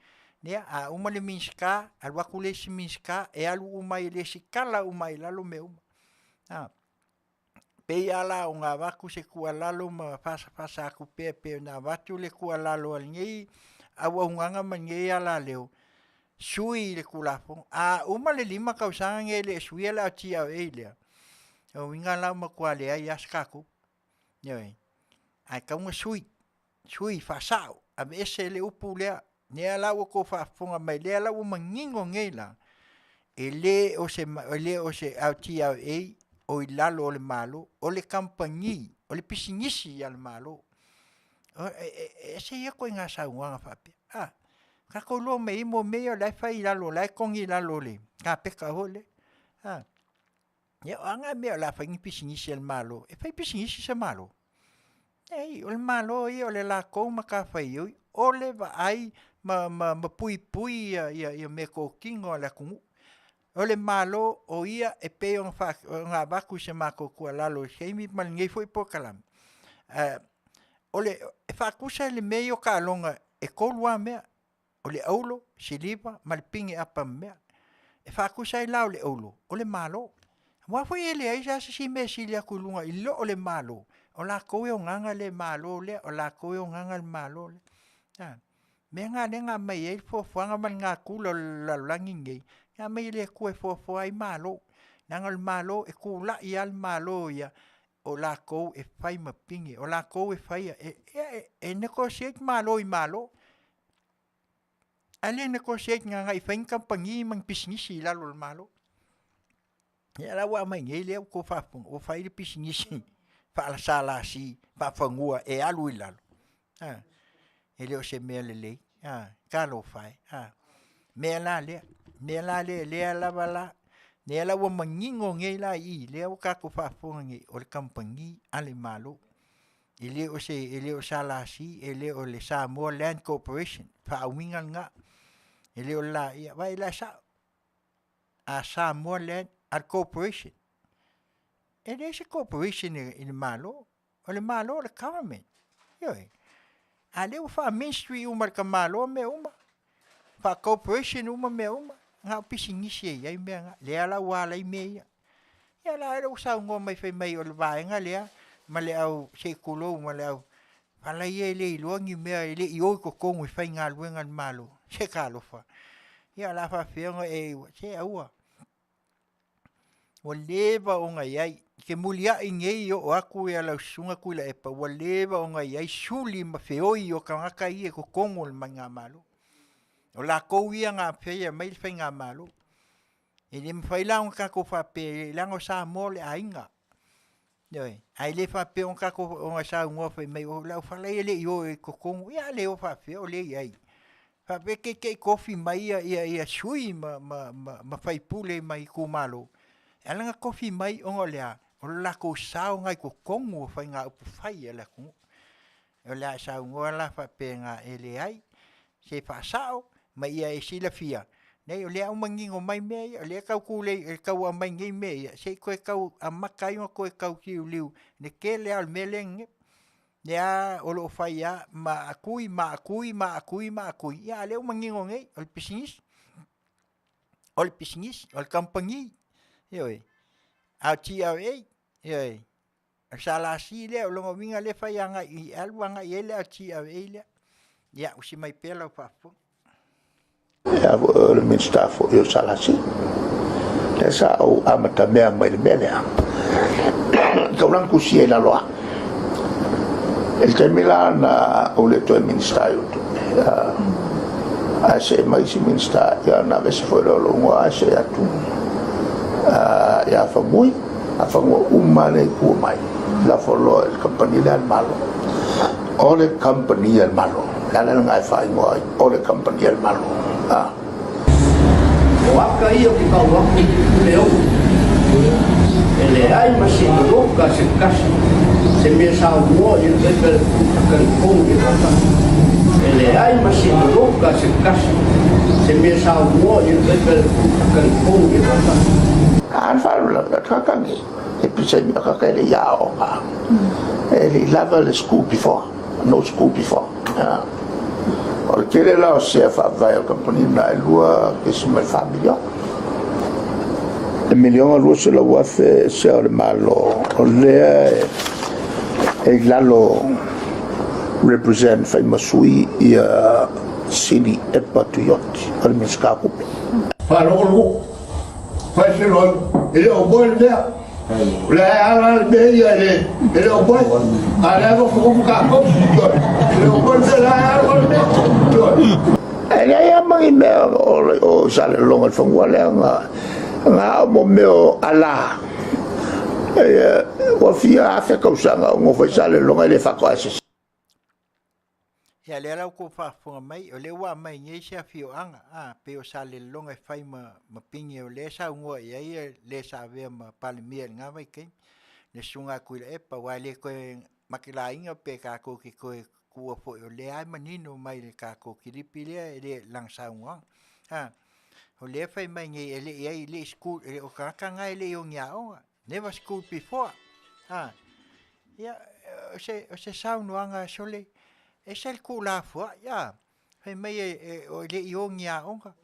Ia, a uma le Minisita, alu atu le isi Minisita, e alu uma ai e resitala uma ai i lalo mea uma. A, pei lava la ona avatu se tuualalo ma fasafasa atu pea pei ona avatu le tuualalo a lenei auaunaga ma lenei alaleo, sui le Tulafono. A uma le 5 tausaga nei e le i suia le LTRA lea, o uiga la ua matua leai lava se tatou. Ioe. Ae tatau ona sui, sui faasao, aveese le upu lea. Lea la ua outou faafofoga mai, lea la ua manino nei la, e le o se, e le o se LTRA o i lalo o le Malo, o le kamupani, o le pisinisi a le Malo. E ese ia ituaiga saunoaga faapea. A, tatou iloa mai ai mea ia o la e fai i lalo, o la e togi i lalo o le kapeta foi lea. A, ia o a na mea o le a fai ni pisinisi a le Malo? E fai pisinisi se Malo? Leai, o le Malo ia o le latou matafaioi o le vaai ma, ma, ma puipui ia, ia, ia meatotino a le atunuu. O le Malo o ia e pei ona, fa, ona avatu i se matou tuualalo i se taimi ma lenei foi polokalame, o le, e faatusa le mea ia o taaloga e tolu lava mea. O le auro, siliva ma le pine apa mea. E faatusa ai la o le auro, o le Malo. Aua foi e leai sa se isi mea e sili atu i luga i lo o le Malo, o latou e ogaga le Malo lea, o latou e ogaga le Malo lea. A, mea na lea na aumai ai le fuafuaga ma le natura o le lalolagi lenei, na aumai e le Atua e fuafua ai Malo. Leaga o le Malo, e tulai lava le Malo ia, o latou e fai ma pine, o latou e faia, e negotiate Malo i Malo. Ae le negotiate agai e fai ni kamupani ma ni pisinisi i lalo o le Malo. Ia la ua aumai nei lea ua outou faafofoga, ua fai le pisinisi faa-SLC faafanua e alu i lalo, a, e le o se mea lelei, a, talofa e, a. Mea la lea, mea la lea, lea lava la, lea la ua manino nei la i i, lea ua tatou faafofoga nei, o le kamupani a le Malo. E le o se, e le o SLC, e le o le Samoa Land Corporation, faauiga lena. E le o le la, ia vaai la e sao. A Samoa Land a le Corporation. E leai se corporation i le Malo. O le Malo o le government. Ioe. A lea ua faa-ministry uma e le tamaloa mea uma. Faa-corporation uma mea uma. Na o pisinisi e i ai mea na. Lea la ua ala ai mea ia. Ia la ua saunoa mai fai mai o le vaega lea ma le au, se i tulou, ma le au fala ia e le iloa ni mea, e le i o i totonu e faigaluega i le Malo. Se talofa. Ia o le a faapefea ona e, se aua. Ua leva ona i ai, i te muliai nei oo atu ia lau susuga Tuilaepa, ua leva ona i ai suli ma feoi o tagata ia i totonu o le Faigamalo. O latou ia na faia mai le Faigamalo. E le mafai la ona tatou faapea, leaga o Samoa o le aiga. Ioe, ae le faapea ona tatou ona saunoa fai mai o le aufala ia e le i o i totonu, ia a le o faapefea o lea e i ai. Faapea te i tofi mai ia ia ia sui ma ma ma ma faipule mai itumalo, e ala ona tofi mai ona o le a? O le latou sao lena i totonu o faiga upufai a le atunuu. O le a saunoa la faapena e leai se faasao ma ia e silafia, leai o lea ua manino mai mea ia, o lea e tau tulei e tau aumai nei mea ia, se i toe tau amata ai ona toe tau liuliu le tele lava o le mea lea nei. Lea o lo o fai lava ma atui ma atui ma atui ma atui, ia a o lea ua manino nei, o le pisinisi. O le pisinisi, o le kamupani, ioe, a o GRA, ioe, O le SLC lea, o lona uiga lea e fai agai i, alu agai i ai le LTRA lea. Ia, usi mai pea lau faafofoga. Ia, o le Minisita foi o SLC. Lea sa ou amatamea mai le mea lea. Taulaga tusia i lalo a. I le taimi la na ou le toe Minisita i o tupe. Ae see mai isi Minisita, ia na aveese foi loa lou igoa ae see atu ia Faumui. A fanua uma lea i tua mai, lafo loa i le kamupani lea a le Malo. O le kamupani a le Malo, le ala lena e faaigoa ai, o le kamupani a le Malo. A. O aka ia o ke kau aku i ke pule ou, e leai ma se aloka se kasi, se mea saunoa i le pepe le puka i e E leai ma se aloka se kasi, se mea saunoa i le pepe le puka i e A le faalavelave atu a kage, e pisa i mea kaka e le i aoga. E le i lava le school before, no school before. O le tele la o sea faavae o le kamupani na e 2.4 miliona. E miliona 200,000 sea o le Malo o lea e i lalo represent fai ma sui ia Sili Epa Tuioti o le Minisita o Tupe. Faalogologo Fai se loa, e le o moe le mea. O le ala le mea ia e le, e le o moe. A le nofo kākou, e le o moe le mea, le ala le mea. E leai lava ma ni mea o Salelologa i le fanua lea na na ao mo mea o ala. Ua fia afe tausaga o nofo i Salelologa e le faatoa e se isi. Ia lea la ua tou faafofoga mai, o lea ua aumai nei se afioaga, a, pei o Salelologa e fai ma, ma pine o lea e saunoa i ai le sa avea ma Palemia i lena vaitaimi, le Susuga a Tuilaepa, aua e le toe matelaina pe tatou te toe tuua foi, o lea lava e manino mai i le tatou kilipi lea e le, lana saunoaga. A, o lea e fai mai nei e le i i ai, e le i school, o tagata na e le i o i ni aoga. Never school before. Ha. Ia, o se, o se saunoaga sole, e se le kū la fua, ia. Fai mai e, e, o e le i o ni aoga.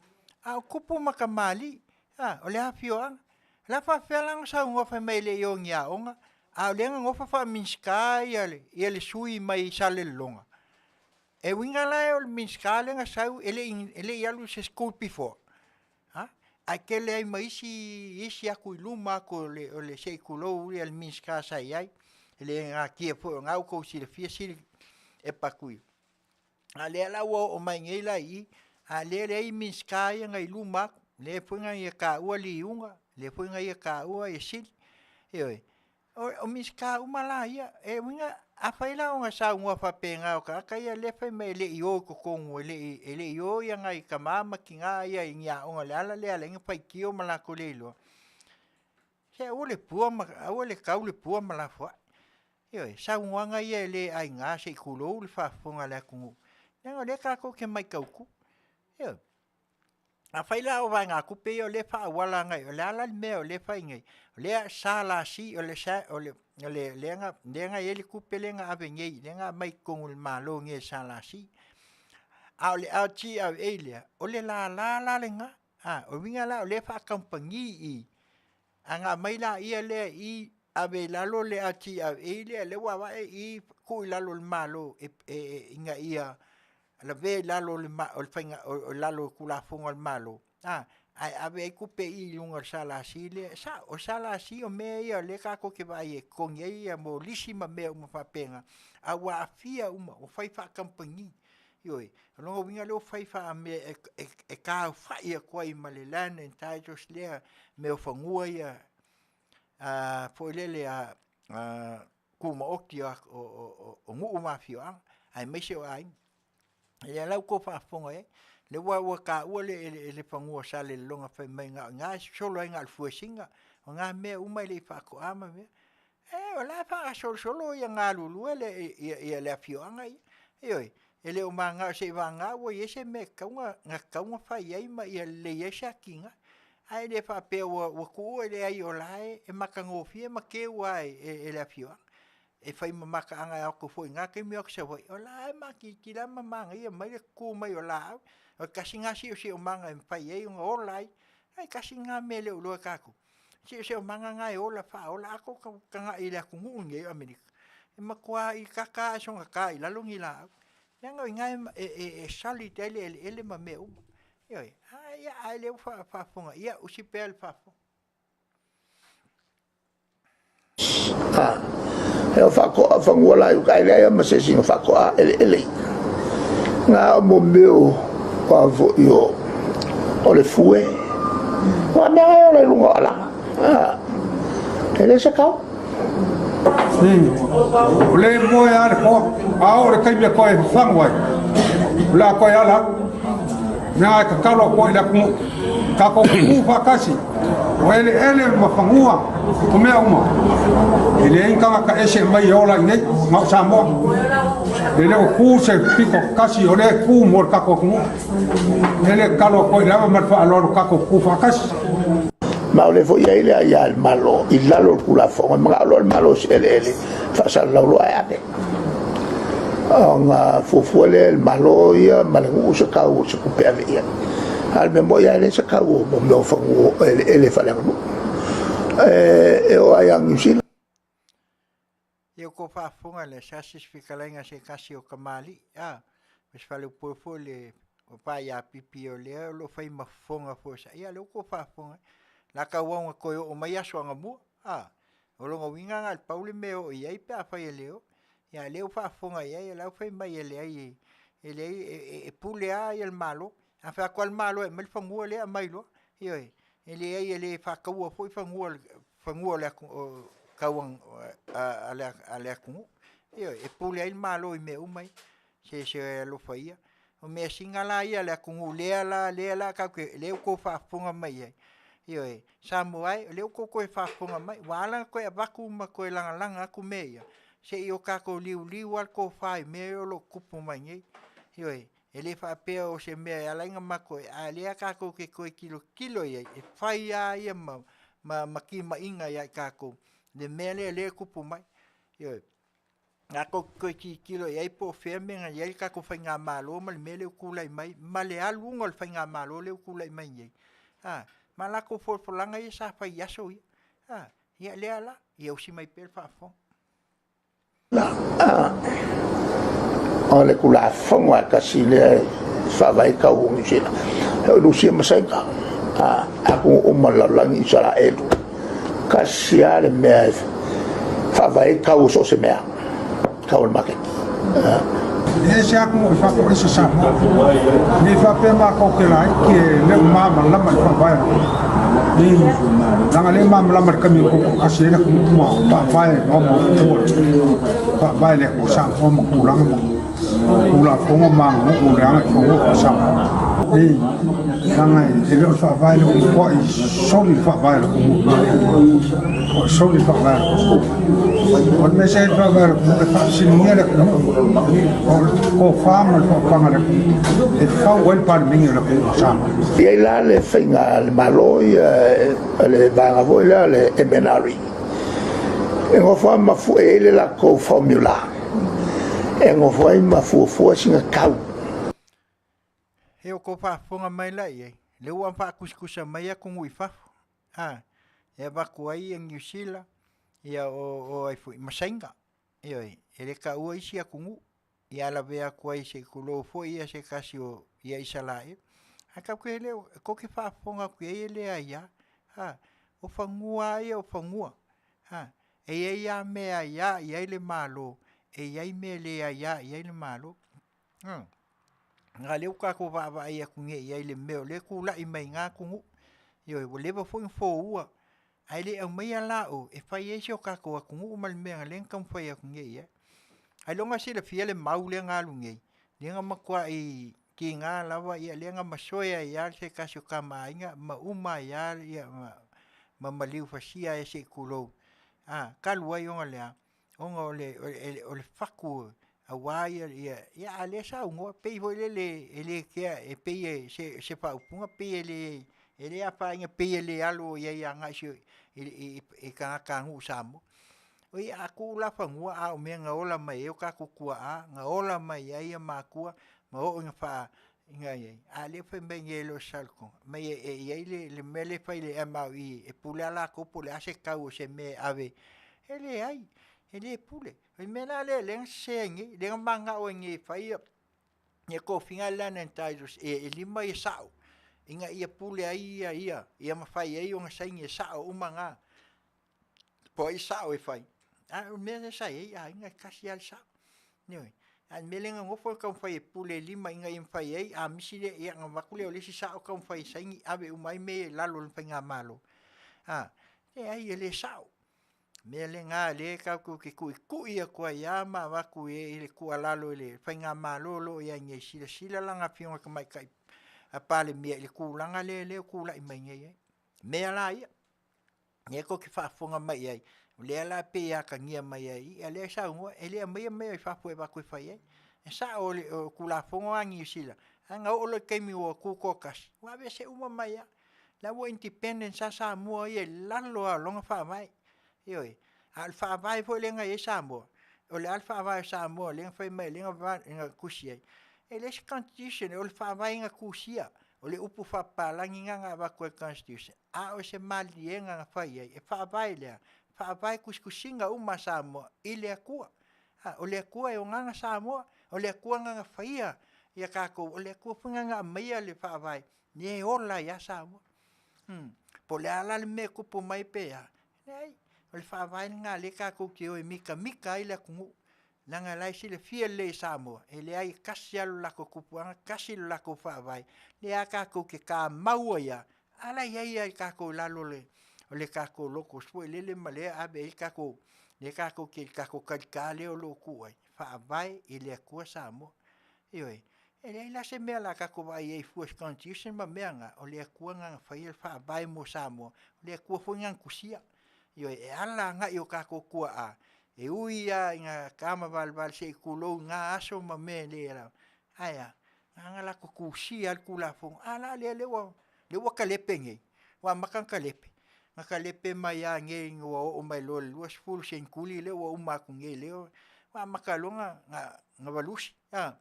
A o tupu ma tamalii, a, o le afioaga. O le a faapefea la ona saunoa fai mai e le i o i ni aoga, a o lea na nofo faa-Minisita ia le, ia le sui mai Salelologa? E uiga la o le Minisita lea na sau e le i, e le i alu i se school before. A? Ae tele ai ma isi, isi atu i luma atu o le, o le se i tulou ia le Minisita sa i ai. E le natia foi o lena ua outou silafia Sili Epa Tui. A lea la ua oo mai nei la i i, a lea e leai Minisita ia na i luma atu, lea foi na ia taua Liuga, lea foi na ia taua ia Sili. Ioe. O, o Minisita uma la ia, e uiga, afai la ona saunoa faapena o tagata ia lea fai mai e le i o i totonu, e le i, e le i o ia nai tama ma tina ia i ni aoga, o le ala lea e ala ai ona faitio ma latou le iloa. Se aua le pua ma, aua le tau le pua ma lafoai. Ioe, saunoaga ia e le aina se i tulou le faafofoga a le atunuu, leaga o lea tatou te matautu. Ioe. Afai la o vaegatupe ia o lea e faaauala agai, o le a la le mea o lea e fai nei? O lea SLC, o le o le lea na lea na i ai le tupe lea na ave nei, lea na aumai i totonu o le Malo nei e le SLC. A o le LTRA lea, o le lala la lena. A, o le uiga la o lea e faakamupani i i, a na aumai laia lea i ave i lalo le LTRA lea, lea ua avane i tuu i lalo o le Malo ina ia lavea i lalo o le faiga o lalo o Tulafono a le Malo, a, ae ave ai tupe i i luga o le SLC lea. E sao, o le SLC o mea ia o lea tatou te vaai e totogi ai mo lisi ma mea uma faapena, a ua aafia uma, ua fai faakamupani. Ioe, o lona uiga lea ua fai faamea e taaofai atu ai ma le Land and Titles lea, mea o fanua ia foi lele a tumaoti o nuu ma afioaga, aemaise o aiga. Ia la ua outou faafofoga i ai, lea ua ua taua le le fanua o Salelologa fai mai na o i ina e sosolo ai na o le fuesina, o na mea uma e le i faatoa ma mea. E o la e faagasolosolo ia galulue le ia le afioaga ia. Ioe, e le o mananao seivagana ua i ai se mea e tatau ona na tatau ona fai ai ma ia lelei ai se atinae. Ae le faapea ua tuu e leai o la e matagofie ma teu lava e le afioaga. E fai ma mataaga e o atu foi i na taimi o atu i Savaii, o la e matilitila ma manaia mai le tutu mai o laau. O le tasi lena siosiomaga e mafai ai ona ola ai, ae tasi lena mea e le o iloa e tatou. Siosiomaga lena e ola faaola. A tou tagai i le atunuu lenei o Amerika, e matua itata lava i soona ta i lalo ni laau, leaga o i ina e solid ai le eleele ma mea uma. Ioe, a ia a lea ua faafofoga, ia usi pea le faafofoga. A, e o faatoa fanua la i uka, e leai ma se isi na faatoa eleele i. Nga o mo mea o a foi o, o le fue. O a mea e ola i luga o alaga. A, e le se kau. O le moe a le koa, a o le taimi e koe fafagu ai. O le a koe ala atu. Mea e tatalo atu ai i le atunuu. Tatou pupū faatasi, o eleele ma fanua, o mea uma. E leai ni tagata ese e mai e ola i inei, na o Samoa. E le o ku se pito kasi, o lea e ku mo le tatou atunuu. E le tatalo atu ai i le ava ma le faaaloalo tatou pupū faatasi. Ma o lea foi e i ai le aia a le Malo i lalo o le Tulafono, e manao loa le Malo i se eleele, faasalalau loa e ave. Ona fuafua lea e le Malo ia ma le nuu se tau o se tupe e ave i ai. A o le mea moni lava e leai se tau o mea o fanua o eleele faaleaganuu. E oo lava ia Niu Sila. Ia kou faafofoga lea, se asi se fetalaiga a se tasi o kamali'i, a, ma se faleupolu foi le o Paiapipi o lea o lo o fai ma fofoga foi o sa, ia lea ua tou faafofoga ai. O le a tauau ina toe oo mai aso anamua, a, o lona uiga na o le pau le mea e oo i ai pe afai e le oo. Ia a o lea ua faafofoga i ai o la ua fai mai e leai e leai e pule lava le Malo. A fai atu lava le Malo e aumai le fanua lea aumai loa, ioe, e leai e le faataua foi fanua fanua o le tau a le atunuu. Ioe, e pule ai le Malo i mea uma ia, se se alofa ia. O measina la ia a le atunuu lea la lea la tatou te lea ua outou faafofoga mai i ai, ioe, Samoa e, o lea ua outou toe faafofoga mai, ua ala ona toe avatu ma toe lagalaga atu mea ia, se i o tatou liuliu lava le tofa i mea ia o lo o tutupu mai nei. Ioe, e le faapea o se mea e ala ai ona matou, a o lea tatou te toe tilotilo i ai, e fai lava ia ma timaiga ia i tatou le mea lea o lea e tupu mai. Ioe. Na kou toe tilotilo i ai po o fea le mea na i ai le tatou faigamalo ma le mea lea ua tulai mai ma le aluga o le faigamalo lea ua tulai mai nei, a, ma latou folafolaga ia sa fai i aso ia. A, ia lea la, ia usi mai pea le faafofoga. O le Tulafono lava e tasi lea e faavae ai tau o Niu Sila, e oo i Rusia ma Saina, a atunuu uma o le lalolagi, Isaraelu, tasi lava le mea e faavae ai tau o so o se mea, tau o le maketi. E ese atunuu i fafo ese Samoa. Ne i faapea matou te laiti e le o malamalama i le faavae o le Leaga le malamalama i le taimi o tutoatasi ai le atunuu ma faavae maumaututua faavae le Atua Samoa ma tulaga ma Tulafono ma aganuu o le agaifanua faa-Samoa. Ei, leaga e le o le faavae lea ua matuai soli le faavae o le atunuu ua soli le faavae o le atunuu. O le mea sa i ai le faavae o le atunuu e faasinogia le atunuu, o le tofa ma le faautaga a le atunuu e fau ai le Palemene o le atunuu o Samoa. E i ai la le faiga a le Malo ia, le vaega foi lea o le MNRE, e nofo lava ma fue ai le latou formula, e nofo ai ma fuafua sina tau. He o kou faafofoga mai la i ai, lea ua faakusikusa mai atunuu i fafo, a, e avatu ai ia Niu Sila, ia o ai foi ma Saina, ioe, e le taua isi atunuu, ia lavea atu ai se i tulou foi ia se tasi o ia Isaraelu. Ae tatou te le o, tou te faafofoga atu i ai e le aia, a, o fanua lava ia o fanua, a, e i ai lava mea e aia i ai le Malo, e i ai mea e le aia i ai le Malo. A lea ua tatou vaavaai atu nei i ai i le mea o lea e tulai mai i na atunuu. Ioe, ua leva foi ona foua, ae le aumaia la o e fai ai si o tatou atunuu ma le mea lea na taumafai atu nei i ai. Ailoga silafia le mau lea na alu nei, lea na matuai tiga lava, ia lea na masoe ai lava se tasi o Tama a Aiga ma uma ai lava ma maliu fasia ai se i tulou, talu ai ona o le a? Ona o le fatu aua ia, a o lea e saunoa, pei foi lele e le kea, e pei o se faaupuga pei e le afaina pei e le alo i ai agai i tagatanuu Samoa. Oi a tuu la fanua a o mea na ola mai ai o tatou tuaa, na ola mai ai matua ma oo ina a o lea e fai mai nei e le o se saolotoga. Mai e i ai le mea lea e fai e le MRE e pule lava latou po o le a se tau o se mea e ave. E leai, e le pule. O le mea la lea o lea na sese ai nei, lea na mananao ai nei e fai ia tofiga Land and Titles e 5 sao ina ia pule ai ia ia ma fai ai ona saini e sao uma na, po o ai sao e fai. A o le mea lea sa i ai aiga e tasi lava le sao. Ioe. A o le mea lea na nofo ma taumafai e pule e 5 ina ia mafai ai, a misi lea, ia ona avatu lea o le isi sao taumafai e saini ave uma ai mea ia i lalo o le faigamalo. A, leai e le sao. O le mea lena o lea tatou te tuitui atu ai lava ma avatu i le tuualalo i le faigamalo o lo o i ai nei, silasila lana Afioga i le Tamaitai Palemia i le tulaga lea ua tulai mai nei ai. O mea la ia, lea tou te faafofoga mai i ai, o lea la e pei e atagia mai ai i i, a o lea e saunoa, e le aumaia mea i fafo e avatu e fai ai. E sao o le Tulafono a Niu Sila, ae na oo loa i le taimi ua tutoatasi, ua aveese uma mai lava. O la ua independence lava Samoa ia i lalo lava o lona faavae. Ioe. A o le faavae foi lea na i ai Samoa, o le a le faavae o Samoa lea na fai mai lea na tusi ai? E leai se constitution, o le faavae na tusia. O le upu faapapalagi lena na avatu ai le constitution, a o se maliega na fai ai, e faavae i le a? Faavae tusitusiga uma a Samoa i le Atua. O le Atua e ogaga Samoa, o le Atua na na faia ia tatou, o le Atua foi na na aumaia le faavae lea e ola ai lava Samoa. Po o le a la le mea e tupu mai pe a, leai, o le faavae lena lea tatou te o e mitamita ai le atunuu, leaga o la e silafia lelei e Samoa, e leai e tasi lava lo latou tupuaga, tasi lo latou faavae, lea lava tatou te tamau ai lava, a o la e i ai lava tatou i lalo o le tatou logos foi lele ma lea e ave ai le tatou, lea tatou te i le tatou talita lea o lo o tuu ai, e faavae i le Atua Samoa. Ioe. E leai la se mea o le a tatou vaai ai fua i se constitution ma mea na, o le Atua na na faia le faavae mo Samoa, o le Atua foi na na tusia. Ioe, e ala agai i o tatou tuaa, e ui lava ina tamavalevale se i tulou i na aso ma mea e le lava, ae a? Na ona latou tusia lava le Tulafono. A la lea lea ua talepe nei, ua amata ona talepe, na talepe mai lava nei ina ua oo mai loa i le 20 seneturi lea ua uma atu nei lea Ua amata loa ona na valusi, a.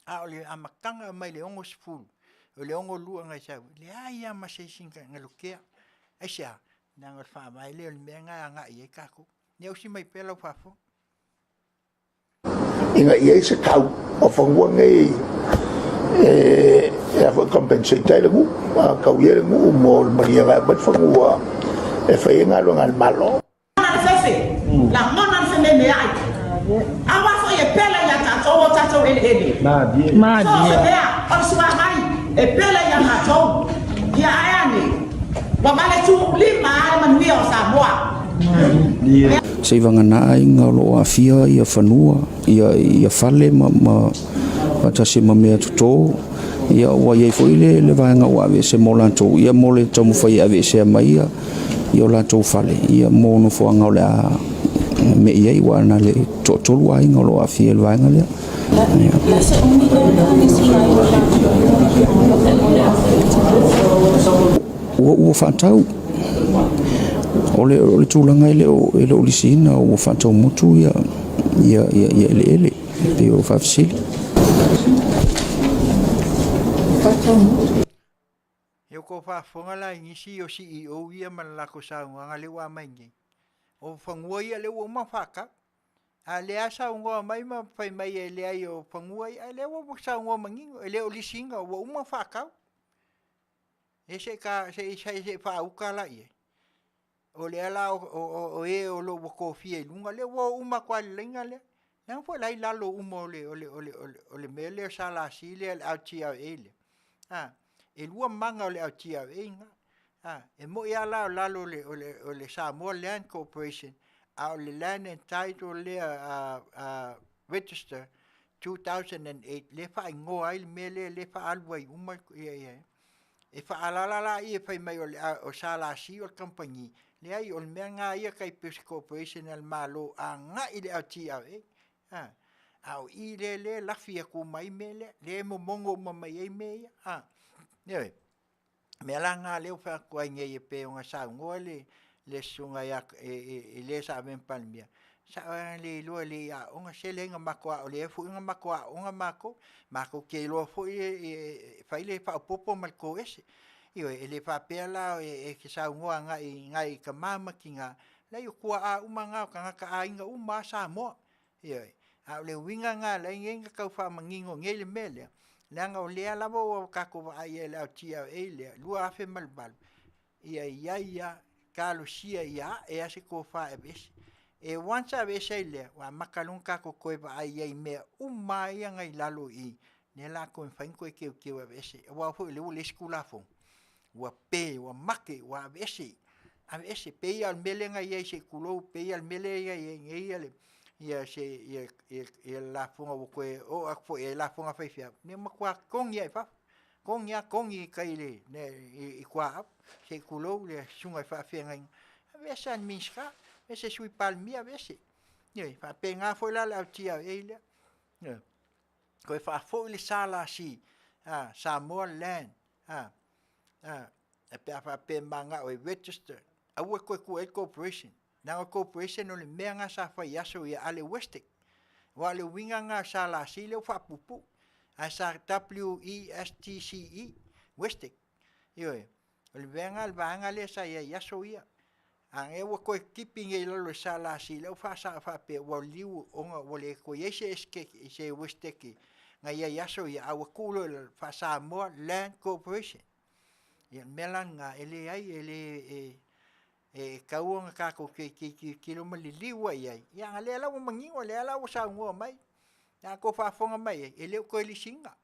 A o le amataga mai le 60, o le 62 na sau ai, leai lava ma se isi na lotea. Aisea? Leaga o le Faavae lea o le mea lena e agai i ai tatou. Ia usi mai pea lau faafofoga. Ina ia i ai se tau o fanua nei e a foi compensate ai le nuu, tau i ai le nuu mo le maliega e aumai le fanua e fai ai galuega a le Malo. Lagona le fefe, lagona le fememeai. Aua foi e pele ia tatou o tatou eleele. So o se mea o le suavai e pele ia matou. Ia ae ane, ua valetuulima lava le manuia o Samoa. Seivagana aiga o lo o aafia ia fanua, ia fale ma faatasi ma mea toto. Ia ua i ai foi le vaega ua aveese mo latou, ia mo le taumafai e aveesea mai ia o latou fale, ia mo nofoaga o le a me'i ai, aua na le toatolu aiga o lo o aafia i le vaega lea. Ua faatau. O le tulaga e le o lisiina, ua faatau motu ia eleele, e pei o faafesili. Ia ua tou faafofoga la i nisi o CEO ia ma le latou saunoaga lea ua aumai nei, o fanua ia lea ua uma ona faatau. A o lea lava saunoa mai ma fai mai e leai o fanua ia, a o lea ua saunoa manino, e le o lisiina ua uma ona faatau. Ia se i se i faauta la i ai. O lea la o e o lo o ua tofia i luga, lea ua o uma atu lava i le laina lea. Leaga foi o la e i lalo uma o le mea lea o le SLC lea le LTRA lea. A, e lua maga o le LTRA lena. A, e moni lava la o lalo o le Samoa Land Corporation, a o le Land and Title lea Register 2008 lea e faaigoa ai le mea lea, lea e faaalu ai uma ia. E faaalaala la i e fai mai o le SLC o le kamupani, leai o le mea lena ia tai pei o se corporation a le Malo agai i le LTRA. A, a o i lea lea e lafi atu uma ai mea lea, lea e momono uma mai ai mea ia. A, ioe. O le mea la lena lea ua fai atu ai nei e pei ona saunoa le susuga ia, i le sa avea ma Palemia, sa le iloa e le i aoga, se leai na matou aoga, o lea foi na matou aoga matou, matou te iloa foi e fai le faaopoopo ma le toese. Ioe, e le faapea la e te saunoa agai i nai tama ma tina, leai o tuaa uma na o tagata aiga uma lava Samoa. Ioe. A o le uiga lena o lea e ala ona tau faamanino nei le mea lea, leaga o lea lava ua tatou vaai i ai i le LTRA lea 2008, ia i ai lava, talosia ia ae lava se tofa e aveese. E once a aveese ai lea, ua amata loa ona tatou toe vaai i ai i mea uma lava ia na i lalo i i, lea o le a toe mafai ona toe teuteu e aveese. Aua foi o lea ua leai se Tulafono, ua pe, ua mate, ua aveese, aveese. E pei lava o le mea lea na i ai se i tulou, e pei lava o le mea lea e i ai nei ia se ia le lafoga ua toe oo atu foi i ai lafoga a faifeau, ua matua togi lava i fafo. Togi lava togi i tai i tuaau, se i tulou le susuga i faafeagaiga. Aveese lava e le Minisita, aveese e le Sui Palemia, aveese. Ioe, e faapena foi la le LTRA lea. Ioe. Toe faafoi le SLC, Samoa Land, pe a faapea e mananao e register, aua le toe tuu i ai le corporation. Leaga o le corporation o le mea lena sa fai i aso ia a le WESTEC. Aua o le uiga lena o le SLC lea ua faapuupuu, ae sa W-E-S-T-C-E, WESTEC. Ioe. O le mea lena o le vaega lea sa i ai i aso ia. A o lea ua toe tipi nei i lalo o le SLC, lea ua faasao faapea ua liliu ona ua le toe i ai se Esetete na i ai i aso ia, a ua tuu loa i lalo faa-Samoa Land Corporation. Ia o le mea la lena, e leai, e le, e tatau ona tatou tilotilo ma liliu lava i ai, a o lea la ua manino, o lea la ua saunoa mai. A outou faafofoga mai ai, e le o toe lisiina.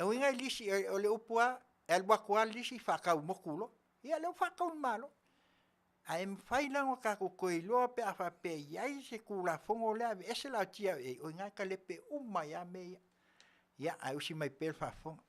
O uiga e lisi, o le upu lava, e alu atu lava le lisi faatau motu loa. Ia o lea ua faatau e le Malo. Ae mafai la ona tatou toe iloa pe a faapea e i ai se Tulafono lea e aveese le LTRA, o i ina e talepe uma ai lava mea ia. Ia, ae usi mai pea le faafofoga.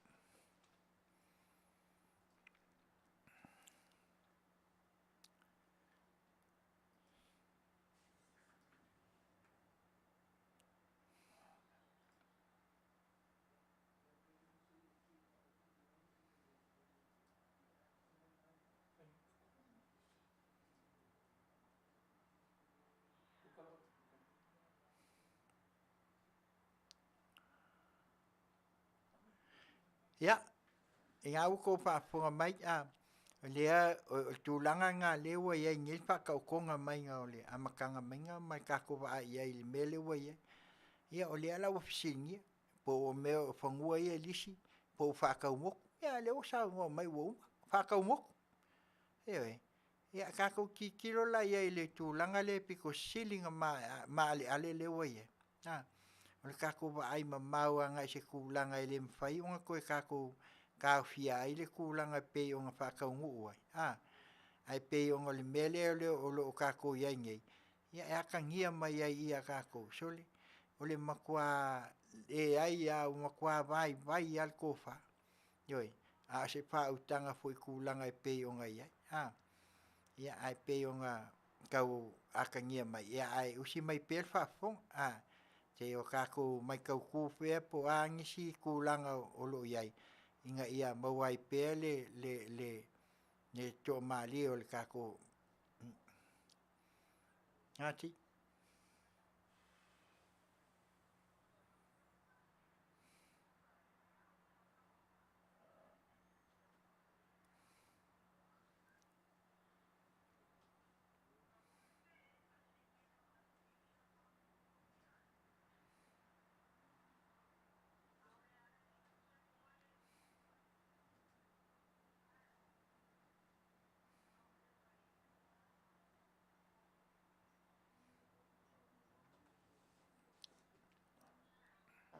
Ia, i lena ua outou faafofoga mai, a, o lea, o le tulaga lena o lea ua i ai nei le faataotoga maiga o le amataga maiga ma le tatou vaai i ai i le mea lea ua i ai. Ia o lea la ua fesiligia, po o mea o fanua ia e lisi, po o faatau motu. Ia a o lea ua saunoa mai ua uma, faatau motu. Ioe. Ia tatou tilotilo la i ai i le tulaga lea e pito sili ona maaleale lea ua i ai, a, o le tatou vaai mamao agai i se tulaga e le mafai ona toe tatou taofia ai le tulaga e pei ona faataunuu ai, a, ae pei ona o le mea lea o lo o tatou i ai nei, ia e atagia mai ai i i ia tatou, sole, o le matua leai lava, ua matua vaivai lava le tofa. Ioe, a o se faautaga foi i tulaga e pei ona i ai. A, ia ae pei ona tau atagia mai, ia ae usi mai pea le faafofoga. A, se i o tatou matautu pea po o a nisi tulaga o lo o i ai, ina ia maua ai pea le, le, le, le toamalie o le tatou Ngāti.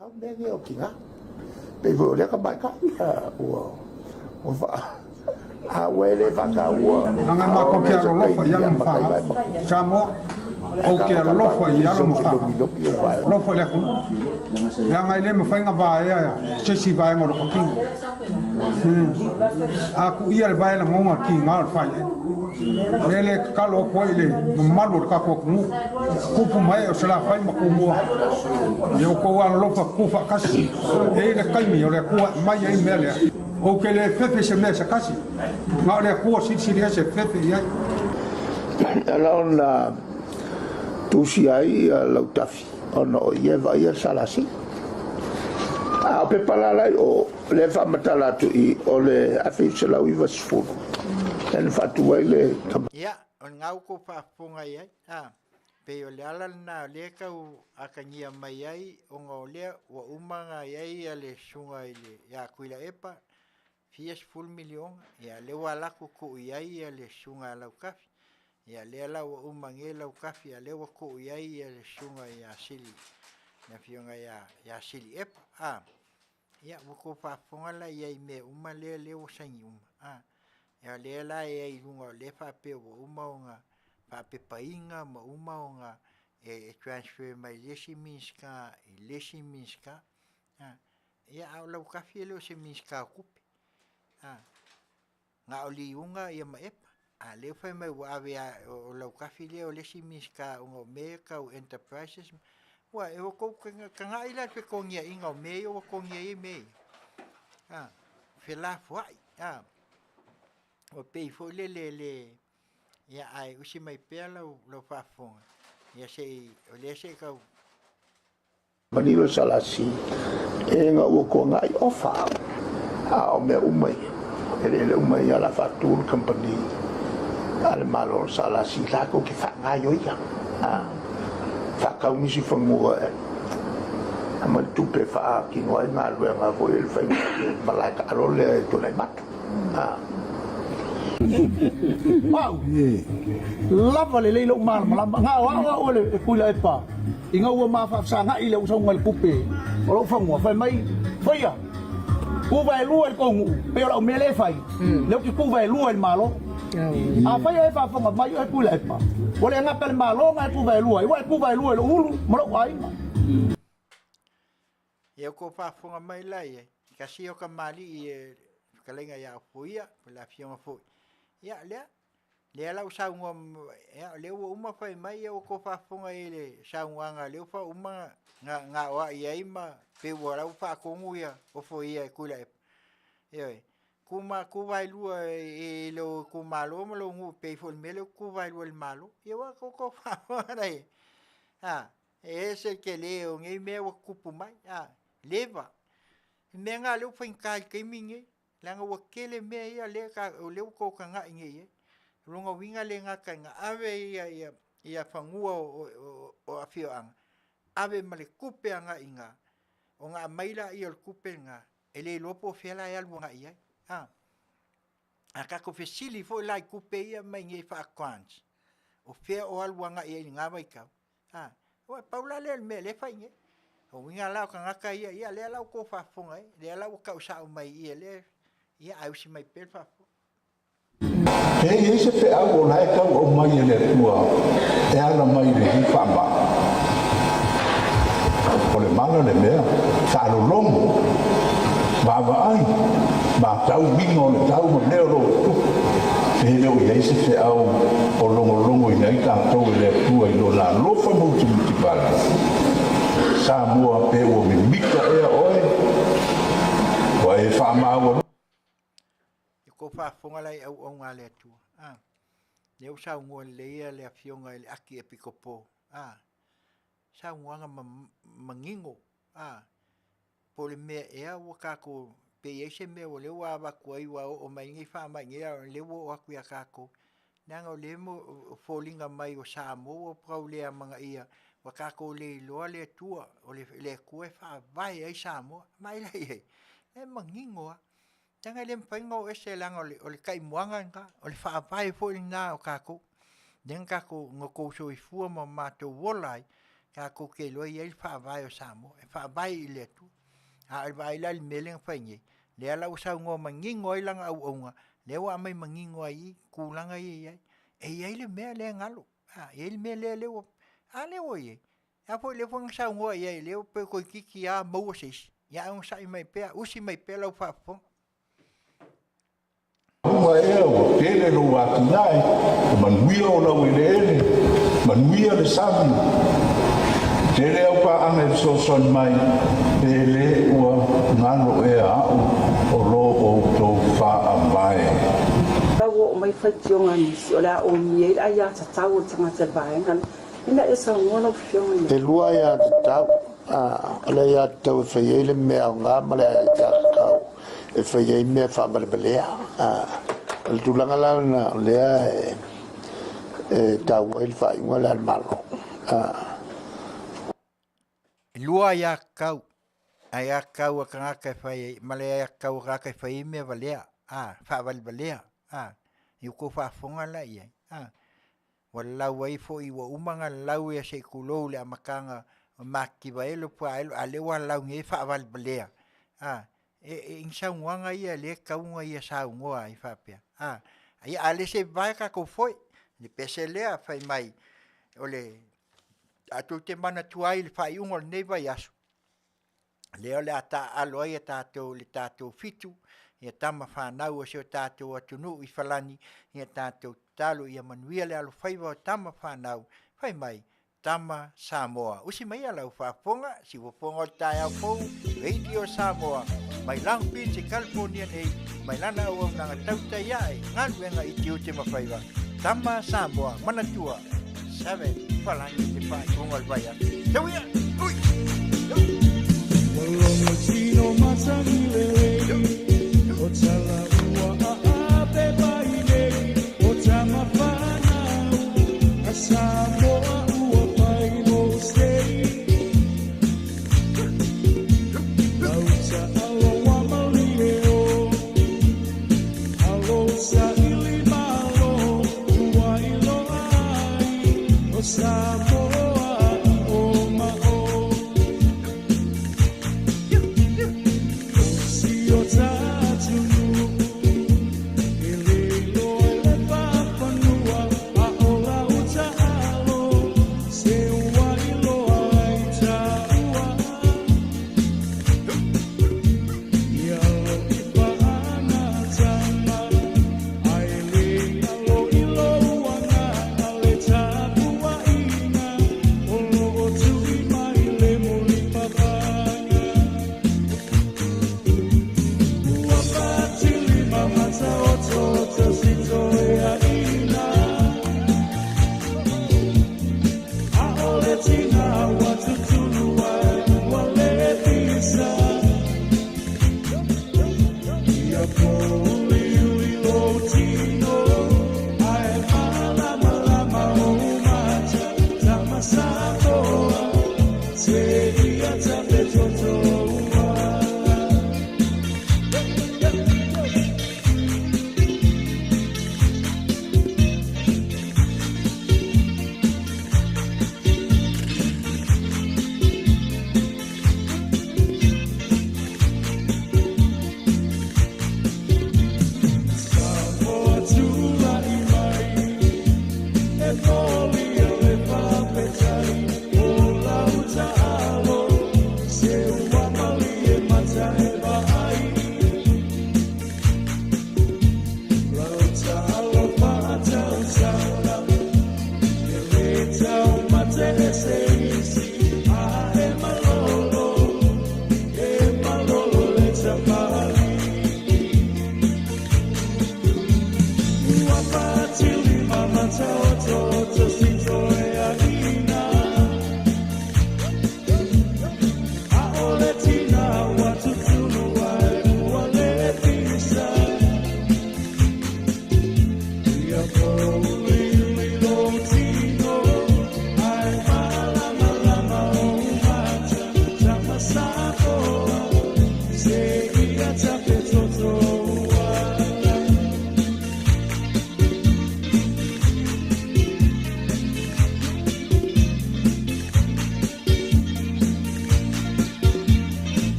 Au mea nei o tina. Pei foi o lea tamaitai ua ua faa a ua e le faataua. Langa matou te alolofa i alo ma fanau. Samoa, ou te alofa i alo ma fanau. Alofa i le atunuu. Leaga e le mafai ona vaea se isi vaega o le tino. A kuia le vae lagona tiga o le faiai. O lea le tatalo atu ai i le mamalu o le tatou atunuu, tupu ma ee o Salafai ma Tumua, ia outou alolofa tutu faatasi. E i ai le taimi o le Atua e aumai ai le mea lea. Ou te le fefe i se mea se tasi, na o le Atua silisili ese e fefe i ai. Ala ona tusia ai Lautafi ona o ia e vaaia le SLC. A o pepa la la i o, lea e faamatala atu i o le 1990, lea na faatu ai le Ia, o lena ua tou faafofoga i ai, a, pei o le ala lena o lea e tau atagia mai ai ona o lea ua uma ona i ai le susuga i le, ia Tuilaepa, fia sefulu miliona, ia lea ua alu atu tuu i ai le susuga ia Lautafi, ia lea la ua uma nei Lautafi, a lea ua tuu i ai le susuga ia Sili, le afioga ia Sili Epa, a, ia ua tou faafofoga la i ai i mea uma lea lea ua saini uma, a, ia lea la e ai i luga o lea faapea ua uma ona faapepaina ma uma ona e transfer mai le isi Minisita i le isi Minisita, a. Ia, a o Lautafi e le o se Minisita o Tupe. A, na o Liuga ia ma Epa. A lea ua fai mai ua ave a, o Lautafi lea o le isi Minisita ona o mea ia tau enterprises. Ua, e ua tou tagai la i le fetogiaiga o mea ia ua togia ai mea ia. A, felafoai. A, ua pei foi lele le, ia ae usi mai pea lau, lau faafofoga, ia se i, o lea se i tau Manino SLC e ga ua toaga'i ofa a o mea uma ia, eleele uma ia o le a faatu le kamupani a le Malo o le SLC latou te faagaioia a faatau nisi fanua e aumai le tupe e faatino ai galuega foi le faiga o le malae taalo lea e Tuanaimato. Pau, lava lelei lou malamalama. Na o au au e Tuilaepa, ina ua ma faafesaga'i le usauga i le tupe o lou fanua, fai mai, Faia, tu vaelua i le tou nuu, pei o lau mea lea e fai, lea ou te tu vaelua i le Malo. Afai o e faafofoga mai oe Tuilaepa, ua le gata i le Malo na e tu vaelua ai, ua e tu vaelua i lou ulu ma lou aiga. Ia ua tou faafofoga mai la i ai, tasi ia o kamali'i e fetalaiga ia Ofoia, po o le afioga foi. Ia, lea, lea la ua saunoa, ia, o lea ua uma fai mai, ia ua tou faafofoga i ai i le saunoaga, lea ua uma na gaoai ai ma pei ua la ua faatonu ia Ofoia e Tuilaepa. Ioe, tu ma tu vaelua i lou itumalo ma lou nuu pei foi o le mea lea ua tu vaelua i le Malo. Ia ua tou faafofoga la i ai. A, E ese le tele o nei mea ua tutupu mai, a, leva. Le mea lena lea ua faigata i le taimi lenei, leaga ua tele mea ia lea ta, o lea ua tou tagai nei i ai. O lona uiga e le gata ina ave ia ia ia fanua o o o afioaga, ave ma le tupe agai i ina, ona aumai laia o le tupe lena, e le iloa po o fea la e alu agai i ai. A, a tatou fesili foi la i tupe ia e aumai nei faa-grants, o fea o alu agai i ai i lena vaitau? A, aua e pau la lea o le mea o lea e fai nei. O uiga la o tagata ia, ia lea la ua outou faafofoga ai, lea la ua tau sao mai i i, lea, ia ae usi mai pea le faafofoga. Pe i ai se feau o la e tau aumai e le Atua e ala mai i lenei faamai? O le mala le mea, faalologo, vaavaai, matau uiga o le tau ma mea o lo o tutupu, pe le o i ai se feau o logologoina ai tatou e le Atua i Lona alofa mutimutivale. Samoa, pe ua mimita ea oe? Ua e faamaualuga. I kou faafofoga la i auauna a le Atua, a, lea ua saunoa lelei ia le Afioga i le Aki Epikopo, a, saunoaga manino, a, po o le mea ea ua tatou, pe i ai se mea o lea ua avatu ai ua oo mai nei faamai nei, a o lea ua oo atu ia tatou. Leaga o lea e foliga mai o Samoa ua tau le amanaia, ua tatou le iloa le Atua, o le Atua e faavae ai Samoa. Vaai la i ai, e manino lava. Leaga e le mafai ona o ese leaga o le taimuaga lena, o le faavae foi lena o tatou, lea na tatou, na outou soifua ma matou ola ai, tatou te iloa e i ai le faavae o Samoa, e faavae i le Atua. A o le vaai la i le mea lea na fai nei, lea la ua saunoa manino ai lana auauna, lea ua aumai manino ai i i tulaga ia e i ai. E i ai le mea lea e galo, e i ai le mea lea ua, a lea ua i ai. A foi lea foi na saunoa i ai, lea pei toeitiiti lava maua se isi, ia ae onosai mai pea, usi mai pea lau faafofoga. Uma ea ua tele lou atinae, ua manuia o lau eleele, manuia le sami. Tele au paaga e fesoasoani mai, pe le ua galo ea a'u o lo outou faavae. Lau oo mai faitioga a nisi o le a omia ai le aiatatau o le tagata i le vaega lea. Ina ia saunoa lau Afioga i le. E lua aiatatau, o le aiatatau e fai ai le mea aoga ma le aiatatau e fai ai mea faavalevalea. O le tulaga la lena o lea e taua ai le faaiuga lea a le Malo. E lua aiatatau, aiatatau a tagata e fai ai ma le aiatatau a tagata e fai ai mea valea, faavalevalea, i ua outou faafofoga la i ai. Ua lau ai foi, ua uma ona lau ia se i tulou le amataga o matitiva ai le puaelo, a o lea ua lau nei faavalevalea, a, e, i ni saunoaga ia lea e tatau ona ia saunoa ai faapea, a. Ia a le se vae tatou foi, le pese lea fai mai o le, a tou te manatua ai i le faaiuga o lenei vaiaso, lea o le a taaalo ai a tatou le tatou fitu ia tama fanau a si o tatou atunuu i Falani, ia tatou tatalo ia manuia le alofaiva o tama fanau, fai mai Tama Samoa. Usi mai ia lau faafofoga, siufofoga o le taeao fou, Radio Samoa, mai Long Beach i California nei, mai lana auaunaga tautai ae, galuega i tiute ma faiva. Tama Samoa, manatua, 7, Falani te faaiuga o le vaiaso. Tau ia! Ui! Ua logo tino matagi lelei O tala ua aape mai nei O tama whanau A Samoa ua pai mo sei Lauta alo wa malie o Alo sa ili malo Ua iloa ai O Samoa i o ma o O si o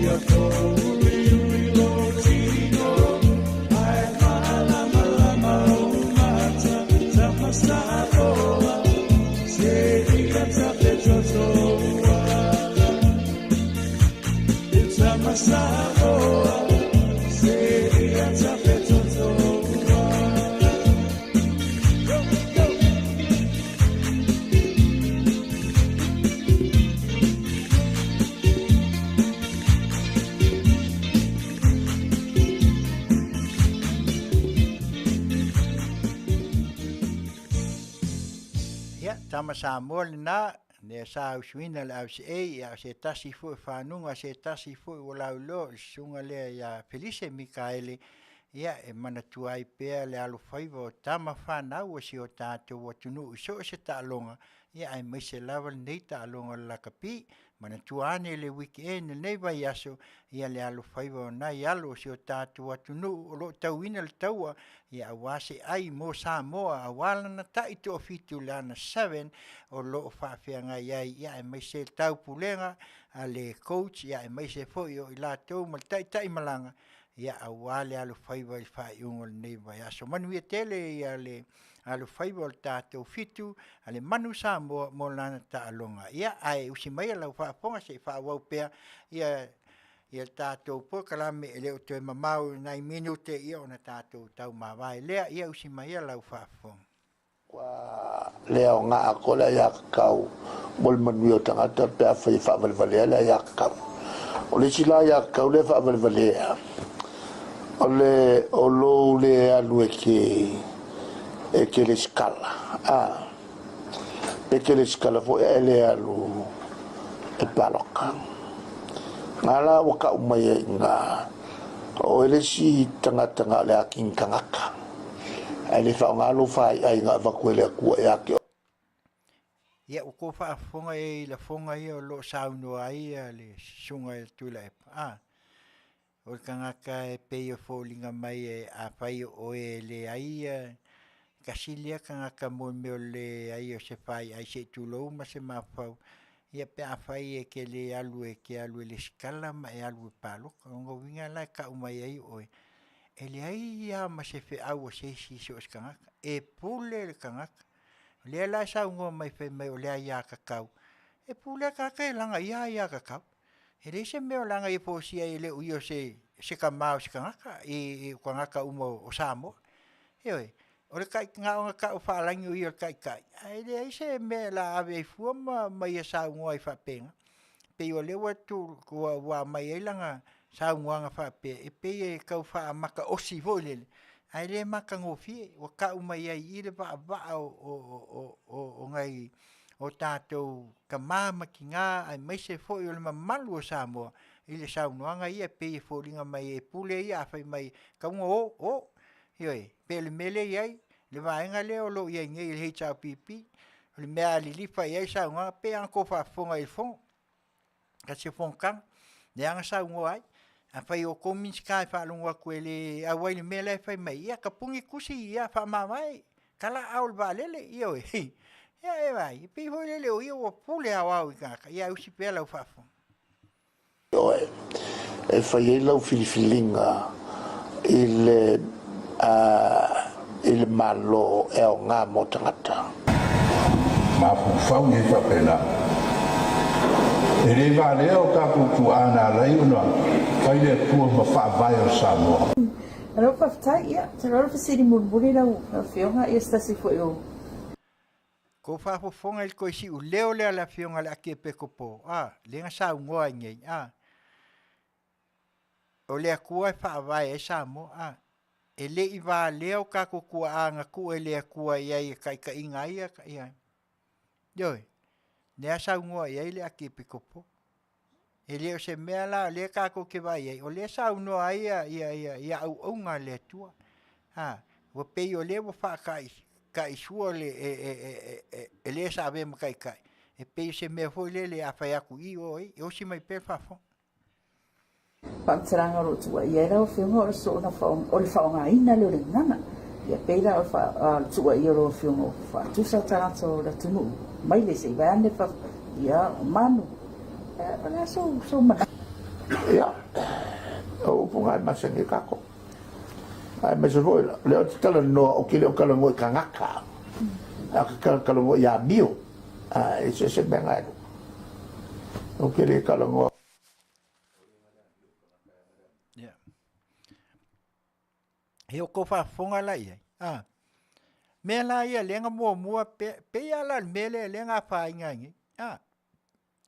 Ia tama Samoa lena, lea sa usuina le RCA, ia o se tasi foi o fanuga, se tasi foi ua lauiloa o le susuga lea ia Felise Mikaele, ia e manatua ai pea le alofaiva o tama fanau a si o tatou atunuu i so o se taaloga, ia aemaise lava lenei taaloga o le lakapi. Manatua ane le weekend i lenei vaiaso, ia le alofaiva o nai alo o si o tatou atunuu o lo o tauina le taua, ia aua se ai mo Samoa, aua lana tai toafitu le ana seven o lo o faafeagai ai, ia aemaise le taupulega a le coach, ia aemaise foi o i latou ma le taitaimalaga, ia aua le alofaiva i le faaiuga o lenei vaiaso. Manuia tele ia le alofaiva o le tatou fitu a le Manu Samoa mo lana taaloga. Ia, ae usi maia lau faafofoga se i faaauau pea ia ia le tatou polokalame e le o toe mamao i nai minute ia ona tatou taumavae lea. Ia usi maia lau faafofoga. Ua le aoga atoa le aiatatau mo le manuia o tagata pe afai e faavalevalea le aiatatau. O le isi la aiatatau lea e faavalevalea, o le o lou le alu e te e te resitala, a, pe te resitala foi ae le alu e paloka. Na la ua tau mai ai i ina, o oe le isi tagata na o le atini tagata. Ae le faaaoga lou faaiaiga avatu e le Atua ia te oe. Ia, ua kou faafofoga i lafoga ia o lo o saunoa ai le Susuga ia Tuilaepa, a, o le tagata e pei e foliga mai e afai o oe e leai tasi lea tagata mo le mea o le leai o se faiai se i tulou ma se mafaufau, ia pe afai e te le alu e te alu e lesitala ma e alu e palota. O lona uiga la e tau mai ai oe, e leai lava ma se feau a se isi i so o se tagata, e pule le tagata. O lea la e saunoa mai fai mai o le aiatatau, e pule le tagata e lana ia aiatatau. E leai se mea o lana ia folasia ai e le o ia o se se tama o se tagata i tagata uma o Samoa. Ioe, o le na ona tau faalagi o ia o le taitai, ae leai se mea o le a ave ai fua ma ia saunoa ai faapena. Pei o lea ua tu ua aumai ai lana saunoaga faapea, e pei e tau faamataosi foi lele, ae le matagofie, ua tau mai ai i i le vaavaa o nai o tatou tama ma tina aemaise foi o le mamalu o Samoa i le saunoaga ia e pei e foliga mai e pule ia a fai mai e tatau ona o, o. Ioe, pei o le mea lea e i ai le vaega lea o lo o i ai nei i le HRPP, o le mea a lilifa i ai saunoaga, pei lava ona outou faafofoga i le Fono, tasi o fonotaga, lea na saunoa ai, afai o outou Minisita e faalogo atu e le auai i le mea la e fai mai, ia tapuni tusi, ia faamavae, tala aao i le vaalele, ioe. Ia e vaai, e pei foi lele o ia ua pule aoao i tagata, ia ae usi pea lau faafofoga. Oe e fai ai lau filifiliga i le i le Malo e aoga mo tagata. Mafaufau i ai faapena. E le valea o tatou tuaa na ala ai ona fai le Atua ma faavae o Samoa. Malo faafetai. Ia, ou te iloa o le fesili mulimuli lau Afioga, ia se tasi foi o. Kou faafofoga i le toe siuleo lea a le Afioga i le Akiepekopo, a, lea na saunoa ai nei, a, o le Atua e faavae ai Samoa, a, e le i valea o tatou tuaa na tuu e le Atua i ai e taitaiga ai ia, ia, ioe, lea saunoa i ai le Akiepekopo. E le o se mea la o lea tatou te vaai ai, o lea e saunoa ai ia, ia, ia, ia auauna a le Atua. A, ua pei o lea ua faataisua le, e, e, e, e, e le sa avea ma taitai, e pei o se mea foi lele a fai atu i o ai, e osi mai pea le faafofoga. Faamatalaga o lo o tuuaia ai lau Afioga o le soona o le faaaogaina lea o le gagana. Ia pei la o le tuuaia o lau Afioga ua faatusa tagata o le atunuu mai le se i vaeane ia o manu. O le a sou manatu? Ia, o upu na e masani ai tatou. Aemaise foi o lea ou te talanoa, ou te le o talanoa i tagata, ae ou te talanoa i amio. E eseese mea na e lua. Ou te le talanoa. Ia. He o kou faafofoga la i ai. A. Mea la ia lea na muamua pe, pei lava la le mea lea lea na afaina ai nei. A.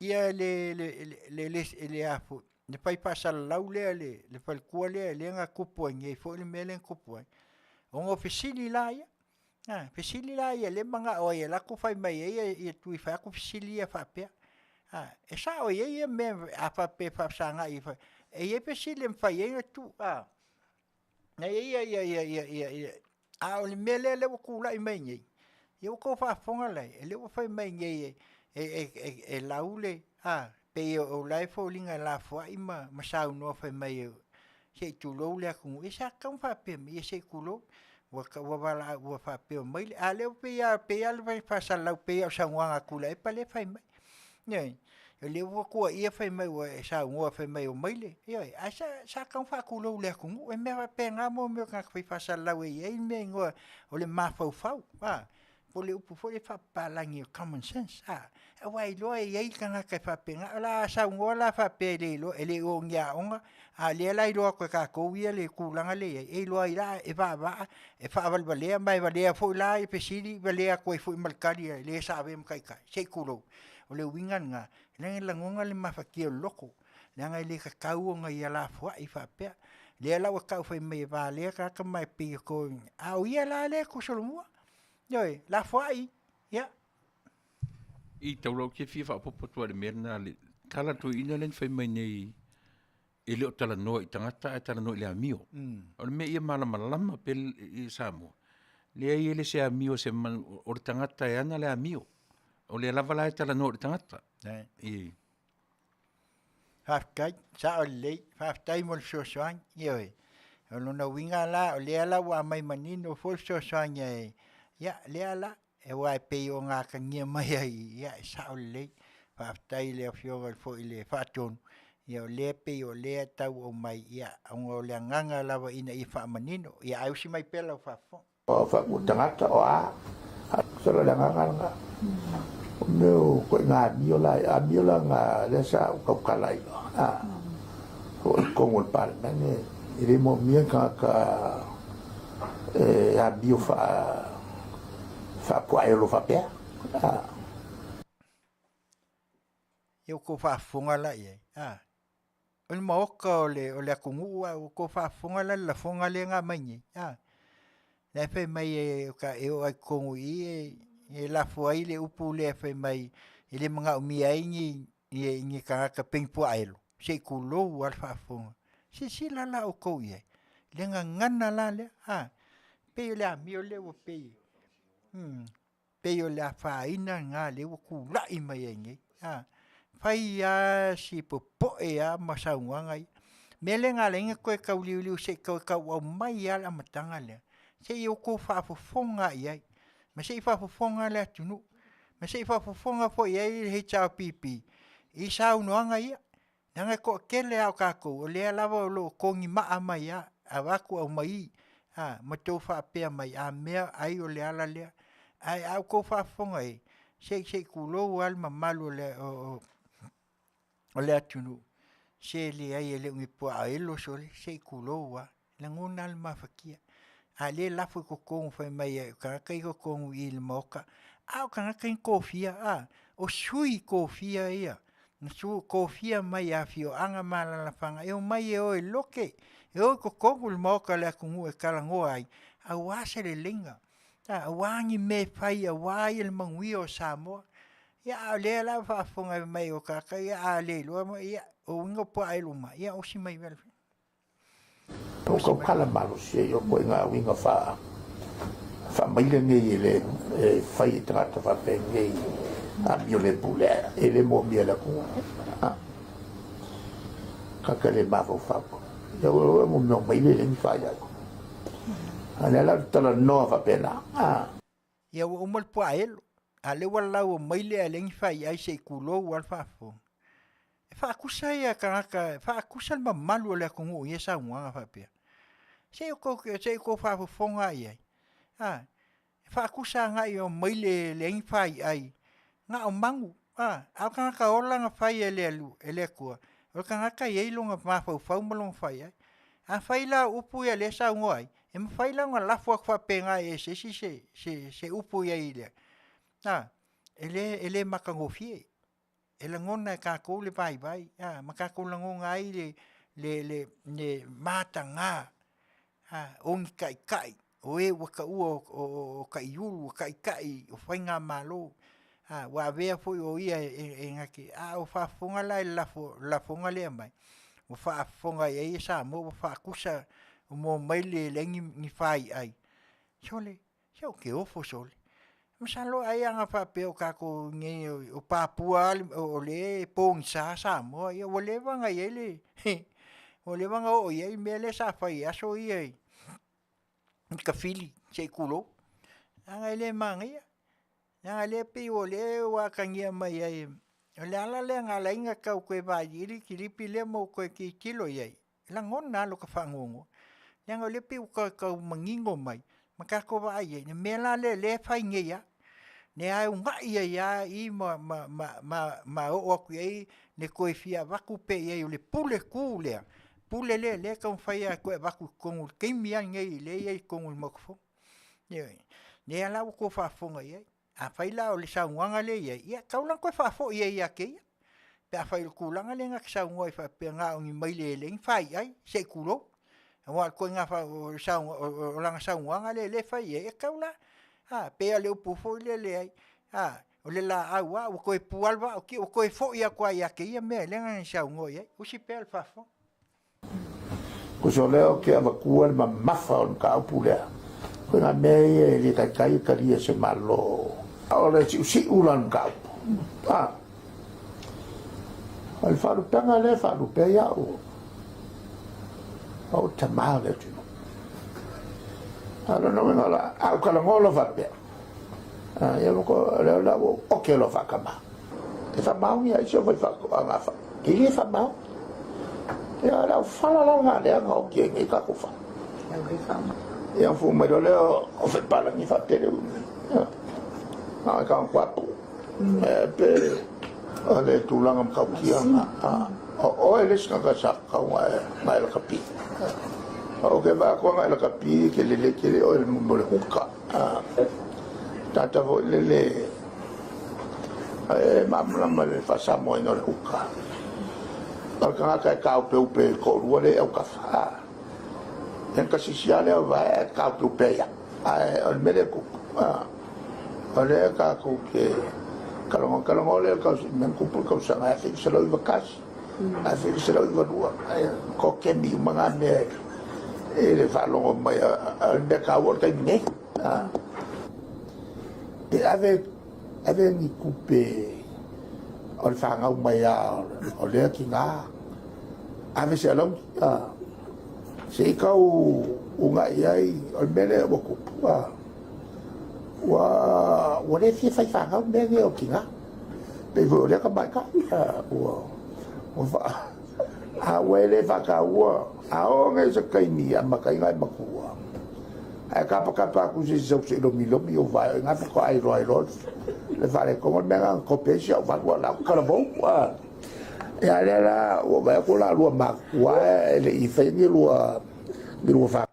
Ia le le le le le le a foi, le fai faasalalau lea le le faletua lea lea na tupu ai nei foi le mea lea na tupu ai. Ona o fesili la ia, A, fesili la ia lea e manao ai e alu atu fai mai ai ia Tui fai atu fesili ia faapea. A, e sao i ai ia mea a faapea e faafesagai e i ai fesili e mafai ai ona tuu, a. Na i ai ia ia ia ia ia a o le mea lea lea ua tulai mai nei, ia ua outou faafofoga la i ai, lea ua fai mai nei e lau le, a, pei o la e foliga e lafoai ma saunoa fai mai se i tulou le atunuu, ia sa tatau ona faapea mai, ia se i tulou, ua valaau ua faapea mai, a o lea pei lava e faasalalau pei lava o le saunoaga a Tuilaepa lea e fai mai. Ioe. O lea ua tuuaia fai mai ua e saunoa fai mai e omai le, ioe, ae sa tatau ona faatulou i le atunuu. E mea faapena mo mea o tagata fai faasalalau e i ai le mea e igoa o le mafaufau, a, po o le upu foi lea faapapalagi o le common sense, a, aua e iloa e i ai tagata e faapena. O le a saunoa la faapea e le iloa, e le o i ni aoga, a o lea la e iloa atu e tatou ia le tulaga lea e i ai, e iloa ai la e vaavaa, e faavalevalea ma e valea foi la fesili, valea atu ai foi ma le tali a le sa avea ma taitai, se i tulou. O le uiga lena, leaga e lagona le mafatia o le loto, leaga e le tatau ona ia lafoai faapea. O lea la ua tau fai mai e valea tagata ma e pei e toe, a o ia la lea e tosolomua, ioe, lafoai, ia. I tau lau te fia faaopoopo atu lava i le mea lena, le tala a le toeaina lea na fai mai nei e le o talanoa i tagata ae talanoa i le amio. O le mea ia malamalama pea i Samoa, leai e le se amio se manu, o le tagata e ana le amio. O lea lava la e talanoa i le tagata. I. Faafetai, sao lelei, faafetai mo le fesoasoani, ioe. O lona uiga la, o lea la ua aumai manino foi le fesoasoani a, ia, lea la, aua e pei ona atagia mai ai, ia e sao lelei. Faafetai i le Afioga foi i le Faatonu, ia o lea e pei o lea e tau aumai, ia ona o le agaga lava ina ia faamanino. Ia ae usi mai pea lau faafofoga. O faaku tagata o a, solo le agaga lena. O mea o koʻiga amio la, amio la nga lea sa ou tautala ai loa. A, o i totonu o le Palemene, e le moomia tagata e amio faa faapuaelo faapea. A. Ia ua tou faafofoga la i ai, a. O le maota o le, o le atunuu a ua tou faafofoga la i le lafoga lea na aumai nei, a. La e fai mai e, e oo lava i totonu i i e lafo ai le upu lea fai mai e le manaomia ai ni ni tagata pei ni puaaelo, se i tulou lava le faafofoga. Silasila la outou i ai, le gagana la lea, a, pei o le amio lea ua pei, pei o le afaina lena lea ua tulai mai ai nei, a, fai lava si popoe lava ma saunoaga ia. O le mea lea na ala ai ona toe tau liuliu se i toe tau aumai lava le amataga lea, se i outou faafofoga i ai, ma se i faafofoga le atunuu, ma se i faafofoga foi i ai le HRPP i saunoaga ia. Leaga e toatele lava o tatou o lea lava o lo o togimaa mai lava, avatu aumai, a, ma outou faapea mai, a mea ai o le ala lea. Ae a outou faafofoga i ai, se i tulou lava le mamalu o le atunuu, se leai e le o ni puaa elo sole, se i tulou lava. Lagona lava le mafatia. A o lea e lafo i totonu fai mai o tagata ia i totonu i i le Maota, a o tagata ia na tofia, a, o sui tofia ia, na tofia mai e afioaga ma alaalafaga e omai e o e lote, e o i totonu o le Maota o le atunuu e talanoa ai, aua se leleiga, aua ni mea e fai aua le manuia o Samoa. Ia a o lea la ua faafofoga mai o tagata ia a le iloa, ia o uiga o puaa e luma, ia osi mai. O tautala malosi ai o ituaiga uiga faamaile nei e le e fai e tagata faapenei amio le pule e le moomia e le atunuu. Tagata le mafaufau. Ia ua mo mea o maile le ni fai ai. A lea la talanoa faapena. Ia ua uma le puaelo, a o lea ua lau mai le a leai ni faiai se i tulou lava le faafofoga. E faatusa ia tagata, e faatusa le mamalu o le atunuu i ia saunoaga faapea. Se i outou faafofoga i ai, a, e faatusa agai o maile e leai ni faiai, na o manu, a, a o tagata ola na fai e le Atua, o le tagata e i ai lona mafaufau ma lona faiai. Afai la o upu ia o lea e saunoa ai, e mafai la ona lafo atu faapena i ai e se isi se upu i ai i le, a, e le matagofie. E lagona e tatou le vaivai, a, ma tatou lagona ai le mataga o ni taitai. O e ua taua o taiulu, o taitai, o faigamalo, a, ua avea foi o ia e na te, a o faafofoga la i le lafoga lea e aumai, ua faafofoga i ai Samoa ua faatusa, ua maua mai le leai ni faiai, sole, se ou te ofo sole. Masalo ai ana faapea o tatou i inei o Papua o lea e pogisa Samoa, ia ua leva ona i ai le ua leva ona oo i ai le mea lea sa fai i aso ia i tafili se i tulou, leaga e le manaia, leaga o lea e pei o lea ua atagia mai ai, o le ala lea na ala ai ona tau toe vailiili kilipi lea ma ou toe tilotilo i ai, e lagona lava lota faanoanoa, leaga o lea e pei ua tau manino mai ma tatou vaai i ai, le mea la lea o lea e fai nei lava, lea e uunai ai lava i i ma oo atu i ai le toe fia avatu pea i ai o le pule tu lea, pule lea o lea e taumafai lava e toe avatu i totonu i le taimi lava lenei o lea e i ai i totonu o le Maota Fono. Ioe. O lea la ua outou faafofoga i ai, afai la o le saunoaga lea e i ai, ia e tatau la ona toe faafoi ai ia te ia, pe afai o le tulaga lea na te saunoa ai faapea na o ni maile e leai ni faiai, se i tulou. Aua o le ituaiga o lana saunoaga lea e fai ai, e tatau la, a, e pei lava o le upu foi lea e i ai, a, o le laau lava ua toe pu lava le vaa o Tia, ua toe foi atu lava ia te ia mea lea na ia saunoa i ai. Usi pea le faafofoga. Tusa o lea ou te avatua le mamafa o le mataupu lea, o nā mea ia e le taitai e talia e se Malo. O le siusiu la o le mataupu, a, o le faalupega lea e faalupe ai au, o au tama o le atunuu. A o lona uiga la, a ou talanoa loa faapea, Ia o lea la ua oke loa faatama. E faamaoni ai si au faifaatoaga a E le faamaoni. Ia o le aufala la lena lea na oki ai nei tatou fale. Ia fu mai loa lea o faipalagi faatele umi. Ia na o ka kuapu. E pe o le tulaga matautia na. O oe le isi tagata sa kau ngai la kapi. O ke va ko ngai la kapi ke lele ke le oe mo le huka. Tata foi lele e malamalama le faasamoaina o le huka. O le tagata e taopeupe i le toalua lea e autafa. Ia na tasisi lava lea o vae ae taopeupe ai lava. Ae o le mea lea e tupu, o lea tatou te talanoa, talanoa lea i le mea na tupu i le tausaga 1991, 1992, ae kokemi uma na mea i le faalogo mai a le mea taua o le taimi nei. Pe ave, ave ni tupe o le fanau mai a o lea tina, ave se alauni, se i tau uunai ai, o le mea lea ua tupu, ua, ua le fia fai fanau mea nei o tina. Pei foi o lea tamaitai, ua, ua faa, a ua e le faataua, a oo nei se taimi e amata ai ona e matua, ae tapatapa atu se isi sau se i lomilomi ou vae, o i ina faatoa iloa ai loa le faaletonu. O le mea lena na tope ai si au valu a o la e talavou. Ia lea la ua vaai atu o la lua matutua e le i faia ni lua ni lua fa.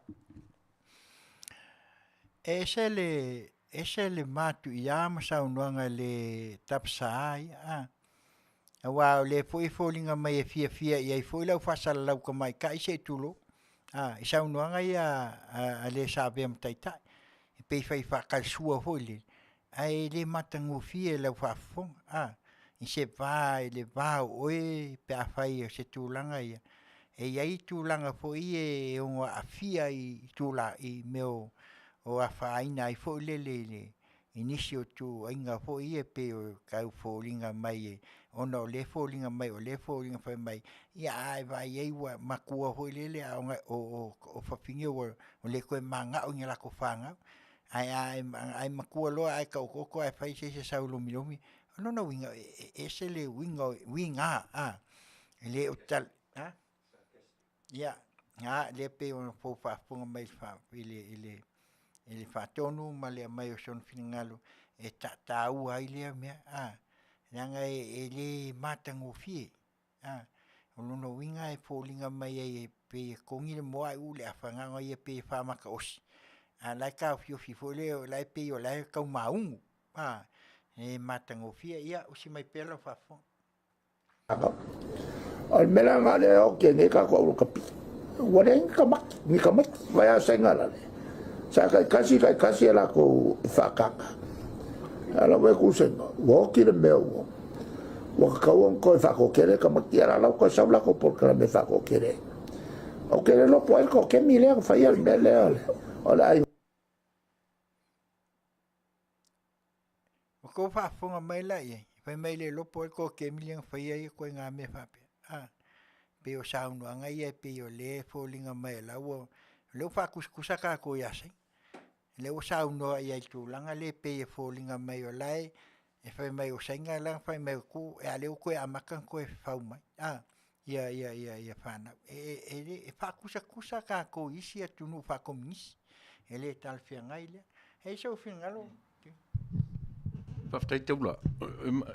E ese le ese le matuia ma saunoaga i le tapasaā ia a. Aua o lea foi e foliga mai e fiafia i ai foi lau faasalalau tamaitai se i tulou, a, i saunoaga ia a le sa avea ma taitai, e pei e fai faatalasua foi lele, ae le matagofie i lau faafofoga, a, i se va i le va o oe pe afai o se tulaga ia. E i ai tulaga foi ia e ono aafia i tulaga i mea o afaina ai foi lele i le i nisi o ituaiga foi ia e pei o tau foliga mai ona o lea foliga mai o lea foliga fai mai, ia a e vaai i ai ua matua foi lele a o fafine ua le toe mananao i ni latou fanau. Ae a e matua loa ae taotooto ae fai se isi e sau e lomilomi, o lona uiga e ese le uiga, uiga a, e le o tali, a? Ia, a lea e pei ona outou faafofoga mai i le, i le, i le faatonu ma le aumai o sona finagalo e taua ai lea mea, a, leaga e le matagofie, a. O lona uiga e foliga mai ai e pei e togi le moa ae uu le afa, na ona ia pei e faamataosi, a o la e taofiofi foi lea o la e pei o la e tau maugu, a, e matagofie. Ia, usi mai pea lau faafofoga. O le mea la lena lea e oki ai nei tatou au lakapi. Ua leai ni tamaiti, ni tamaiti, vai a saina la le. Sa taitasi taitasi a latou faataga. A o lau tusega, ua oti le mea ua ua tatau ona toe faatoatele tamaiti, a o la ua toe sau le latou polokalame e faatoatele ai. Ou te le iloa po o ai le toatemi lea na faia le mea lea o le aiga. Ua tou faafofoga mai la i ai, fai mai le iloa po o ai le toatemi lea na faia ia ituaiga mea faapea. A, pei o saunoaga ia e pei o lea e foliga mai o la ua, o lea ua faatusatusa tatou ia Saina. O lea ua saunoa i ai i le tulaga lea e pei e foliga mai o la e fai mai o Saina la na fai mai e tuu, a o lea ua toe amata ona toe fafau mai ia ia ia ia fanau. E le e faatusatusa tatou i isi atunuu faakomunisi. E le talafeagai lea. E i ai sou finagalo Faafetai Taula.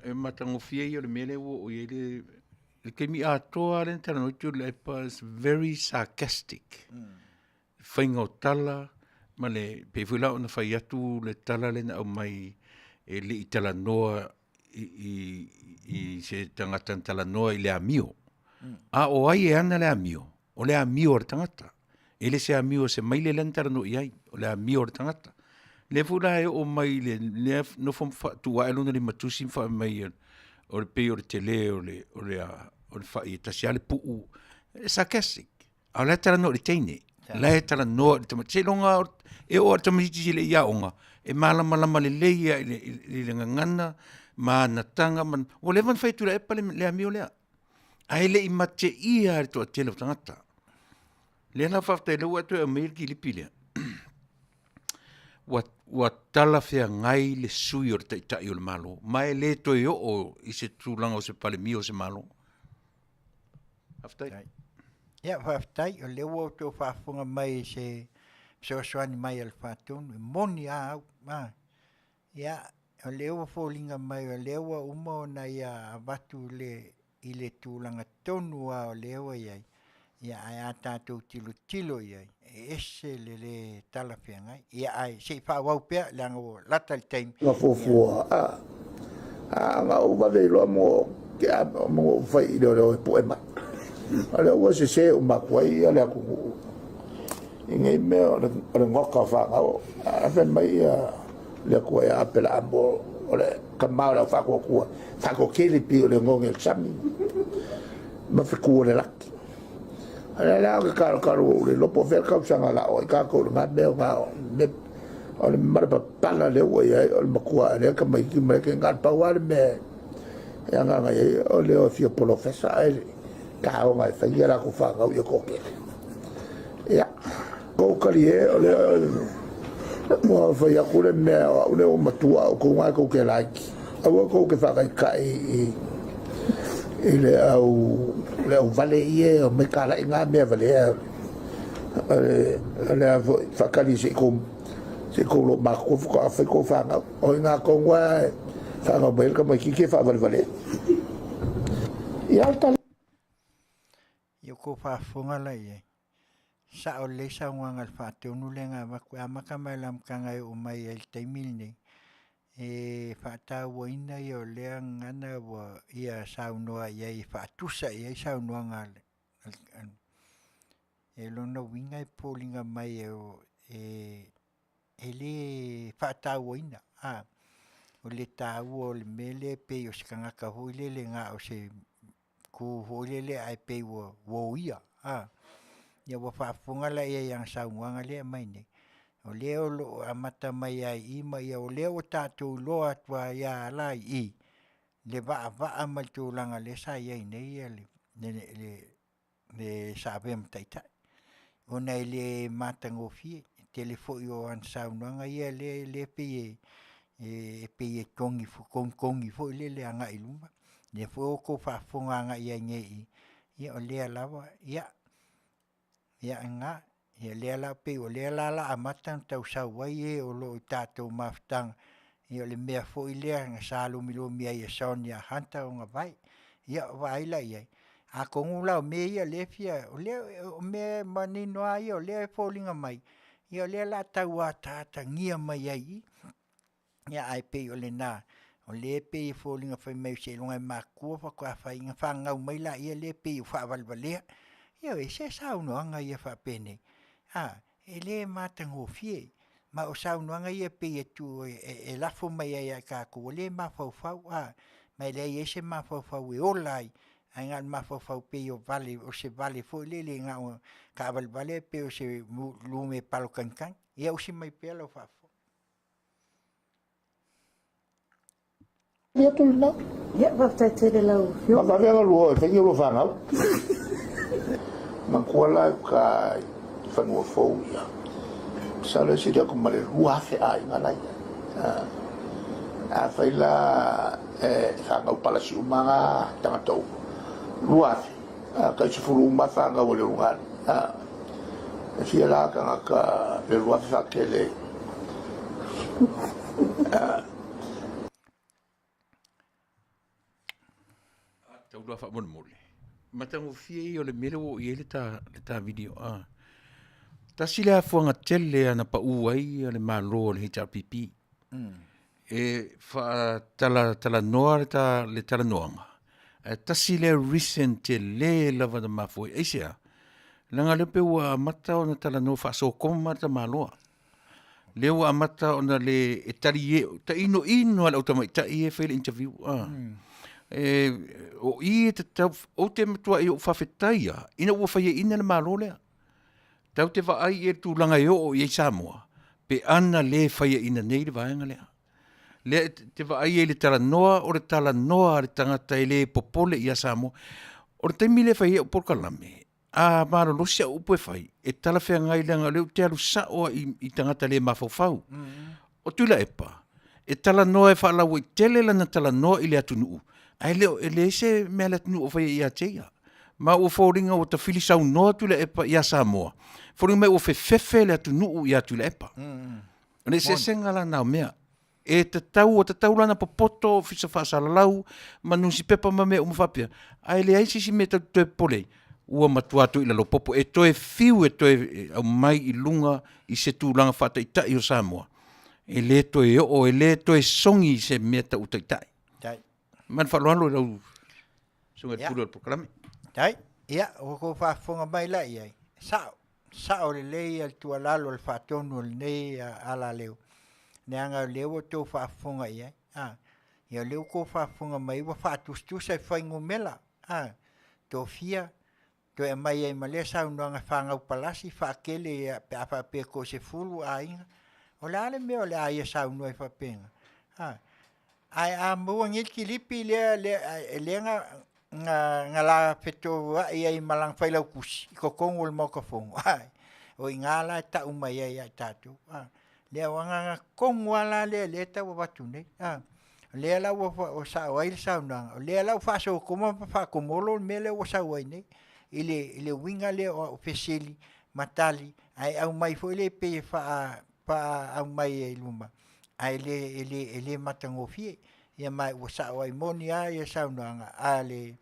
E matagofie ia o le mea lea ua oo i ai le taimi atoa lava lea na talanoa ai Tuilaepa is very sarcastic. Faiga o tala ma le pei foi la ona fai atu le tala lea na aumai e le i talanoa i se tagata na talanoa i le amio. A o ai e ana le amio? O le amio a le tagata. E le se amio a se maile lea na talanoa i ai, o le amio a le tagata. Lea foi la e oo mai i le lea nofo ma faatu ae lona limatusi ma fai mai o le pei o le tele o le o le o le fai e tasi lava le puu. E sarcastic. A o la e talanoa i le teine. La e talanoa i le tamaitiiti. Seiloga e oo lava i le tamaitiiti e le i aoga, e malamalama lelei lava i le i le gagana ma ana taga ma ua leva ona fai e Tuilaepa le amio lea. Ae le i mateia e le toatele o tagata. Lea la faafetai lea ua e toe aumaia le kilipi lea. Ua, ua talafeagai le sui o le Taitai o le Malo, ma e le toe oo i se tulaga o se Palemia o se Malo. Faafetai. Ia, faafetai, o lea ua outou faafofoga mai i se fesoasoani mai a le Faatonu, e moni lava au. Ia, o lea ua foliga mai o lea ua uma ona ia avatu le i le tulaga tonu lava o lea ua i ai, ia ae a tatou tilotilo i ai, e ese le le talafeagai. Ia ae se i faaauau pea leaga ua lata le taimi. Na fuafua a a na ou vave iloa mo ke a mo ou fai i leoleo e pue mai. O lea ua sese uma atu ai ia le atunuu i nei mea o le o le goka o fanau. A fai mai ia le Atua ia Aperaamo o le tama o le au faatuatua, faatuatele pei o le oneone o le sami ma fetu o le laki. A lea la o ke kalokalo ua ou le iloa po o fea le tausaga o le a oo ai tatou i lena mea o na o le malapapala lea ua i ai o le matua lea tamaiti ma le na o le pau lava le mea e agaga i ai o le o e fia polofesa ae taoga e fai a latou fanau ia toatele. Ia, kou talie o le ua fai atu le mea o au lea ua matua au kou tou te laiti. Aua tou te faataitai i i le au le au vale ia e omai kalai ngā mea valea o le o le a foi faatali se i kou se i kou loomatutua faatoa fai kou fanau. O i ngā tonu lava e fanau mai ai le tamaitiiti e faavalevalea. Ia o le tali. Ia kou faafofoga la i ai. Sao lelei saunoaga a le Faatonu lea na avatu e amata mai le amataga e oo mai ai i le taimi lenei, e faatauaina ia o lea gagana ua ia saunoa i ai e faatusa i ai saunoaga a le E lona uiga e foliga mai e e le faatauaina a. O le taua o le mea lea e pei o se tagata foi lele na o se ku foi lele ae pei ua oia a. Ia ua faafofoga la i ai i ana saunoaga lea e aumai nei, o lea o lo o amata mai lava i i ma ia o lea ua tatou iloa atu lava ia la i i le vaavaa ma le tulaga lea sa i ai nei le le sa avea ma taitai ona e le matagofie. E tele foi o ana saunoaga ia lea lea pei e pei e togi togitogi foi lele agai i luma. Lea foi ua outou faafofoga agai i ai nei i i, ia o lea lava ia ia lena. Ia lea la pei o lea la o le a amata ona tau sau ai e o lo o i tatou mafutaga, ia o le mea foi lea na sa lomilomi ai e Sonia Hunter ona vae. Ia vaai la i ai, atonu la o mea ia lea e fia, o lea o mea manino lava ia o lea e foliga mai, ia o lea o le a tau ataatagia mai ai i i. Ia ae pei o lena, o lea e pei e foliga fai mai seiloga e matutua faatoa fai ona fanau mai laia lea pei ua faavalevalea. Ioe, se saunoaga ia faapenei, a, e le matagofie. Ma o saunoaga ia e pei e tuu e lafo mai ai ia i tatou ua le mafaufau a, ma e leai ai se mafaufau e ola ai, ae na o le mafaufau pei o vale o se vale foi lele na ona taavalevale ae pei o se lume palota tagitagi. Ia usi mai pea lau faafofoga. Ia tu lena. Ia, faafetai tele lau Afioga. Ma vave lua e fai ni lua fanau. Manatua la i uka i fanua fou ia. Masalo e sili atu ma le 2000 aiga la i ai. Afai la e fanau palasi uma na tagata uma, 2000, tai 10 uma fanau a le ulugalii. E fia la tagata le 2000 faatele. Taulua faamolemole. Matagofie ia o le mea lea ua oo i ai le ta, le ta video a. Tasi le afuaga tele ana pau ai le Malo o le HRPP. E faatalatalanoa le ta, le talanoaga, ae tasi lea reason tele lava na mafua ai. Aisea? Leaga o lea pei ua amata ona talanoa faasokoma le tamaloa. Lea ua amata ona le e tali e, tainoino lava le au tamaitai ia e fai le interview a. E, o i e tatau, ou te matuai ou faafetai lava ina ua faiaina le Malo lea. Tatou te vaai i le tulaga e oo i ai Samoa pe ana le faiaina nei le vaega lea. Lea e te vaai ai i le talanoa, o le talanoa a le tagata e le popole ia Samoa. O le taimi lea e fai ai au polokalame, A malolosi au upu e fai, e talafeagai leaga o lea ou te alu sao lava i tagata le mafaufau. O Tuilaepa, e talanoa e faalauaitele lana talanoa i le atunuu, ae le o, e leai se mea a le atunuu o faia ia te ia. Ma ua foliga ua tafili saunoa Tuilaepa ia Samoa, foliga mai ua fefefe le atunuu ia Tuilaepa. O le eseesega la na o mea. E tatau, ua tatau la ona popoto Ofisa Faasalalau ma nusipepa ma mea uma faapea, ae leai se isi mea tatou te toe popole ai, ua matua toilalo popo e toe fiu e toe aumai i luga i se tulaga faataitai o Samoa, e le toe oo, e le toe sogi i se mea tau taitai. Ma le faaaloalo i lau susuga i le Pule o le Polokalame. Tai, ia, ua tou faafofoga mai la i ai, sao, sao lelei le tuualalo a le faatonu o lenei alaleo, leaga o lea ua outou faafofoga i ai, a, ia o lea ua outou faafofoga mai ua faatusatusa i fuainumera, a, tofia, toe aumai ai ma lea saunoaga fanau palasi faatele ia pe a faapea toe 10 aiga. O le a le mea o le a ia saunoa ai faapena? A, ae a maua nei le kilipi lea, lea, lea na, na, na la fetoai ai ma lana failautusi i totonu o le Maota Fono, o i ina la e tau mai ai ia i tatou. A, le agaga tonu lava la lea lea e tau avatu nei. A, o lea la ua sao ai le saunoaga, o lea la ua faasokoma ma faakomolo le mea lea ua sau ai nei i le, i le uiga lea o au fesili ma tali, ae aumai foi lea pei e faa, faaumai ai i luma, ae le, e le, e le matagofie. Ia ma ua sao ai moni lava ia saunoaga a le,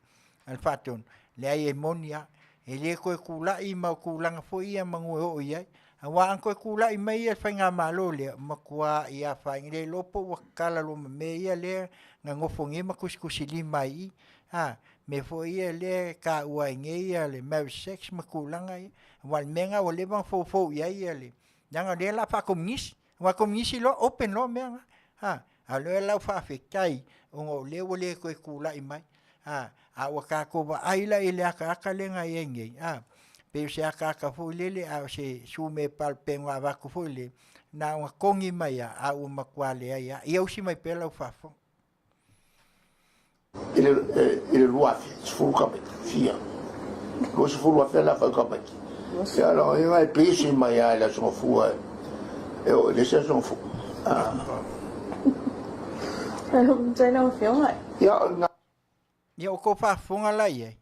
a le Faatonu, leai e moni lava, e le toe tulai ma tulaga foi ia manu e oo i ai. Aua a toe tulai mai ia le faigamalo lea, matua afaina, le iloa po ua tatala loa ma mea ia lea na nofo nei ma tusitusilima ai i i, a, mea foi ia lea e taua ai nei le marriage sex ma tulaga ia. Aua o le mea lena ua leva ona foufou i ai le, leaga o lea o le a faakomunisi. Aua a komunisi loa, open loa mea na. A, a o lea la ua faafetai ona o lea ua le toe tulai mai. A, a ua tatou vaai la i le ataata lea na i ai nei, a, pei o se ataata foi lele a o se sume palupega ua avatu foi lele, na ona togi mai lava, a ua matua leai lava. Ia usi mai pea lau faafofoga. I le, i le 2010 tamaiti, fia. 20 afe la fai tamaiti. Ia la ia e pisi mai ai le aso gafua e o le isi aso gafua. Ah. Ia, Ia o kou faafofoga la i ai,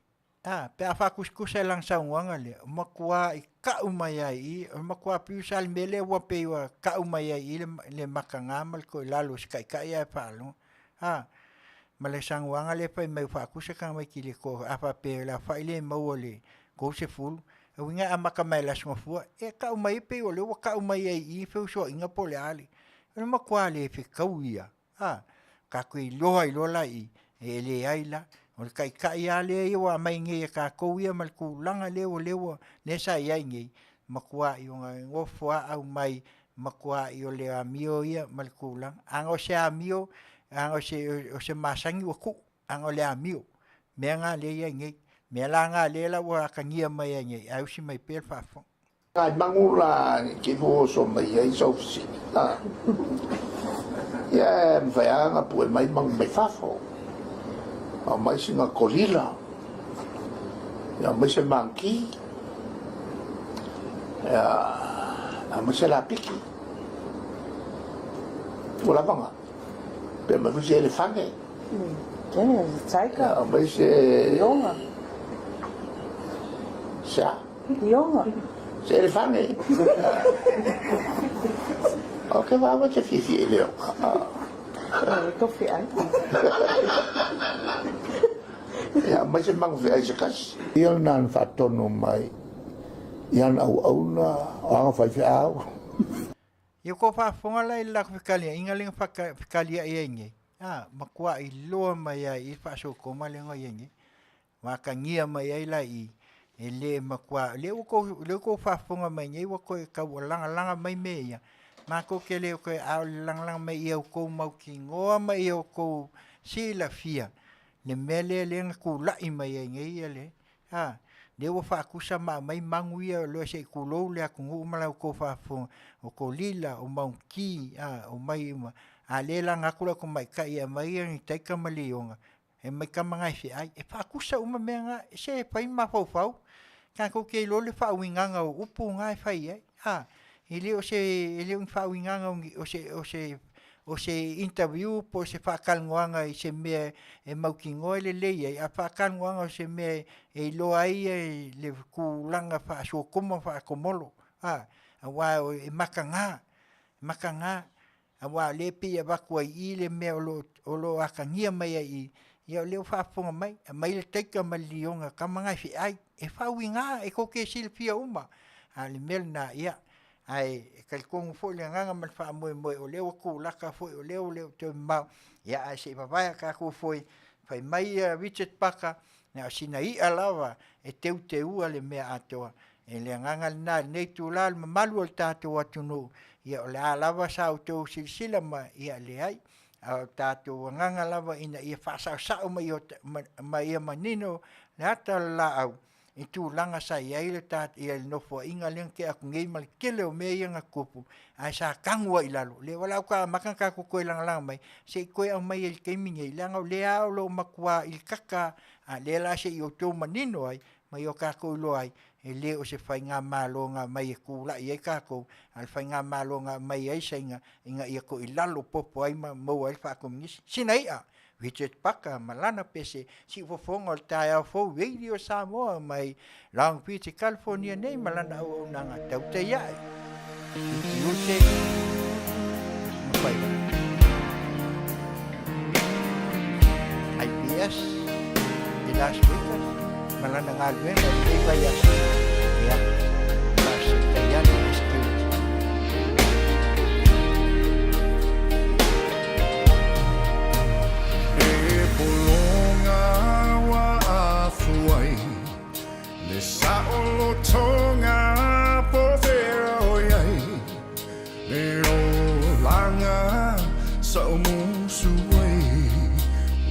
a, pe a faakusikusa i lana saunoaga lea, o matuā i ka'u mai ai i i, o le matuā piu sa le mea lea ua pei ua ka'u mai ai i i le, le mataga ma le toilalo o se taitai ae faalogo, a, ma le saunoaga lea fai mai ua faakusa tamaiti i le to, a faapea o le aofai lea e maua i le 30, o uiga e amata mai le Aso Gafua, e ka'u mai ai pei o lea ua ka'u mai ai i i feusuaiga po o le a le, o le matuā le fetaui lava. A, tatou iloa ai loa la i i, e leai la, o le taitai lava lea ia ua aumai nei e tatou ia ma le tulaga lea ua, lea ua, lea sa i ai nei, matuai ona nofo lava aumai Matua'i o le amio ia ma le tulaga. Ana o se amio, ana o se o se masani ua tuu, ana o le amio, mea na lea e i ai nei. Mea la na lea la ua atagia mai ai nei, ae usi mai pea le faafofoga. Ai magu la ke fo oso mai ai sau fesili. A. Ia e mawhai lava ona pue mai magu mai fafo. Aumai sina kolila. Ia aumai se manki. Ia aumai se lapiki. Ua lava na. Pe aumai foi se elefane. Tiger. Ia aumai se... Ioga. Se a? Ioga. Se elefane. O ke wawa te fiafia i le ioga. Tofi ai. Ia, aumai se magu feai se kasi. Ia lena na faatonu mai i ana auauna o ana faifeau. Ia kou faafofoga la i le latou fekaliaiga lea na fekaliai ai nei, a, matuai loa mai ai i le faasokoma lea na i ai nei. Ua atagia mai ai la i i, e le matua, lea ua tou, lea ua tou faafofoga mai nei ua toe tau lagalaga mai mea ia, matou te le o toe, a o le lagalaga mai ia outou mautinoa ma ia outou silafia le mea lea lea na tulai mai ai nei ia le, a, lea ua faatusa ma aumai magu ia loa se i tulou le atunuu ma la outou faafofoga, o kolila, o maunki, a, o mai uma, a lea e laga atu le tamaitai e aumai ia ni taika ma lioga, E mai tama na e feai, e faatusa uma mea na, se e fai mafaufau, tatou te iloa le faauigaga o upu na e fai ai, a, e le o se, e le o ni faauigaga o ni, o se, o se, o se interview po o se faatalanoaga i se mea e mautinoa e lelei ai, a o faatalanoaga o se mea e iloa ai le tulaga faasuatuma faakomolo, a, aua e mataga, mataga. Aua o lea e pei e avatu ai i i le mea o lo o lo o atagia mai ai i i, ia o lea ua faafofoga mai, aumai le taika ma le lioga tama na e feai, e faauiga, e tou te silafia uma. A o le mea lena, ia, ae e talitonu foi le agaga ma le faamoemoe o lea ua tulaka foi o lea ua le o toe mamao, ia ae se i vavae a tatou foe, fai mai ia Richard Parker, na o sina i'a lava e teuteua le mea atoa. E le agaga lena i lenei itula o le mamalu o le tatou atunuu, ia o le a lava sa outou silasila mai, ia leai. A o le tatou agaga lava ina ia faasaosao ma ia ma ia manino le ata o le laau i tulaga sa i ai le ia le nofoaiga lea na tea atu nei ma le tele o mea ia na tutupu, ae sa tanu ai i lalo. O lea ua amata ona tatou toe lagalaga mai, se i toe aumai ai i le taimi nei, leaga o lea lava o lo o matua i le kaka, a o lea la se i outou manino ai ma ia o tatou iloa ai, e le o se faigamalo na aumai e tulai ai tatou, a o le faigamalo na aumai ai Saina ina ia toilalo popo ai ma maua ai le faakomunisi. Sina i'a! Richard Parker ma lana pese siufofoga o le taeao fou Radio Samoa mai Long Beach, California nei ma lana auaunaga tautai ae i tiute ma faiva. IPS i Las Vegas ma lana galuega i lenei vaiaso. Ia, faafetai ane i le security. E pologa ua afu ai Le saolotoga po fea o i ai Le olaga sa ou musu ai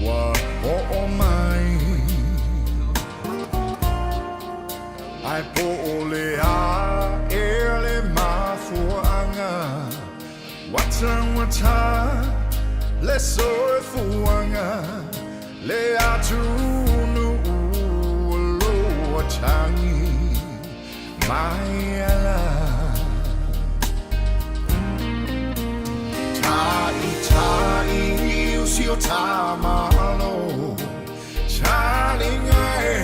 Ua oo mai Ae po o le a ea le mafuaaga Ua taugata le soifuaga Le atunuu o lo atagi mai ala Taʻitaʻi usi o tamalo Talinga e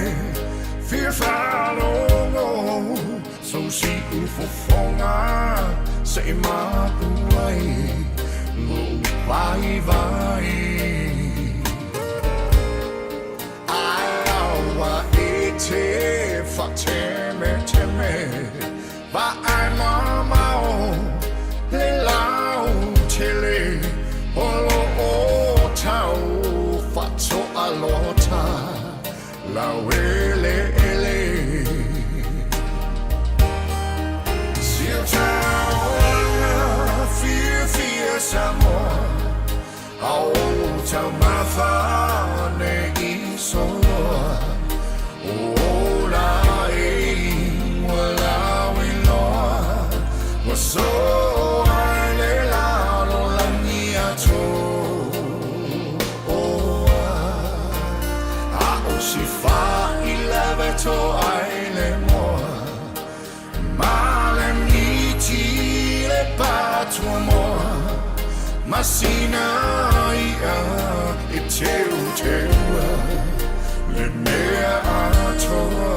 fia faalogo Sou siufofoga se i mapu ai lou vaivai. Ae aua e te whatemeteme, vaai mamao le lautele o lo o tau whatoalota laueleele. Siutaola. patuamoa Masina ia e teu teua Le mea atoa.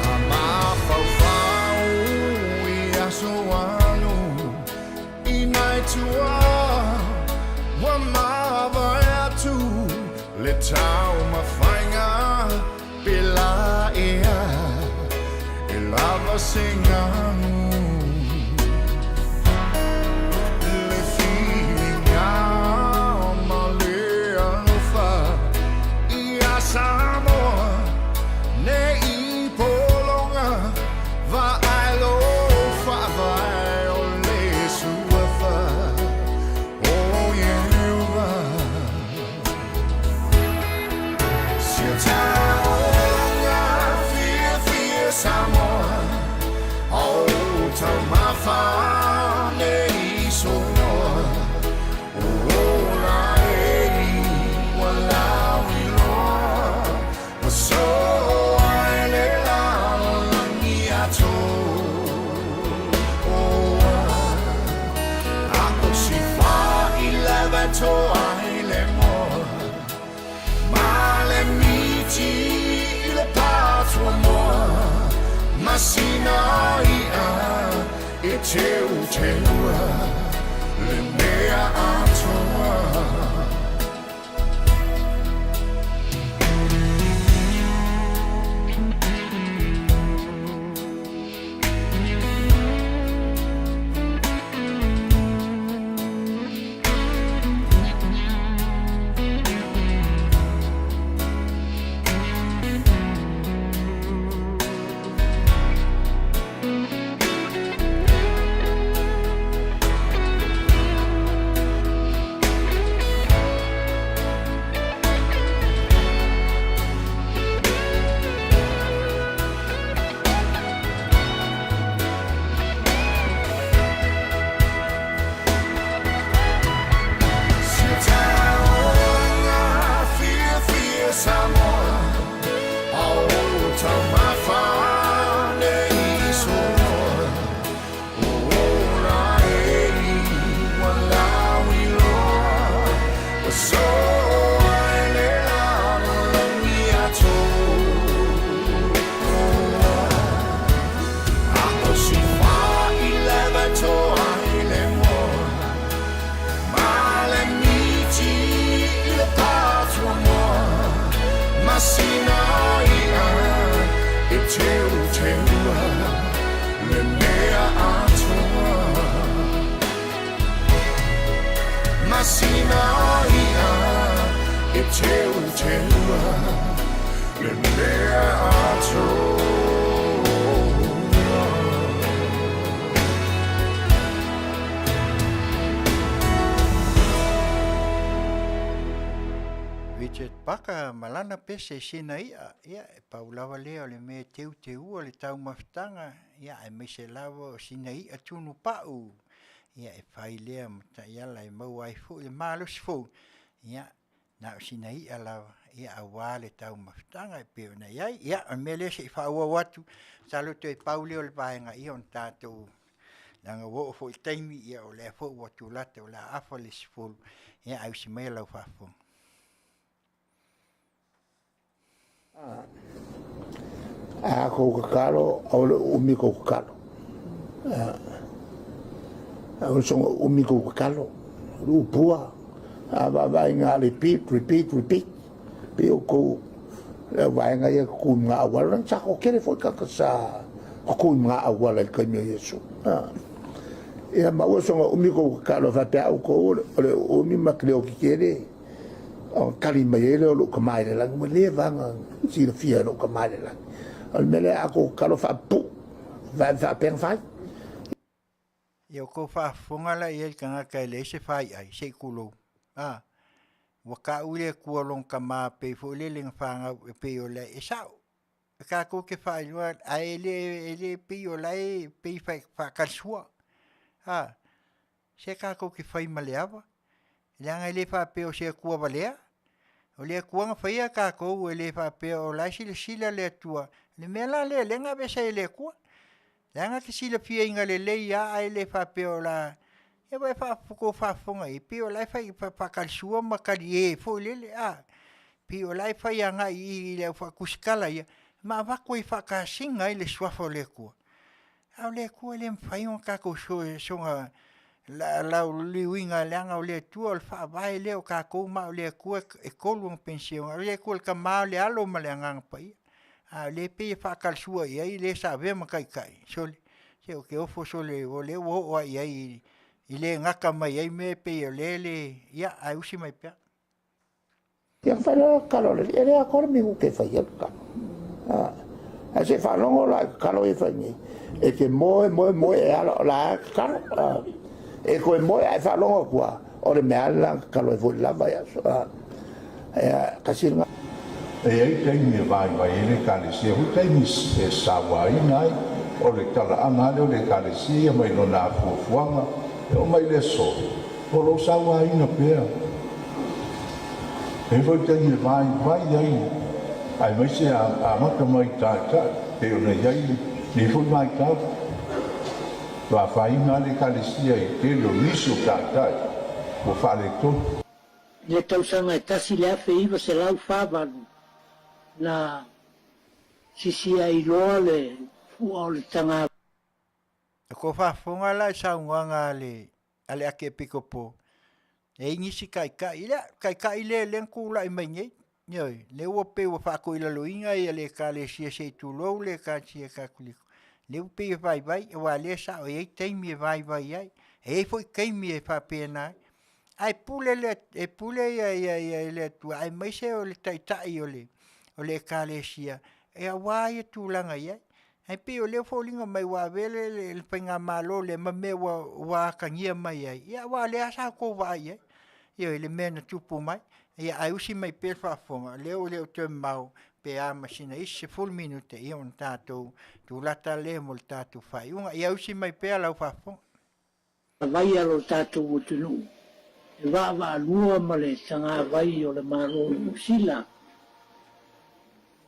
A mafaufau i aso alu i nai tua ua mavae atu le taumafaiga pe la ea e lava se ganu. Le filiga ma le alofa ia Samoa nei pologa vaai lo faavae o le suafa o Ieova. Sia taulaga fiafia Samoa o taumafa nei soloa o ola e ua lauiloa ua soa e le lalolagi atoa. Ako si fa i lava toa i le moa ma le miti i le patuamoa masina ia e teu teua le mea atoa. Sia taulaga fiafia Samoa o taumafa nei soloa o ola e ua lauiloa ua soa e le lalolagi atoa. Ako si fa i lava toa i le moa ma le miti i le patuamoa masina ia e teu teua le mea atoa. Masina ia e teu teua le mea atoa. Richard Parker ma lana pese i sina i'a, ia, e pau lava lea o le mea e teuteua le taumafataga, ia, aemaise lava o sina i'a tunu pa'u, ia, e fai lea ma taiala e maua ai foi le malosi fou, ia, na o sina i'a lava, ia, auā le taumafataga e pei ona i ai. Ia, o le mea lea se i faaauau atu, masalo toe pau lea o le vaega ia ona tatou leaga ua oo foi i le taimi, ia, o lea foi ua tulata o le a afa le 10, ia, ae usi maia lau faafofoga. A kou kakalo, aole umi kou kakalo. Aole songo umi kou kakalo. Lu pua, a va nga repeat, repeat, repeat. Pe o kou le vaenga ia ku nga awala, sa ko kere foi ka sa ku nga awala i kaimi o Yesu. Ia ma ua songo umi kou kakalo fa pe au kou o le umi ma kleo ki kere. O kali mai ai lea o lou tama i le lagi, ua leva ona silafia e lou tama i le lagi. O le mea lea a kou tatalo faapupuu, faapea ona fai. Ia o kou faafofoga la i ai le tagata e leai se faiai, se i tulou, a, ua taʻu le Atua lona tama pei foi lele na fanau e pei o le e sa'o. E tatou te faailoa ae e le e le pei o la e pei faatalisu'a, a, se tatou te fai ma le ava. Leaga e le faapea o se Atua valea. O le Atua na faia tatou e le faapea o la e silasila le Atua. O le mea la lea lea na aveese ai e le Atua. Leaga e te silafiaina lelei lava ae le faapea o la... Ia ua outou faafofoga i ai, pei o la e fai faatalisua ma talie foi lele a. Pei o la e fai agai i i i le au faatusitala ia ma avatu ai e faatasina ai le Suafa o le Atua. A o le Atua e le mafai ona tatou soona lauliliuina leaga o le Atua o le Faavae lea o tatou ma o le Atua e tolu ana penisega, o le Atua le Tama, o le Alo ma le Agaga Paia. A o lea e pei e faatalasua i ai le sa avea ma Taitai, sole, se ou te ofo sole o lea ua oo lava i ai i le gata mai ai mea e pei o lea e le... ia ae usi mai pea. Ia fai loa le tatalo a le alii, e le atoa le minute e fai ai le tatalo. Ae se i faalogo la i tatalo ia e fai nei, e te moe moe moe e ala o la e tatalo. E toe moe ae faalogo atu lava, o le mea lava le la na tatalo ai foi lava i aso. Ia, tasi lena. E i ai taimi e vaivai ai le Ekalesia, foi taimi e sauaina ai. O le talaaga lava lea o le Ekalesia ia mai lona fuafuaga e oo mai i le aso, o lo o sauaina pea. E i ai foi taimi e vaivai ai, aemaise a amata mai i taitai, pei ona i ai lenei foi vaitau. Ua afaina lava le Ekalesia i le tele o nisi o taitai ua faaletonu. I le tausaga e 1948, na sisi ai loa le fua o le taga. E kou faafofoga la i saunoaga a le a le Akiepikopo, e i ai nisi taitai, ia taitai lea lea na tulai mai nei, ioe, lea ua pei ua faatoilaloina le Ekalesia se i tulou le Ekalesia Katoliko, lea ua pei e vaivai, aua o lea e sao e i ai taimi e vaivai ai, e i ai foi taimi e faapena ai. Ae pule le e pule ia ia ia le Atua aemaise o le Taitai o le o le Ekalesia e aua ia tulaga i ai. Ae pei o lea ua foliga mai ua avea le le faigamalo lea ma mea ua ua atagia mai ai, ia aua o lea lava sa outou vaai i ai. Ioe, i le mea na tupu mai. Ia ae usi mai pea le faafofoga, o lea ua le o toe mamao pe a ma sina isi 10 minute ia ona tatou tulata lea mo le tatou faaiuga. Ia usi mai pea lau faafofoga. Vai a lo tatou atunuu e vaavaalua ma le tagavai o le Malo o Niu Sila.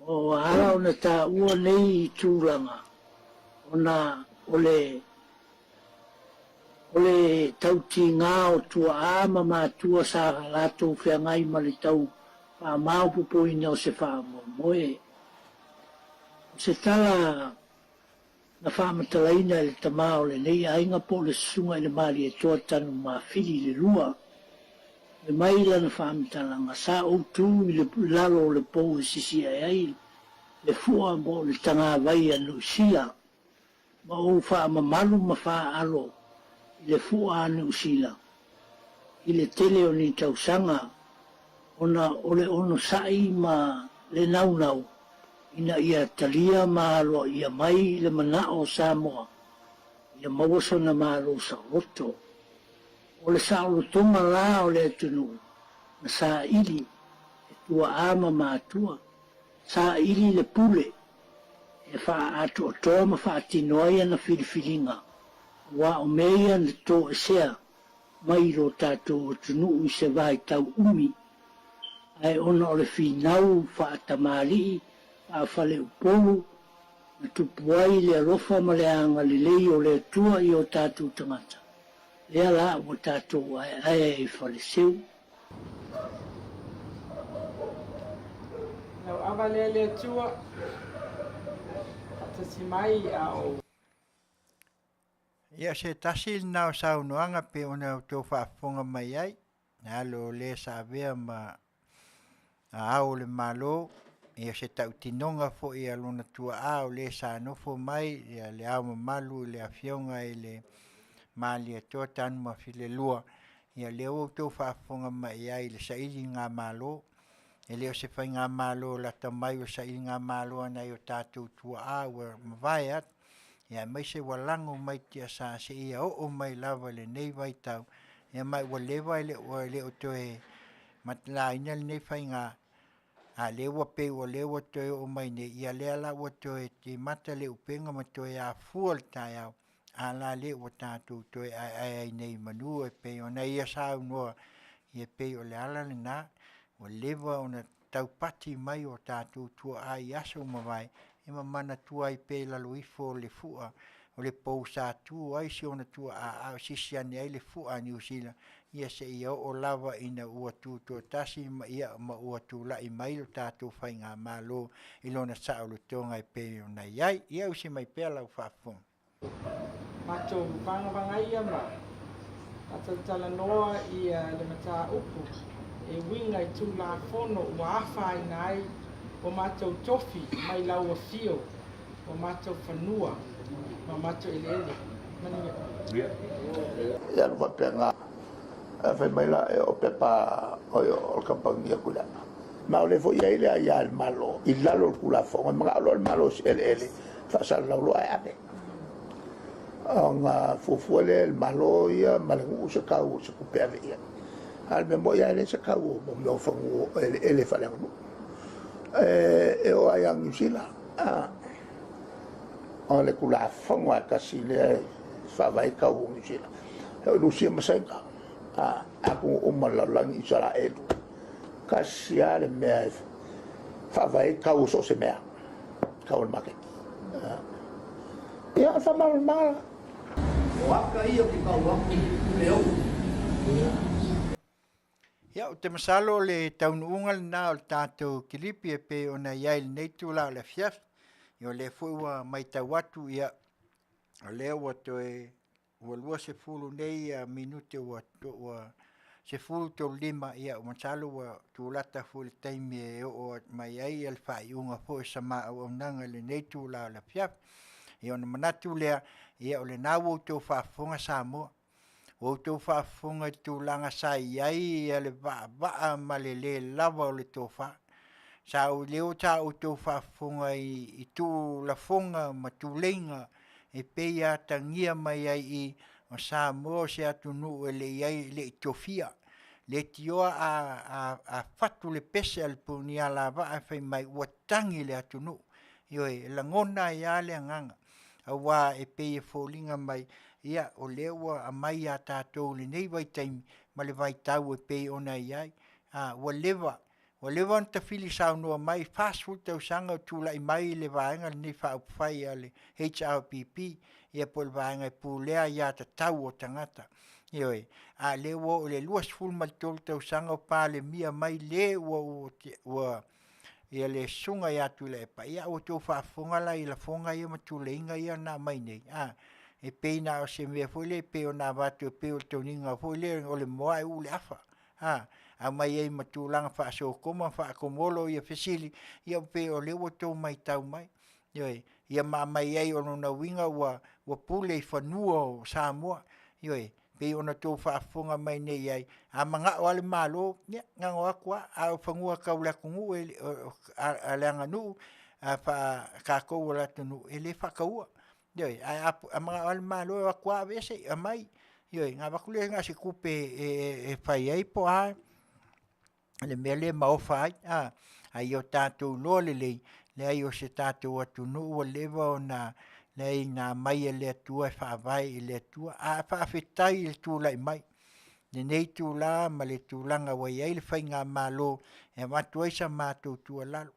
Ua ala ona taua nei tulaga ona o le o le tautigā o tuaa ma matua sa latou feagai ma le tau faamaopoopoina o se faamoemoe. O se tala Na faamatalaina e le tama o lenei aiga po o le Susuga i le Malietoa Tanumafili le Lua. Fai mai lana faamatalaga, Sa ou tu i le lalo o le pou e sisi ae ai le fua mo le tagavai a Niu Sila, ma ou faamamalu ma faaalo i le fua a Niu Sila i le tele o ni tausaga ona o le onosai ma le naunau ina ia talia ma aloaia mai le manao o Samoa ia maua sona malo saoloto. O le saolotoga la o le atunuu na saili e tuaa ma matua, saili le pule e faaatoatoa ma faatino ai ana filifiliga, aua o mea ia na toesea mai lo tatou atunuu i se vaitau umi, ae ona o le finau faatamalii faafaleupolu na tupu ai le alofa ma le agalelei o le Atua i o tatou tagata, lea la ua tatou aeae ai i Faleseu. Lau ava lea le Atua, faatasi mai a o. Ia, se tasi lena o saunoaga pei ona outou faafofoga mai ai, alo o le sa avea ma Ao o le Malo, ia se tautinoga foi a lona tuaa o le sa nofo mai ia le Ao Mamalu i le Afioga i le Malietoa Tanumafilelua, ia lea ua outou faafofoga mai i ai i le sailigamalo. E le o se faigamalo lata mai o le sailigamalo a nai o tatou tuaa ua mavae atu, ia aemaise ua lago mai tiasa seia oo mai lava i lenei vaitau, ia ma ua leva e le o toe matelaina lenei faiga, a lea ua pei o lea ua toe oo mai nei, ia lea la ua toe timata le upega ma toe afua le taeao, a la lea ua tatou toe aeae ai nei i manu e pei ona ia saunoa. Ia e pei o le ala lena ua leva ona taupati mai o tatou tuaa i aso ua mavae ia ma manatua ai pea i lalo ifo o le fua o le pou sa tu ai si ona tuaa a o sisi ane ai le fua a Niu Sila ia seia oo lava ina ua tutoatasi ma ia ma ua tulai mai lo tatou faigamalo i lona saolotoga e pei ona i ai. Ia usi mai pea lau faafofoga. Matou vagavagaia ma tatou talanoa ia le mataupu e uiga i Tulafono ua afaina ai o matou tofi mai lau afio o matou fanua ma matou eleele. Manuia. Ia alu faapena, ae fai mai la, e o pepa o le kamupani a Tuilaepa. Ma o lea foi e i ai le aia a le Malo i lalo o le Tulafono, e manao loa le Malo i se eleele, faasalalau loa ae ave. Ona fuafua lea e le Malo ia ma le nuu se tau o se tupe e ave i ai. A o le mea moni lava e leai se tau o mea o fanua o eleele faaleaganuu. E oo lava ia Niu Sila, o le Tulafono lava e tasi lea e faavae ai tau o Niu Sila. E oo i Rusia ma Saina, atunuu uma o le lalolagi, Isaraelu, tasi lava le mea e faavae ai tau o so o se mea, tau o le maketi. Ia, o le faamalamalamaga lena. O aka ia o ke kau aku i le ou. Ia, ou te masalo o le taunuuga lena o le tatou kilipi e pei ona i ai i lenei itula o le afiafi. Ia o lea foi ua matau atu, ia, o lea ua toe ua 20 nei minute ua ua 13, ia masalo ua tulata foi i le taimi e oo mai ai le faaiuga foi o sa ma auaunaga i lenei itula o le afiafi. Ia ona manatu lea, ia o lena ua outou faafofoga Samoa, ua outou faafofoga i le tulaga sa i ai le vaavaa ma le le lava o le tofa. Sa ou leo sa outou faafofoga i tuulafoga ma tuleiga e pei e atagia mai ai i o Samoa o se atunuu e le i ai e le i tofia. Leitioa a fatu le pese a le punialavaa fai mai ua tagi le atunuu. Ioe, e lagona ai lava le agaga aua e pei e foliga mai ia o lea ua aumai ia tatou i lenei vaitaimi ma le vaitau e pei ona i ai. Ua leva, ua leva ona tafili saunoa mai 40 tausaga o tulai mai le Vaega lenei Faaupufai a le HRPP ia po o le Vaega e Pulea Aiatatau a Tagata. Ioe, a o lea ua oo i le 23 tausaga o Palemia mai le ua ia le Susuga ia Tuilaepa, ia ua outou faafofoga la i lafoga ia ma tuleiga ia na aumai nei, a, e pei na o se mea foi lea pei ona avatu e pei o le toniga foi lea o le moa ae uu le afa, a, aumai ai ma tulaga faasokoma ma faakomolo fesili, ia pei o lea ua outou matau mai. Ioe, ia ma aumai ai o lona uiga ua pule i fanua o Samoa. Ioe, pei ona outou faafofoga mai nei i ai, a manao lava le Malo, ia na ona o atu lava, a o fanua tau le atunuu a le aganuu faa-tatou o le atunuu, e le faataua. Ioe, ae a manao lava le Malo e o atu lava aveese, aumai, ioe, ona avatu lea na o se tupe e fai ai po o a le mea lea e maofa ai, a ia o tatou iloa lelei, leai o se tatou atunuu ua leva ona leai na aumai e le Atua e faavae i le Atua. Ae faafetai i le tulai mai i lenei itula ma le tulaga ua i ai le faigamalo e avatu ai sa matou tuualalo,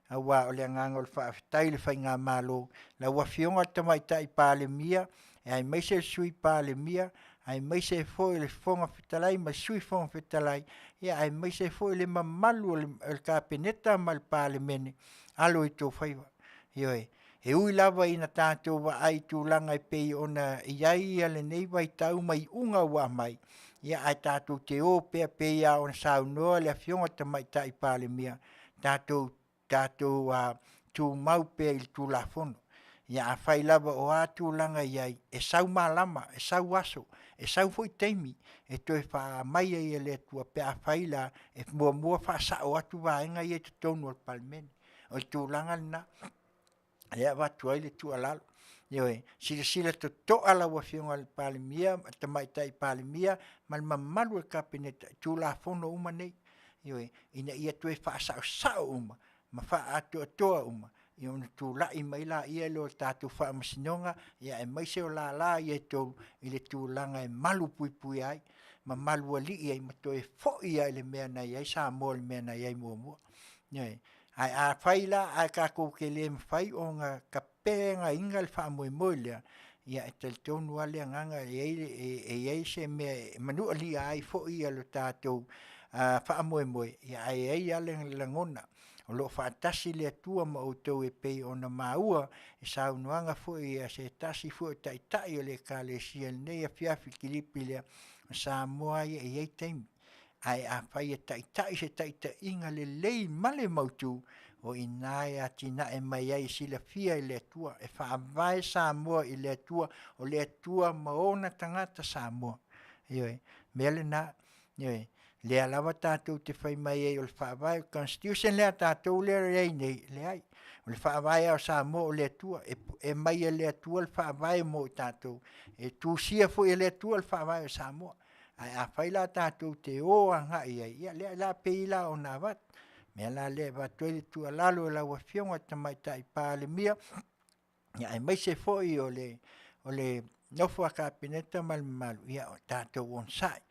aua o le agaga o le faafetai i le faigamalo, lau Afioga i le Tamaitai Palemia, aemaise le Sui Palemia, aemaise foi le Fofoga Fetalai ma le Sui Fofoga Fetalai, aemaise foi le mamalu o le Kapeneta ma le Palemene, alo i outou faiva. Ioe. E ui lava ina tatou vaai i tulaga e pei ona i ai lenei vaitau ma iuga ua aumai, ae tatou te o pea pei lava ona saunoa le Afioga i le Tamaitai Palemia, tatou tatou tumau pea i le Tulafono. Ia afai lava o a tulaga e i ai, e sau malama, e sau aso, e sau foi taimi e toe aumai ai e le Atua pe afai la e muamua faasao atu vaega ia i totonu o le Palemene. O le tulaga lena e avatu ai le tuualalo. Ioe, silasila totoa lau Afioga i le Palemia, le Tamaitai Palemia ma le mamalu o le Kapeneta i Tulafono uma nei, ioe, ina ia toe faasaosao uma ma faaatoatoa uma ona tulai mai lea o le tatou Faamasinoga, aemaise o lala ia e tolu i le tulaga e malupuipuia ai. mamalu alii ai ma toe fo'i lava i le mea na i ai Samoa i le mea na i ai muamua. Ioe. Ae afai la ae tatou te le mafai ona tapenaina le faamoemoe lea, ia e talitonu lava le agaga e i ai e i ai se mea e manualia ai foi lo tatou faamoemoe, ia ae i ai lava le lagona o lo o faatasi le Atua ma outou e pei ona maua i saunoaga foi a se tasi foi o Taitai o le Ekalesia i lenei afiafi Kilipi lea, o Samoa lava ia e i ai taimi, ae afai e taitai se taitaiga lelei ma le mautu, o i ina e atinae mai ai e silafia e le Atua, e faavae Samoa i le Atua, o le Atua ma ona tagata Samoa. Ioe. O le mea lena, ioe, lea lava tatou te fai mai ai o le Faavae, o le Constitution lea a tatou lea e i ai nei, leai. O le Faavae lava o Samoa o le Atua, e aumai e le Atua le Faavae mo i tatou, e tusia foi e le Atua le Faavae o Samoa. Ae afai la tatou te o agai i ai, ia lea la e pei la ona avatu. O le mea la lea e avatu ai le tuualalo i lau Afioga i le Tamaitai Palemia, aemaise foi o le nofo a Kapeneta ma le mamalu, ia tatou onosai.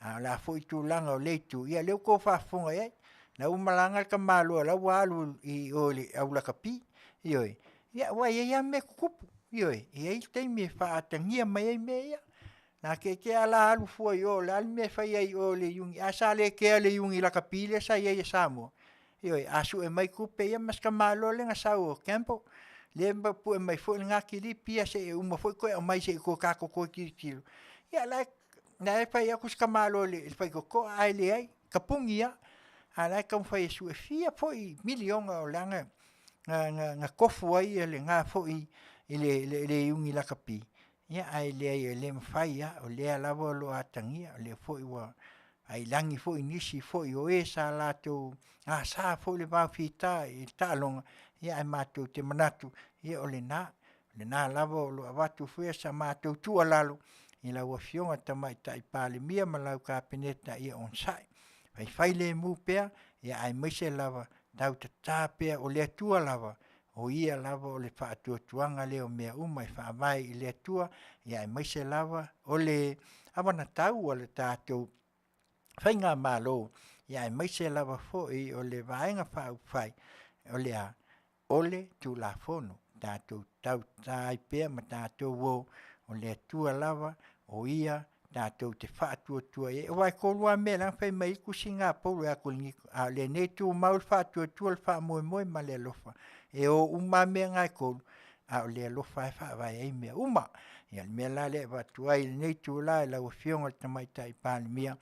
A o le a foi tulaga o lea itu, ia o lea ua outou faafofoga i ai, o la ua malaga le tamaloa o la ua alu i o i le au lakapi, ioe, aua e i ai lava mea e tutupu, ioe, e i ai taimi e faaatagia mai ai mea ia. Na tietie lava la alu fua i o o le a le mea e fai ai i o i le Iuni, ae sa le kea e le Iuni Lakapi lea sa i ai a Samoa? Ioe, a sue mai tupe ia ma si tamaloa lea na sau o Campbell, lea na pue mai foi lena kilipi ia seia uma foi toe aumai se i tatou toe tilotilo, ia o la e fai atu si tamaloa i le faitotoa ae leai, tapuni lava. A o la e taumafai e sue, e fia foi miliona o la e na tofu ai lena foi i le Iuni Lakapi, ia ae leai e le mafai lava, o lea lava o lo o atagia, o lea foi ua ailagi foi nisi foi o e sa latou asa foi le vaofita i le taaloga, ae matou te manatu, ia o lena, o lena lava o lo o avatu foi sa matou tuualalo i lau Afioga i le Tamaitai Palemia ma lau Kapeneta, ia onosai, faifailemu pea, aemaise lava tau tata pea o le Atua lava o Ia lava o le faatuatuaga lea o mea uma e faavae i le Atua, aemaise lava o le anavatau a le tatou faigamalo, aemaise lava foi o le Vaega Faaupufai, o le a? O le Tulafono. Tatou tauta ai pea ma tatou o, o le Atua lava o Ia tatou te faatuatua i ai. Aua e tolu lava mea la na fai mai ai le tusiga a Paulo ia Korinito, a o lenei e tumau le faatuatua, le faamoemoe ma le alofa. E o uma lava mea na e tolu, a o le alofa lava e faavae ai mea uma. Ia o le mea la lea e avatu ai i lenei itula i lau Afioga i le Tamaitai Palemia,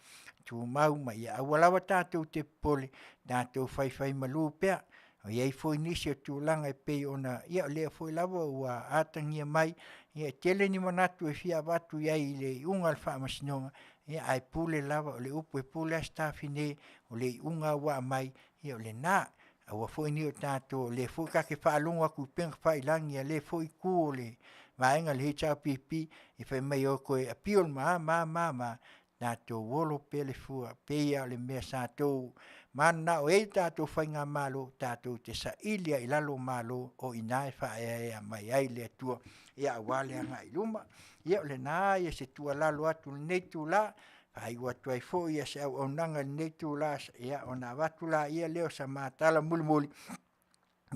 tumau ma ia aua lava tatou te popole, tatou faifaimalu pea. E i ai foi nisi o tulaga e pei ona, ia o lea foi lava ua atagia mai, e tele ni manatu e fia avatu i ai i le iuga o le Faamasinoga, ae pule lava, o le upu e pule lava Sitafine, o le iuga lava ua aumai, ia o lena. Aua foi ne i o tatou, o lea foi ta te faalogo atu i upega tafailagi a lea foi itu o le vaega o le HRPP i fai mai e o toe appeal ma a ma a ma a, tatou olo pea le fua pei lava o le mea sa outou mananao i ai le tatou faigamalo, tatou te saili lava i lalo malo, o i ina e faaeaea mai ai le Atua aua le agai i luma. Ia o lena se tuualalo atu i lenei itula, e faaiu atu ai foi se auaunaga i lenei itula, ona avatu lea o sa ma tala mulimuli,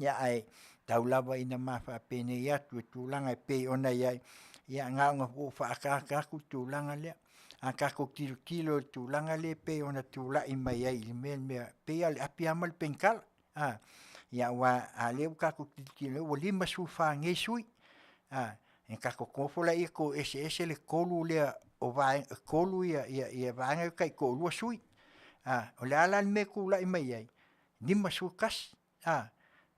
ae tau lava ina ma faapenei atu i tulaga e pei ona i ai, ia na ona ou faaataata atu le tulaga lea. A tatou tilotilo i le tulaga lea e pei ona tulai mai ai i mea ia, e pei lava o le api ma le penitala, aua a o lea ua tatou tilotilo ua 54 nei sui usufono, ona tatou nonofo lea toeseese le tolu lea o vaega e tolu vaega ia taitoalua sui usufono. O le a la le mea e tulai mai ai? 51 sui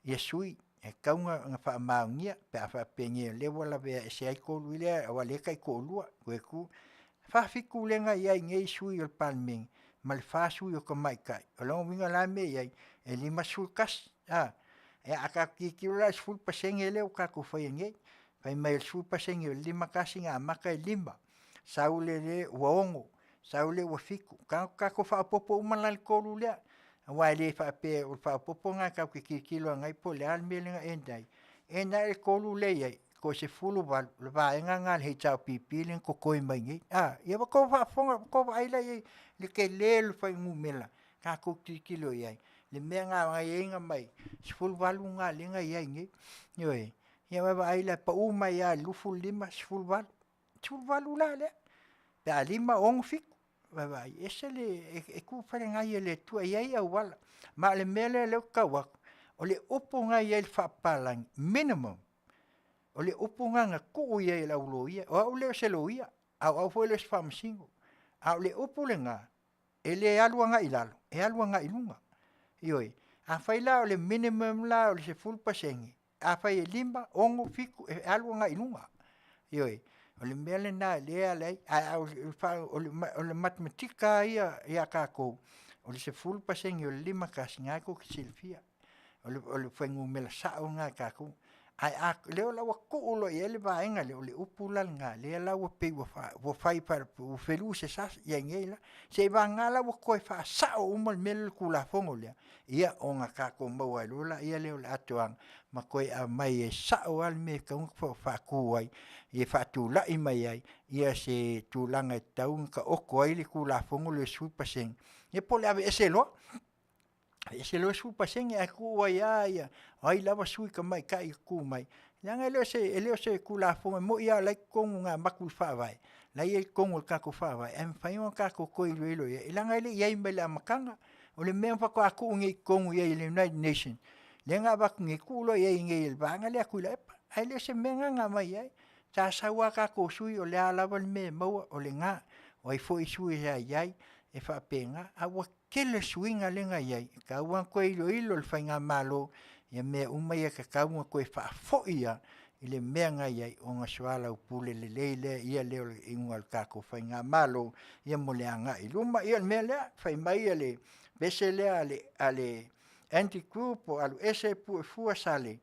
usufono e tatau ona faamaonia pe a faapea nei o lea ua lavea ese ai tolu ia aua o lea e taitoalua toe tu. E 47 lea na i ai nei sui usufono o le Palemene ma le 4 sui usufono o tamaitai. O lona uiga la le mea e i ai, e 51. A tatou tilotilo la i le 10% lea ua tatou faia nei, fai mai o le 10% o le 51 na amata e 5, sau le ua 6, sau lea ua 7. Tatou faaopoopo uma la i le 3 lea, aua e le faapea o le faaopoopo lena tatou te tilotilo agai po o le a le mea lea na end ai, end ai le 3 lea e i ai. Toe 18 le vaega lena a le HRPP lea na totoe mai nei. A, ia ua outou faafofoga, ua outou vaai la i ai i le tele o le fuainumera tatou te tilotilo i ai, le mea lena na i ai na aumai, 18 lena lea na i ai nei. Ioe. Ia vaavaai la e pau mai lava i le 25, 18, 18 la lea, pe a 5, 6, 7, vaavaai, e ese le… e tuufalegai e le Atua, e i ai auala. Ma o le mea lea ou te tau atu, o le upu lena e i ai i le faapapalagi, minimum. O le upu lena na tuu i ai e le auloia, o au e le o se loia, a o au foi e le o se faamasino, a o le upu lena, e le alu agai i lalo, e alu agai i luga. Ioe. Afai la o le minimum la o le 10%, afai e 5, 6, 7, e alu agai i luga. Ioe. O le mea lena o lea e ala ai, ae o le matematika lava ia ia tatou, o le 10% o le 51, o lena tou te silafia, o le fuainumera sao lena a tatou. Ae o lea la ua tuu loa i ai le vaega lea, o le upu la lena o lea la ua pei ua fai ua felusesasi ai nei la. Seiavagana la ua toe faasao uma le mea lea o le Tulafono lea, ia ona tatou maua ai loa lea o le atoaga ma toe aumai e sao lava le mea e tatau ona faatu ai, ia faatulai mai ai se tulaga e tatau ona taoto ai le Tulafono lea o le 10% ia po o le aveese loa, aveese loa le 10% ae tuu ai lava o ai lava sui tamaitai e tu mai, leaga e le o se Tulafono, e moni lava o la e i totonu na avatu i le Faavae, la e i ai i totonu o le tatou Faavae, ae mafai ona tatou toe iloilo i ai, leaga e le i i ai mai le amataga. O le mea faatoa tuu nei i totonu i i i le United Nation, lea na avatu nei tuu loa i ai nei e le vaega lea a Tuilaepa, ae le o se mea lena na aumai ai. Sa sau lava tatou sui o le a lava le mea e maua, o lena. O ai foi sui sa i ai, e faapena, ae ua tele suiga lea na i ai, e tatau lava ona toe iloilo e le faigamalo mea uma ia e tatau ona toe faafoi lava i le mea na i ai ona soalaupule lelei lea o le iuga o le tatou faigamalo mo le agai i luma. Ia o le mea lea, fai mai le pese lea a le Andy Group o alu ese Puefua Sale,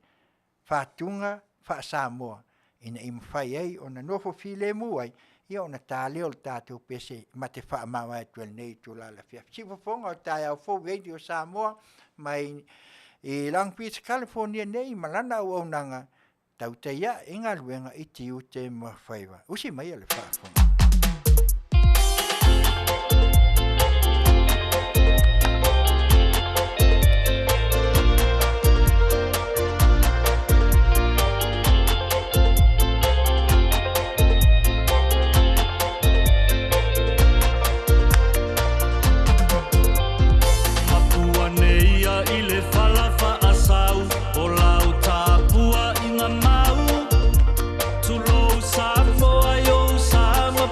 faatuga faa-Samoa ina ia mafai ai ona nofo filemu ai, ia ona ta lea o le tatou pese ma te faamavae atu ai i lenei itula afiafi. Siufofoga o le taeao fou Radio Samoa mai i Long Beach, Kalifonia nei ma lana auaunaga, tautai ae i galuega i tiute ma faiva. Usi maia le faafofoga. Matua nei ia i le fala faasau o lau tapuaiga mau. Tulou Samoa i ou sa ma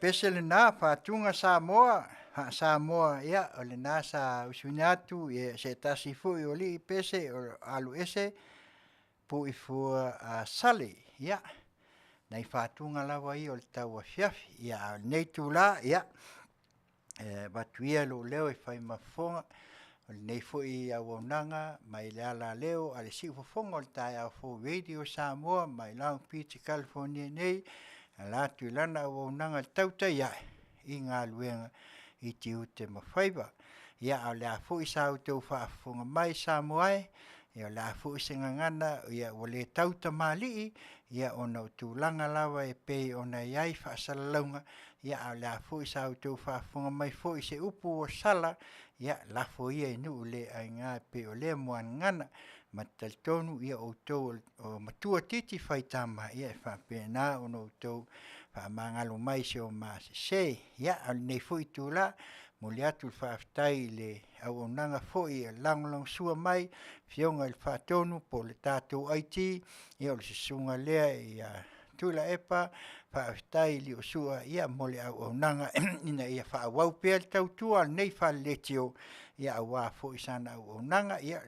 pese lenā Fatuga Samoa, Faa-Samoa, ia, o lenā sa usuina atu ia se tasi foi o alii pese o alu ese puifua a Sale, ia, nai Fatuga lava ia o le tau afiafi. Ia, a o lenei itulā, ia, e avatu ia lou leo e fai ma fofoga o lenei foi auaunaga mai le alaleo a le siufofoga o le taeao fou Radio Samoa mai Long Beach, California nei, e ala atu i lana auaunaga i le tautai ae i galuega i tiute ma faiva. Ia, a o le a foi sa outou faafofoga mai Samoa e, ia o le a foi se gagana, ia ua le tau tamalii, ia ona o tulaga lava e pei ona i ai faasalalauga, ia a o le a foi sa outou faafofoga mai foi i se upu ua sala, ia lafo ia i nuu le aina e pei o lea muagagana. Ma te talitonu ia o outou o matua titi faitama, ia e faapena ona outou faamagalo mai i se o ma sese. Ia a o lenei foi itula, momoli atu le faafetai i le auaunaga foi e lagolagosua mai Afioga i le Faatonu po o le tatou IT, ia o le susuga lea ia Tuilaepa, faafetai i Liosua ia mo le auaunaga ina ia faaauau pea le tautua a lenei fale leitio ia aua foi sana auaunaga. Ia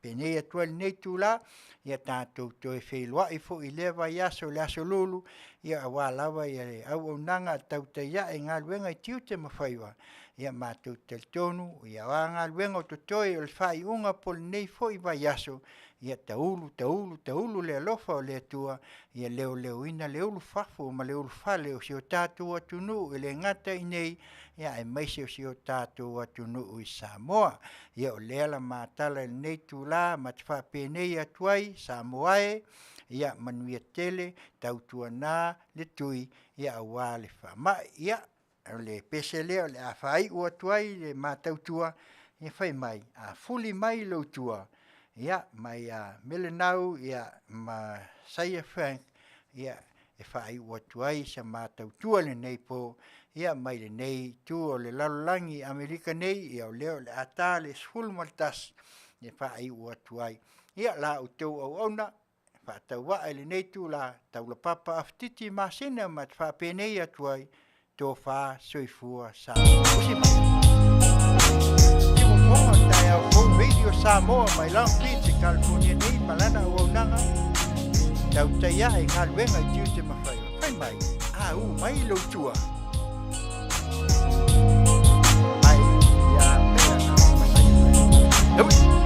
penei atu ai lenei itula, ia tatou toe feiloai foi i lea vaiaso i le aso Lulu ia aua lava le auaunaga a tautai ae i galuega i tiute ma faiva. Ia matou te talitonu ia o a galuega o totoe o le faaiuga po o lenei foi vaiaso, ia taulu taulu taulu le alofa o le Atua ia leoleoina le ulufafo ma le ulufale o si o tatou atunuu e le gata i inei aemaise o si o tatou atunuu i Samoa. Ia o lea la matala i lenei itula ma te faapenei atu ai, Samoa e, ia manuia tele, tautuana le tui ia aua le faamai. Ia o le pese lea o le a faaiu atu ai le ma tautua, ia fai mai, a fuli mai lou tua, ia mai ia Melenau ia ma Saia Frank, ia e faaiu atu ai sa ma tautua i lenei po, ia mai lenei itu o le lalolagi i Amerika nei, ia o lea o le a ta le 11 e faaiu atu ai. Ia la outou auauna, faatauvaa i lenei itula, taulapapa Afutiti Masina ma te faapenei atu ai, Tofa Soifua Samoa. Usi mai. Siufofoga o le taeao fou Radio Samoa mai Long Beach i California nei ma lana auaunaga tautai ae i galuega i tiute ma faiva. Fai mai, a u mai lou tua. Mai ia pea na masai mai.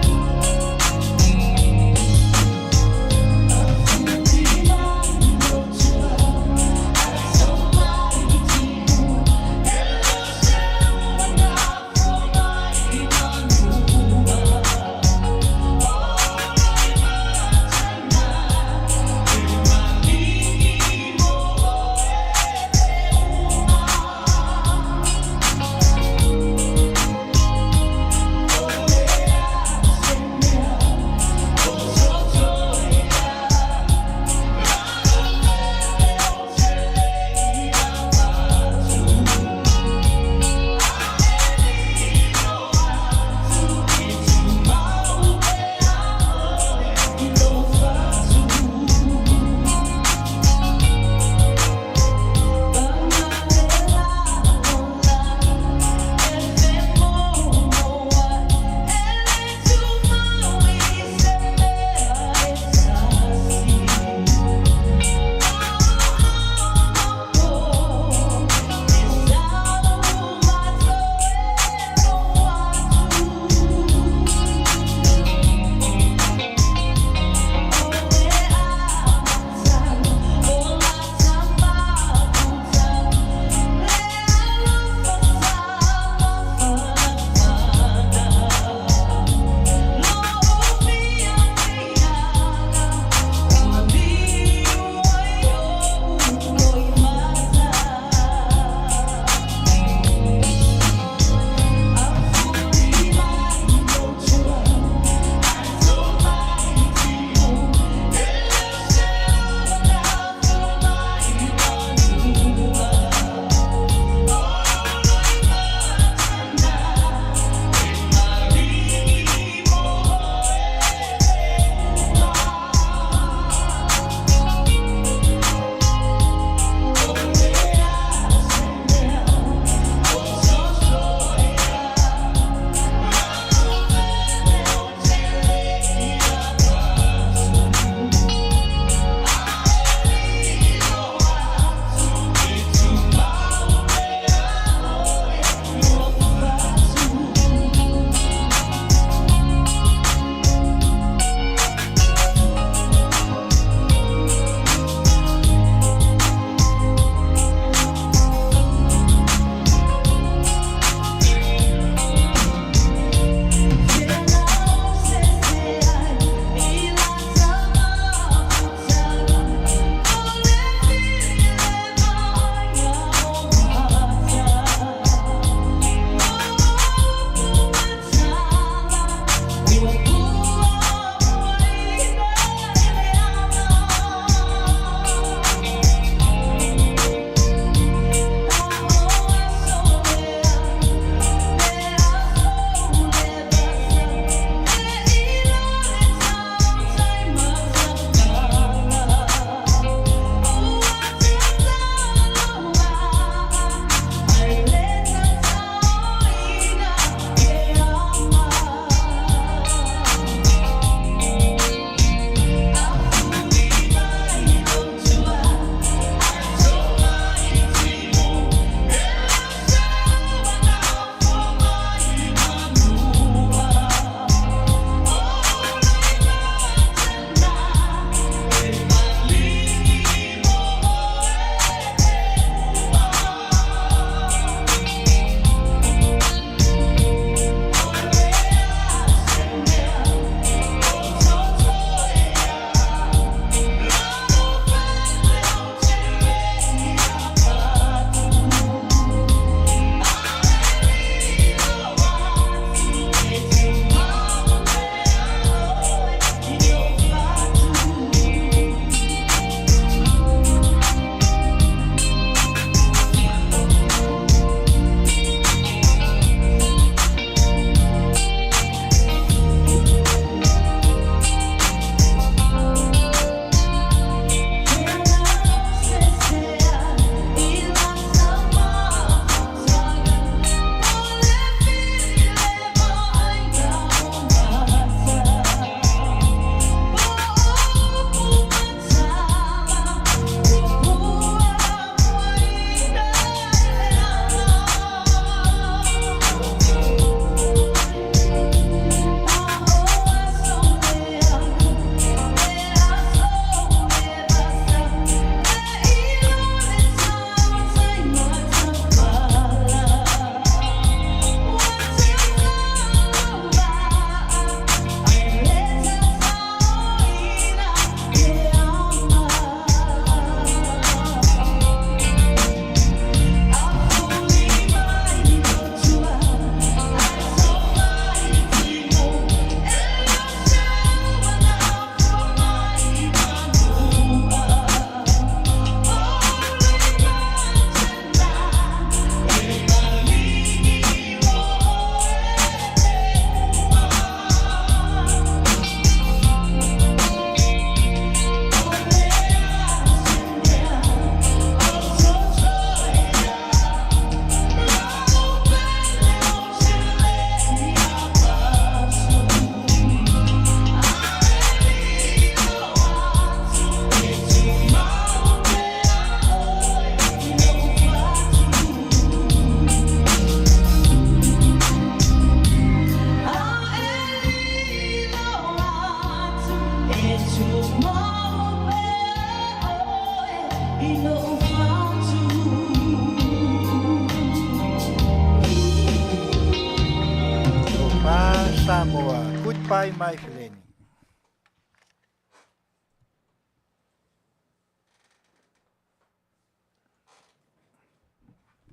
Samoa. Goodbye, my friend.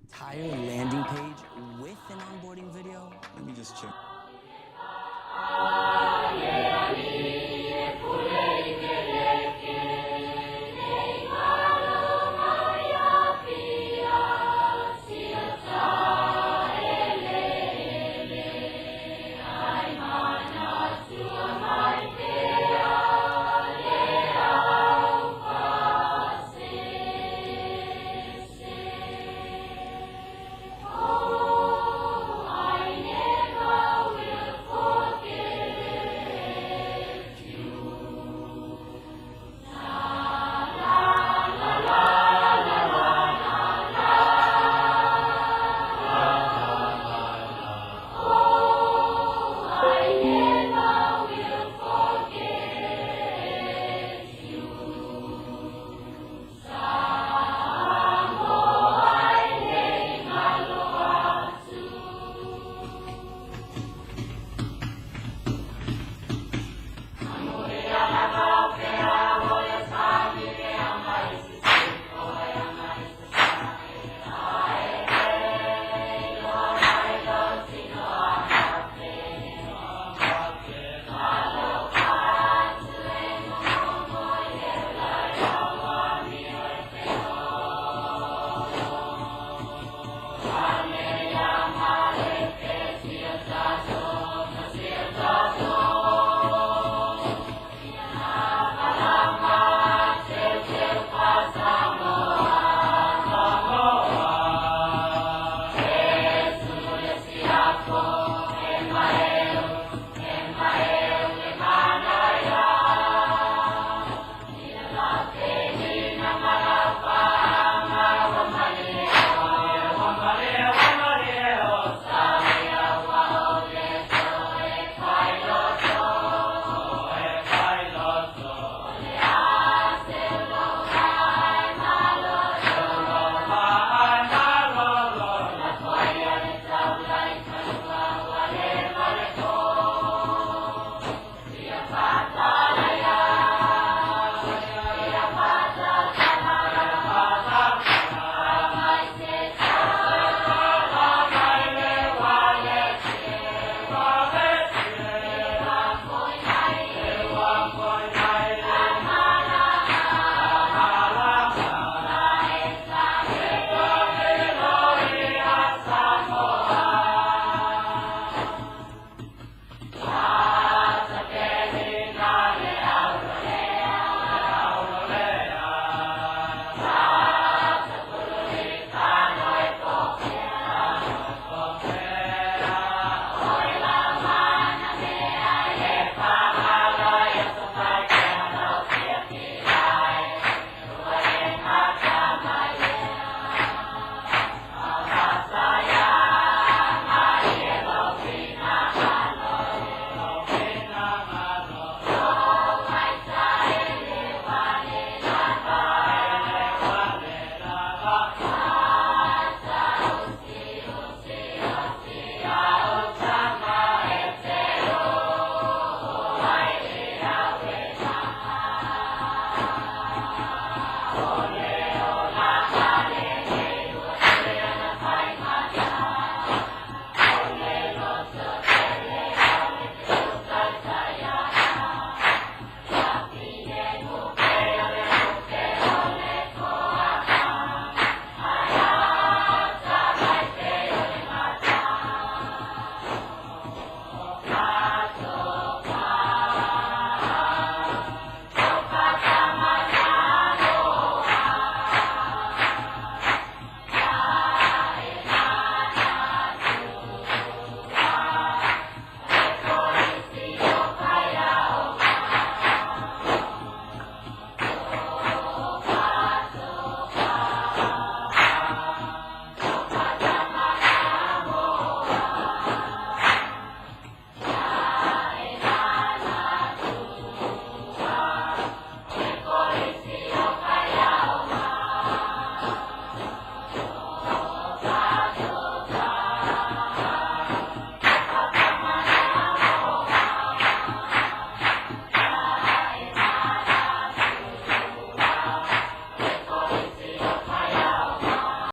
Entire landing page with an onboarding video? Let me just check.